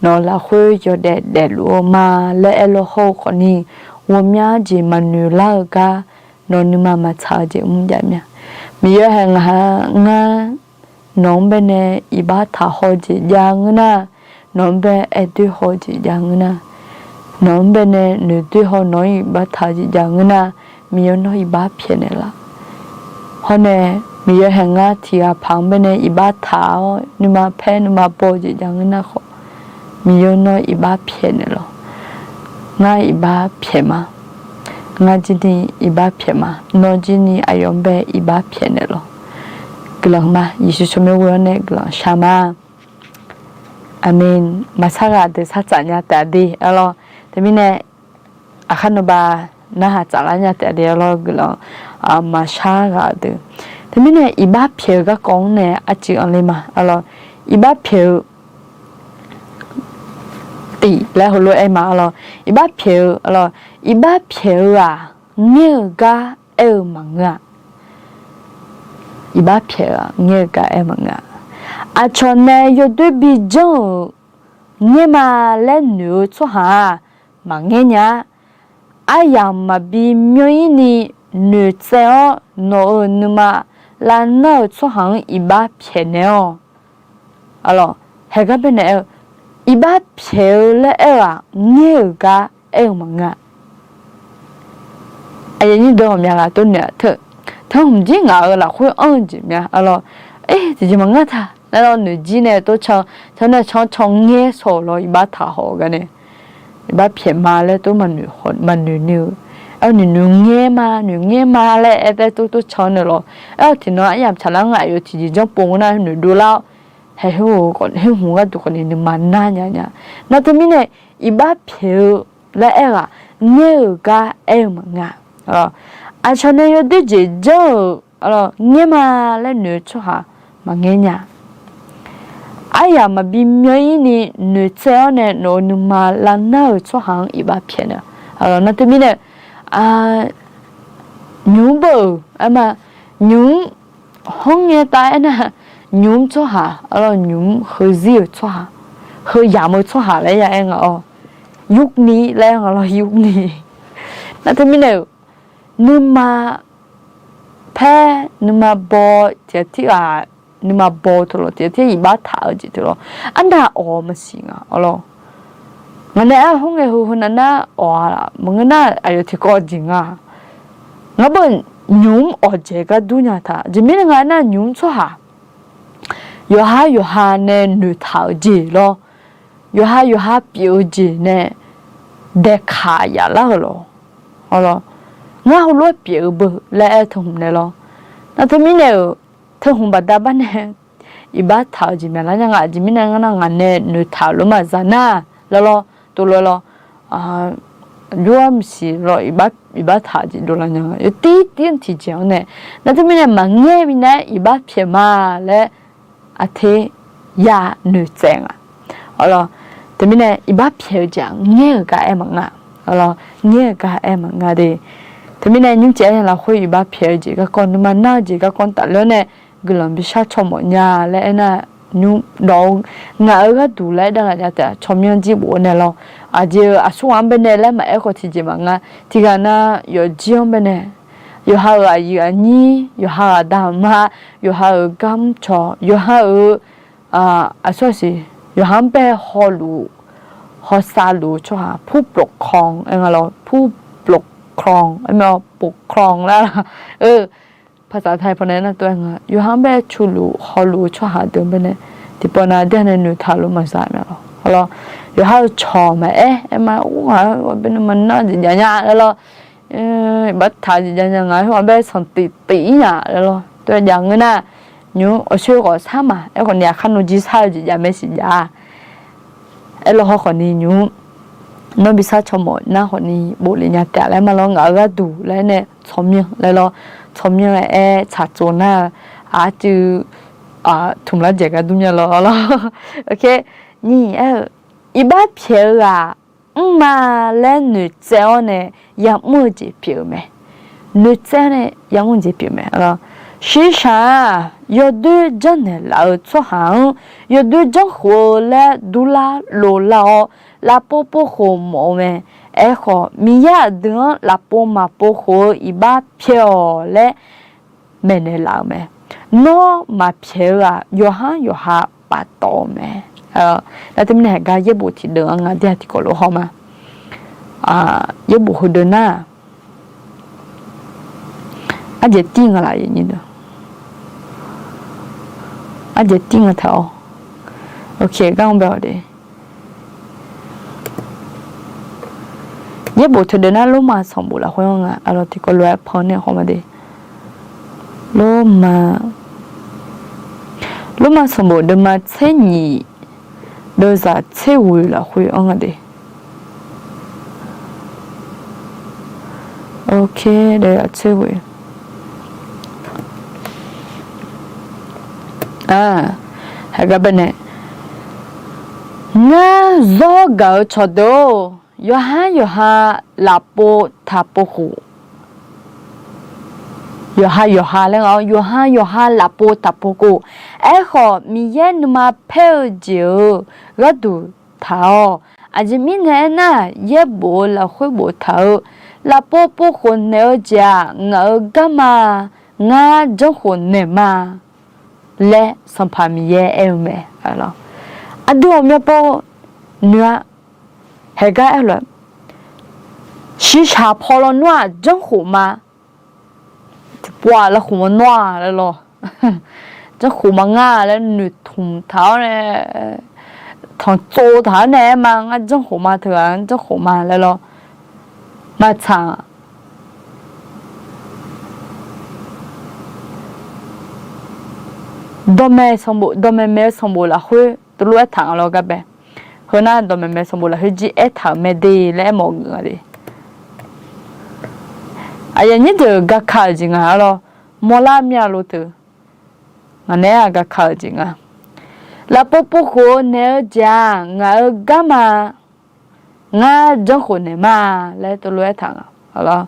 nawq-euq lafkhoer yawdaef daefluf-eu ma laer aerlaw hawr-eu khawf ni, ghawqmya jeq maqnoeq lar-eu gar nawq nuima maqtsaq-eu jeq mr jav mya. Miqyaer hae ngaq ha ngar nawq-anr bae nae iqbax taq haw-eu jeq jav ngeur nar, nawq-anr bae aer doer haw-eu jeq jav ngeur nar, nawq-anr bae nae noeq doer haw nawq-anr iqbax taq-eu jeq jav ngeur nar, Miqyaer nawr iqbax pyaeqnaeq laf. Hawr nae Miqyaer hae ngar tiqghaq paq-anr bae nae iqbax taq-awr nuima paer nuima baw-eu jeq jav ngeur nar khawf, Miqyaer nawr iqbax pyaeqnaeq lawq. Ngar iqbax pyaeq ma. Ngar jir ni iqbax pyaeq ma. Nawr jir ni aqyawf-anr bae iqbax pyaeqnaeq lawq. Guiqlanq ma. Yeqsur tsawrmyanr ghoe-awr nae guiqlanq shar ma. Aqmeq. Maqsar ghaq deuq sar tsaf nya taef de, arlawr. Teumirnae aqkar nawba narhaq tsaflar nya taef de, arlawr, guiqlanq maqshar ghaq deuq. Teumirnae iqbax pyaeq-eu garkawv-anr nae arcuiv anr le ma, arlawr. Iqbax pyaeq-eu tif laer heulof-aer ma, arlawr. Iqbax pyaeq-eu, arlawr, iqbax pyaeq-eu-aq, ngaer-eu gar aer-eu maqngeur-a. Iqbax pyaeq-eu-aq, ngaer-eu gar aer-eu maqngeur-a. Aqcawq nae yawdoer bi janr-euq ngaer ma laer noeq-eu tsawrhaq-aq, maqngaer nya-a. Aryamq maqbi myanr-ir ni noeqtsaev-awr nawq-euq nuima lavnar-euq tsawrhaq-anr iqbax pyaeqnaeq-awq. Arlawr, haegar bae naeq-aer-eu, iqbax pyaeq-eu laer aer-eu-aq, ngaer-euq gar aer-eu maqngeur-a. Aqyuif aqnyir deuq ghawqmya ghaq tov noeq-a teu. Tanrhmq jir ngaq-euq lafkhoer anr-eu jeq mya, arlawr. Eq, tiqjeq maqngeur ta laer lawr noeq jir nae tov can, teu nae can can ngaer shaw-euq lawr iqbax taq haw-eu gar nae. Iqbax pyaeq ma laer tov maqnoeq ni-eu. Aer-eu noeq noeq ngaer ma, noeq ngaer ma laer aer tae tov tov can nae lawr. Aer-eu tiqnan aryamq tsaqlar nga aqyawf tiqjeq janrpov ngeur nar noeq dovlar-awr, hae khoer-eu khoer hmq gharduq khawf ni nuima nar nya nya. Nar teumirnae iqbax pyaeq-eu laer aer-eu-aq, ngaer-euq gar aer-eu maqngeur-a. Aqcawq nae yawdoer jeq janr-euq ngaer ma laer noeq-eu tsawrhaq maqngaer nya. Aryamq maqbi myanr-ir ni noeqtsaev-awr nae nawq-euq nuima lavnar-euq tsawrhaq-anr iqbax pyaeqnaeq. Nar teumirnae nymq-mr beu-euq aer ma, nymq-mr hawr ngae tav aernar, nymq-mr tsawrhaq, arlawr, nymq-mr heuzir-euq tsawrhaq, heu yamq-eu tsawrhaq laer ya aer nga-awr, yurni laer nga lawr, yurni. Nar teumirnae-euq nuima paer nuima baw tiqghaq tirghaq, nuima baw teu lawr tiqghaq tirghaq iqbax taq-eu jeq teu lawr, arnav awq maqsiq nga, arlawr. Ngaq nae aer khoerngae heu heu nav nar awq-a laf maqngeur nar aqyawf tiqkawv jeq nga. Ngar beu nymq-mr awqjaeq gar dur nya ta. Aqjeq mirnae nga aernar, nymq-mr tsawrhaq yawqha yawqha nae noeqtaq-euq jeq lawr, yawqha yawqha pyeuf-eu jeq nae daeqkaq yaf lar-euq lawr. Ngar heulof-aer pyeuf-eu beu laer aer-eu teu hmq nae lawr. Nar teumirnae-euq teu hmq baqda bar nae iqbax taq-eu jeq maqlar nya nga. Aqjeq mirnae ngar nar ngaq nae noeqtaq-euq lof maqza nar, lawr lawr, tov lof-aer lawr, jawr-ar maqsiq lawr, iqbax taq-eu jeq dovlar nya nga. Yawtir tir-anr tiqjeq-anr nae, nar teumirnae maqngaer minav-aer iqbax pyaeq ma laer aqter ya noeqtsaev nga. Arlawr, teumirnae iqbax pyaeq-eu jeq-aq ngaer-euq gar aer maqnga. Arlawr, ngaer-euq gar aer maqnga de. Teumirnae nymr caev-aer lafkhoer iqbax pyaeq-eu jeq garkawv, nuima nar-eu jeq garkawv tafler-awr nae guiqlanq bishar caw mawf nya laer aernar, nymr dawq-eu ngaq-euq gharduq laer aer dav ghaq nya taef-a, tsawrmyanr jir bof-eu nae lawr. Aqjeq-euq aqsur ghaq-anr baenae laer maqaer khawf tiqjeq maqnga. Tiqghaq nav yawfjir-anr baenae, yawqha-euq aqyuif aqnyir, yawqha-euq aqda aqma, yawqha-euq gar mrcawq, yawqha-euq aqsur aqsiq, yawqha-anr bae hawluf hawsav luf-eu tsawrhaq ผู้ปกครอง aer nga lawr, ผู้ปกครอง aer mae, ปกครอง laer-a. ภาษาไทย pawnae nar tov-aer nga, yawqha-anr bae culuf hawluf-eu tsawrhaq deuq-anr baenae tiqpawf nav aqdui-anr nae noeqtaq luf maqza mae lawr. Lawr, yawqha-euq cawq maqaer, aer ma, ur, ghaq-anr bae nuima nar-eu jeq jav nya laer lawr. Iqbax taq-eu jeq jav nya, ngaq-anr khoer-anr bae sanqtif tif-ir nya laer lawr. Tov-aer jav ngeur nar, nymr awqshoer khawf sar ma, aerkhawf ni aqkar nawr jir sar-eu jeq jav mae siq jav-a. Aerlawr haw khawf ni nymr, nawr bishar caw mawf nar khawf ni bof lef nya taef laer ma lawr, ngaq-euq gharduq laer nae tsawrmyanr laer lawr, tsawrmyanr-aer tsaqtsov nar-eu, aqcuiv tmq lar dzaeq gar dur nya lawr lawr. Nyiq aer-eu, iqbax pyaeq-eu ghaq mrma laer noeqtsaev-awr nae ya'mr-eu jeq pyeuf-eu mae. Noeqtsaev-awr nae ya'mr-eu jeq pyeuf mae. Shirshaq-aq, yawdoer janrnaeq laf-eu tsawrhaq-anr yawdoer janrkhof-eu laer durlar lovlar-awr, lafpov povkhof mawf-eu mae. Aerkhawf, Miqyaer aqdui-anr lafpov maqpov khof-eu iqbax pyaeq-awq laer maeqnaeq laf-euq mae. Nawr maqpyaeq-eu-aq, yawqha-anr yawqha paftawf-eu mae. Nar teumirnae heugar yaerbof tiqdeuv-anr nga, dir-aq tiqkawv lof haw ma. Yaerbof heudeuv nar, arjaeq tir nga laf, arjaeq tir nga taq-awr, gar-anr bae-awq de. Yaerbof teudeuv nar Lormav sanqbof lafkhoer-anr nga, aqlawq tiqkawv lof-aer pan nae haw ma de. Lormav, Lormav sanqbof deuvma tser nyiq deuvzaq tser ghoeq lafkhoer-anr nga de. Oke, deuvzaq tser ghoeq. Heugar baenae, ngar zawr gaq-eu cawqdeuq-or, yawqha yawqha lafpov taqpov khof, yawqha yawqha laer nga-awr, yawqha yawqha lafpov taqpov khof. Aerkhawf, Miqyaer nuima paer-eu jeq-euq gharduq taq-awq. Aqjeq mirnae aernar, yaerbof-eu lafkhoer boftaq-eu, lafpov povkhof naeq-eu jeq-aq, ngaq-euq garma, ngar janrkhof naeq ma laer Sanqpaq Miqyaer aer-eu mae. Aqdui ghawqmya pov noeq-a. Heugar aer-eu lof-aer, shiqshaq paw lawnmr-aq janrkhof ma. Tiqpov-aq lafkhof ma nawr-aq laer lawr, janrkhof ma ngar laer noeqtmq taq-awr nae, tanqtsov taq-awr nae aer ma, ngar janrkhof ma, teughaq janrkhof ma laer lawr. Maqtsaq-a. Dawqmaeq sanqbof, dawqmaeq maeq-eu sanqbof lafkhoer teulof aertaq nga lawr gar bae. Heu nar dawqmaeq maeq sanqbof lafkhoer jir aertaq-euq mae de laer aermawf-eu nga de. Aqyuif aqnyir deuq gaka-euq jeq nga-a lawr. Mawrlar myav lo teu. Ngaq naeq-aer-aq gaka-euq jeq nga. Lafpov povkhof-eu naeq-eu jeq-aq ngaq-euq garma, ngar janrkhof naeq ma laer teulof aertaq nga.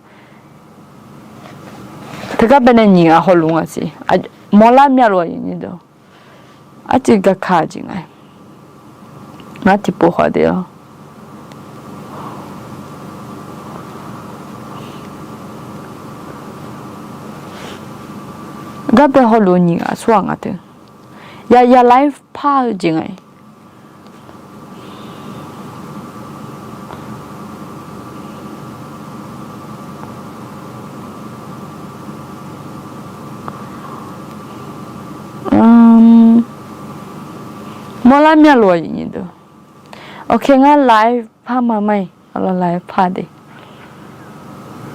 Teugar baenae nyiq ghaq hawluf nga siq. Mawrlar myav lo aqyuif aqnyir deuq, arcuiv gaka-euq jeq nga. Ngar tiqpov khawf de-awr, gar bae hawluf-eu nyiq ghaq tsawrhaq nga teu. Ya ya ไลฟ์ par-eu jeq nga-iq. Mawrlar myav lo aqyuif aqnyir deuq. Oke, ngar ไลฟ์ par ma mar-iq, aqlawq ไลฟ์ par de.